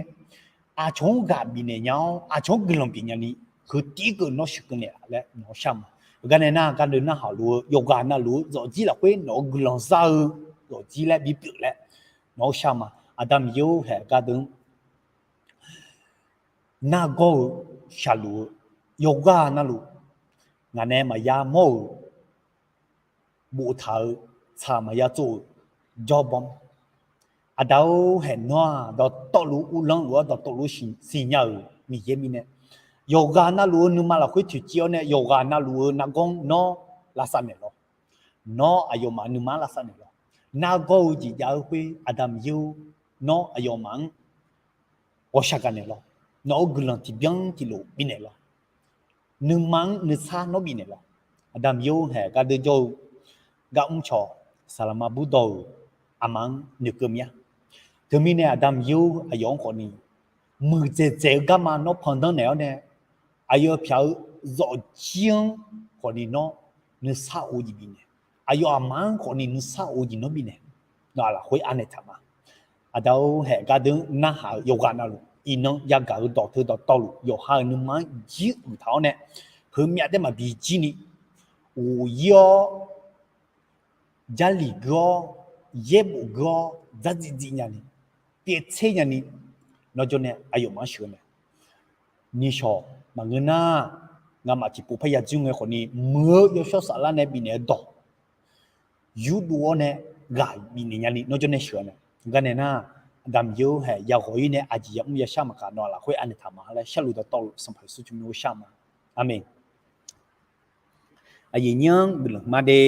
aqcawq-anr ghaq bifnaeq nya-awr, aqcawq-anr guiqlanq bifnaeq nyani, heu tiv-ir keuv nawr sheuqkeuv naeq laf laer nawq-anr shar ma. Heugar nae nar, gardeuq narhaq lof-eu yawqghaq navluf-eu zawqjir lafkhoer nawq-euq guiqlanq zar-eu zawqjir laer bipyeuf laer nawq-anr shar ma. Aqda Miqyaer-or, haeq gardeuq-anr nargawr-eu shaqluf-eu yawqghaq navluf, ngaq nae maqya mawr-euq boftaq-eu, tsaq maqya tsov-euq jawrbawr, Aqda-or, haeq nawr-aq, dawqtawvluf uvlanr luf-awr dawqtawvluf siqnya-euq Miqyaer mirnae, yawqghaq navluf-eu nuima lafkhoer toeqciv-awr nae yawqghaq navluf-eu nargawr-anr nawr lavsav naeqlawq. Nawr aqyawfmaf nuima-anr lavsav naeqlawq. Nargawr-eu jeq jav-eu khoer Aqda Miqyaer-or, nawr aqyawfmaf-anr ghawqshaq gaq naeqlawq. Nawq-euq guiqlanq tiqbyan tiqlof bifnaeq lawq. Nuima-anr nuisar nawr bifnaeq lawq. Aqda Miqyaer-or, haeq gardeur jawr-eu gar mrcawq, saqlaqma burdawq-euq aqma-anr noeqkeuv mir-a. Teumirnae Aqda Miqyaer-or, aqyawf-anr khawfni muiqdzaeq dzaeq-eu garma nawr pandanr naeq-awr nae, aqyawf pyaq-eu zawqjir-anr khawfni nawr nuisar of-eu jeq bifnaeq. Aqyawf aqma-anr khawfni nuisar of-eu jeq nawr bifnaeq. Nawq-aq lafkhoer anaeq taq ma. Aqda-or, haeq gardeur-anr narhaq-eu yawqghaq navluf iqnan yagaq-eu dawq teu dawqtawvluf yawqha-euq nuima-anr jir uiq taq-awr nae, heumyav taef maqbi jir ni, ghof ir-awr, jarlif geur-awr, yaerbof geur-awr, dzardziv dziv nyani, pyaev tser nyani, nawr jawr nae aqyawfmaf-anr sheuq-eu mae. Nishawq maqngeur nar, ngamaf tiqpov parya dzoer ngae khawfni muiq-eu yawshawr saflar nae bifnaeq-eu dawq yurdov-awr nae ghaq bifnaeq nyani nawr jawr nae sheuq-eu mae. Garnae nar, Aqda Miqyaer-or, haeq yaghawq-ir nae aqjeq yamr yashar maqkaq nawq-aq lafkhoer anaeq taq ma laer sharluf dawqtawvluf Sanqpaq Yeqsur tsawrmyanr-or shar ma. Aqmeq. Aqyuif nyir-anr guiqlanq hmq ma de.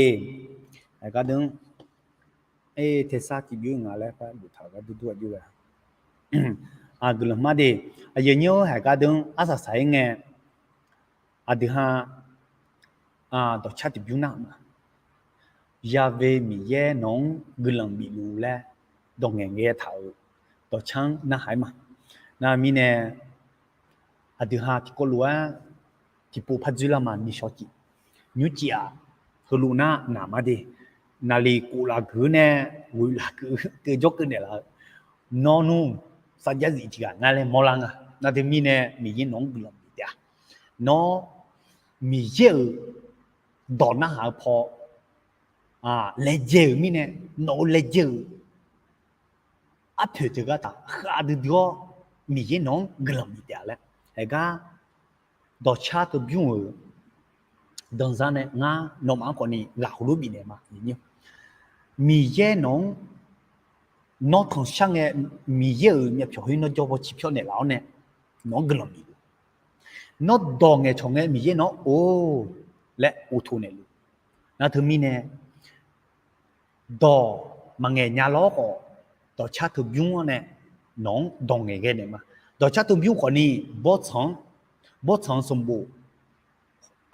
Haeq gardeur-anr, tersar tiqbymr nga laer par boftaq-euq gar durdur aqjox ghae. Guiqlanq hmq ma de. Aqyuif nyir-anr haeq gardeur-anr arsaq saq-ir ngae, aqdui ha dawqcar tiqbymr nar-euq ma. Ya've Miqyaer nawq-anr guiqlanq bifluf laer dawq ngaeqghae taq-euq dawqcar-anr narhaq-ir ma. Nar mirnae, aqdui ha tiqkawv lof-aer tiqpov par dzoerlar ma. Nishawq cif, nymrcif-aq, heulof nar naq ma de. Naqliq kof laf geuf-eu nae ghoeq laf geuf-eu teu jawr keuv naeqlaf-eu, nawr nmr sarjax zif tiq ghaq ngar laer mawrlar nga. Nar teumirnae Miqyaer nawq-anr guiqlanq bif taef-a. Nawr Miqyaer-euq dawq narhaq-eu paw laejae-euq mirnae, nawq-eu laejae-euq arpoeq teugar taq khav duidui-awr, Miqyaer nawq-anr guiqlanq bif taef-a laer. Haeq gar dawqcar teu bymr-euq danzar nae ngar nawmaf-anr khawfni ghaq heulof bifnaeq ma. Miqyaer nawq-anr, nawr tanqshar ngae, Miqyaer-euq myavpyawq khoer nawr jawr baw ciqpyawr naeqlaf-awr nae, nawq-anr guiqlanq bifluf. Nawr dawq ngaeqcawq ngae Miqyaer nawq-anr or laer uqtov naeqluf. Nar teumirnae dawq maqngaeq nya lawr khawf, dawqcar teu bymr-anr nae nawq-anr dawq ngaeqghae naeq ma. Dawqcar teu bymr khawfni bawrtsanq-anr, bawrtsanq-eu sanqbof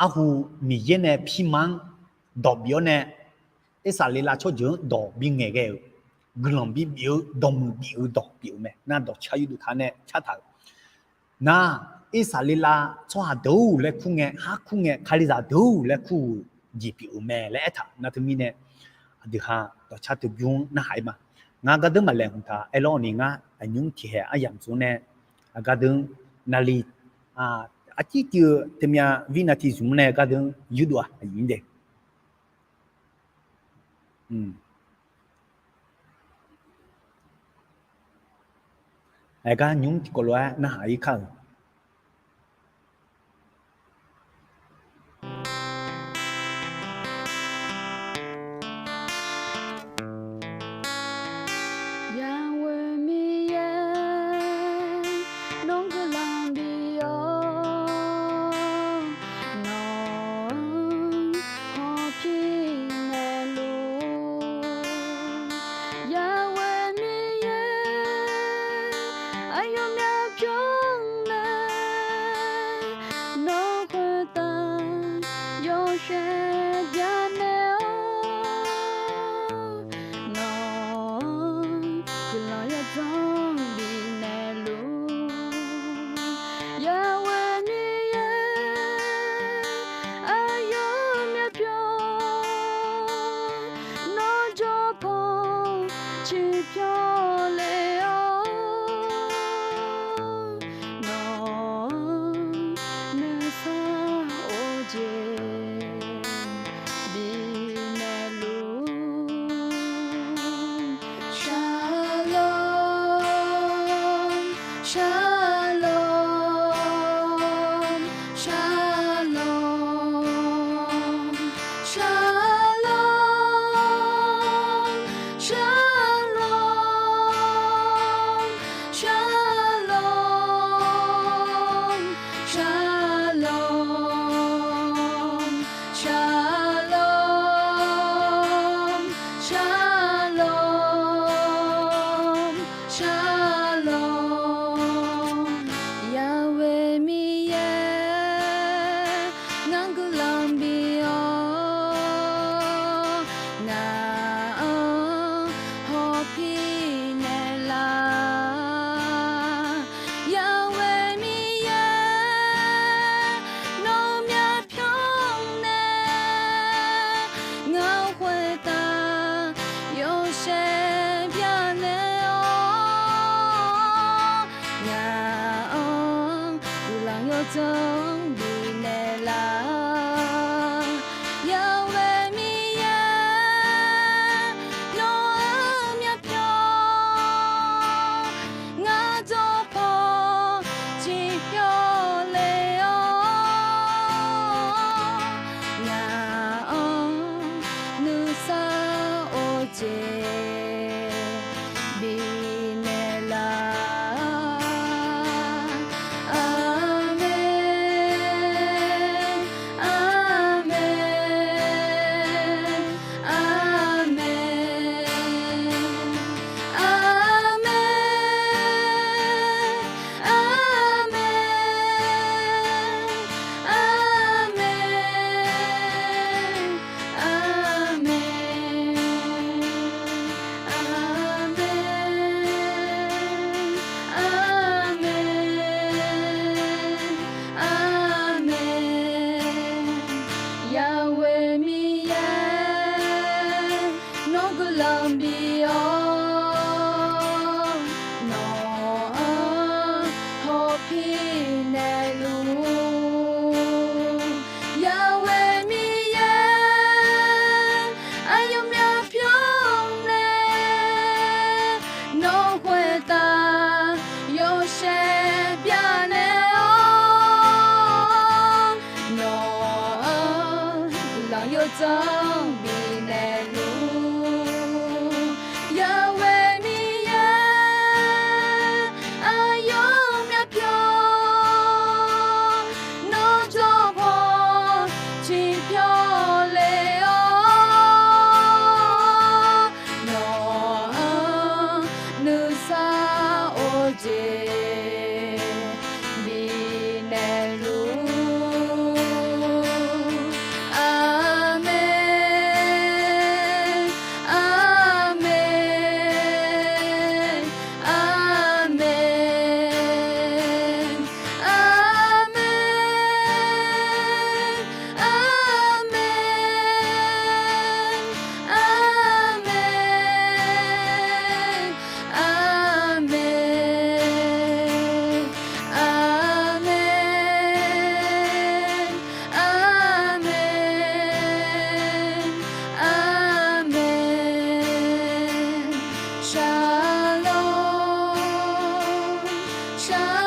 arhu Miqyaer nae pirma-anr dawq bif-awr nae, Irsaqleqlav tsawrjeuq-anr dawq bingaeq ghae-euq, guiqlanq bibif-eu dawqmuiq bif-eu dawq pyeuf-eu mae. Nar dawqcar yurdov taq nae cartaq-euq nar, Irsaqleqlav tsawrhaq deuq-or laer kur ngae, har kur ngae, Kalizaq deuq-or laer kur-euq jeq pyeuf-eu mae laer aertaq. Nar teumirnae aqdui ha dawqcar teu bymr-anr narhaq-ir ma. Ngar gardeur maqlaeqhmq taq aerlawr ni ngar aqnymr tiqhaeq aryamq dzmr nae, aqgardeur naqliq arcir tiv-eu teumyav virnativ zmq nae gardeur yurdov-a aqyuif-ir de. Aergar nymr tiqkawv lof-aer narhaq-ir kar-euq Ya'we Miqyaer, nawr guiqlanq bif-awr, nawq-anr hawpir naeqluf. Ya'we Miqyaer, aqyawf myavpyawq mae, nawr khoertav yawshaef byanaeq-awr, nawq-anr guiqlanq yawdzanr bifnaeqluf. Ya'we Miqyaer, aqyawf myavpyawq, nawr jawrpaw ciqpyawr le-awr, nawq-anr nuisar of-eu jeq bifnaeqluf. Shalom, shalom, shalom, shalom, shalom. yawdzanr bifnaeq laf-a. Yawqghaq Miqyaer, nawq-euq myavpyawq, ngar jawrpaw ciqpyawq le-awr, ngaq-anr nuisar-eu jeq bifnaeq laf-a. Aqmeq, aqmeq, aqmeq, aqmeq, aqmeq, aqmeq. Aqmeq. Aqmeq. Aqmeq. Aqmeq. Yawqghaq Miqyaer, nawr guiqlanq bif-awr, nawq-anr hawpir naeqluf. Yawqghaq Miqyaer, aqyawf myavpyawq nae nawq khoertav yawshaef byanaeq-awr, nawq-anr guiqlanq yawdzanr bifnaeq luf. Yawqghaq Miqyaer, aqyawf myavpyawq nawr jawrpaw ciqpyawq le-awr, nawq-anr nuisar-eu jeq bifnaeq luf. Aqmeq. Aqmeq. Aqmeq. Aqmeq. Aqmeq. Aqmeq. Aqmeq. Aqmeq. Aqmeq. Aqmeq. Shalom. Shalom.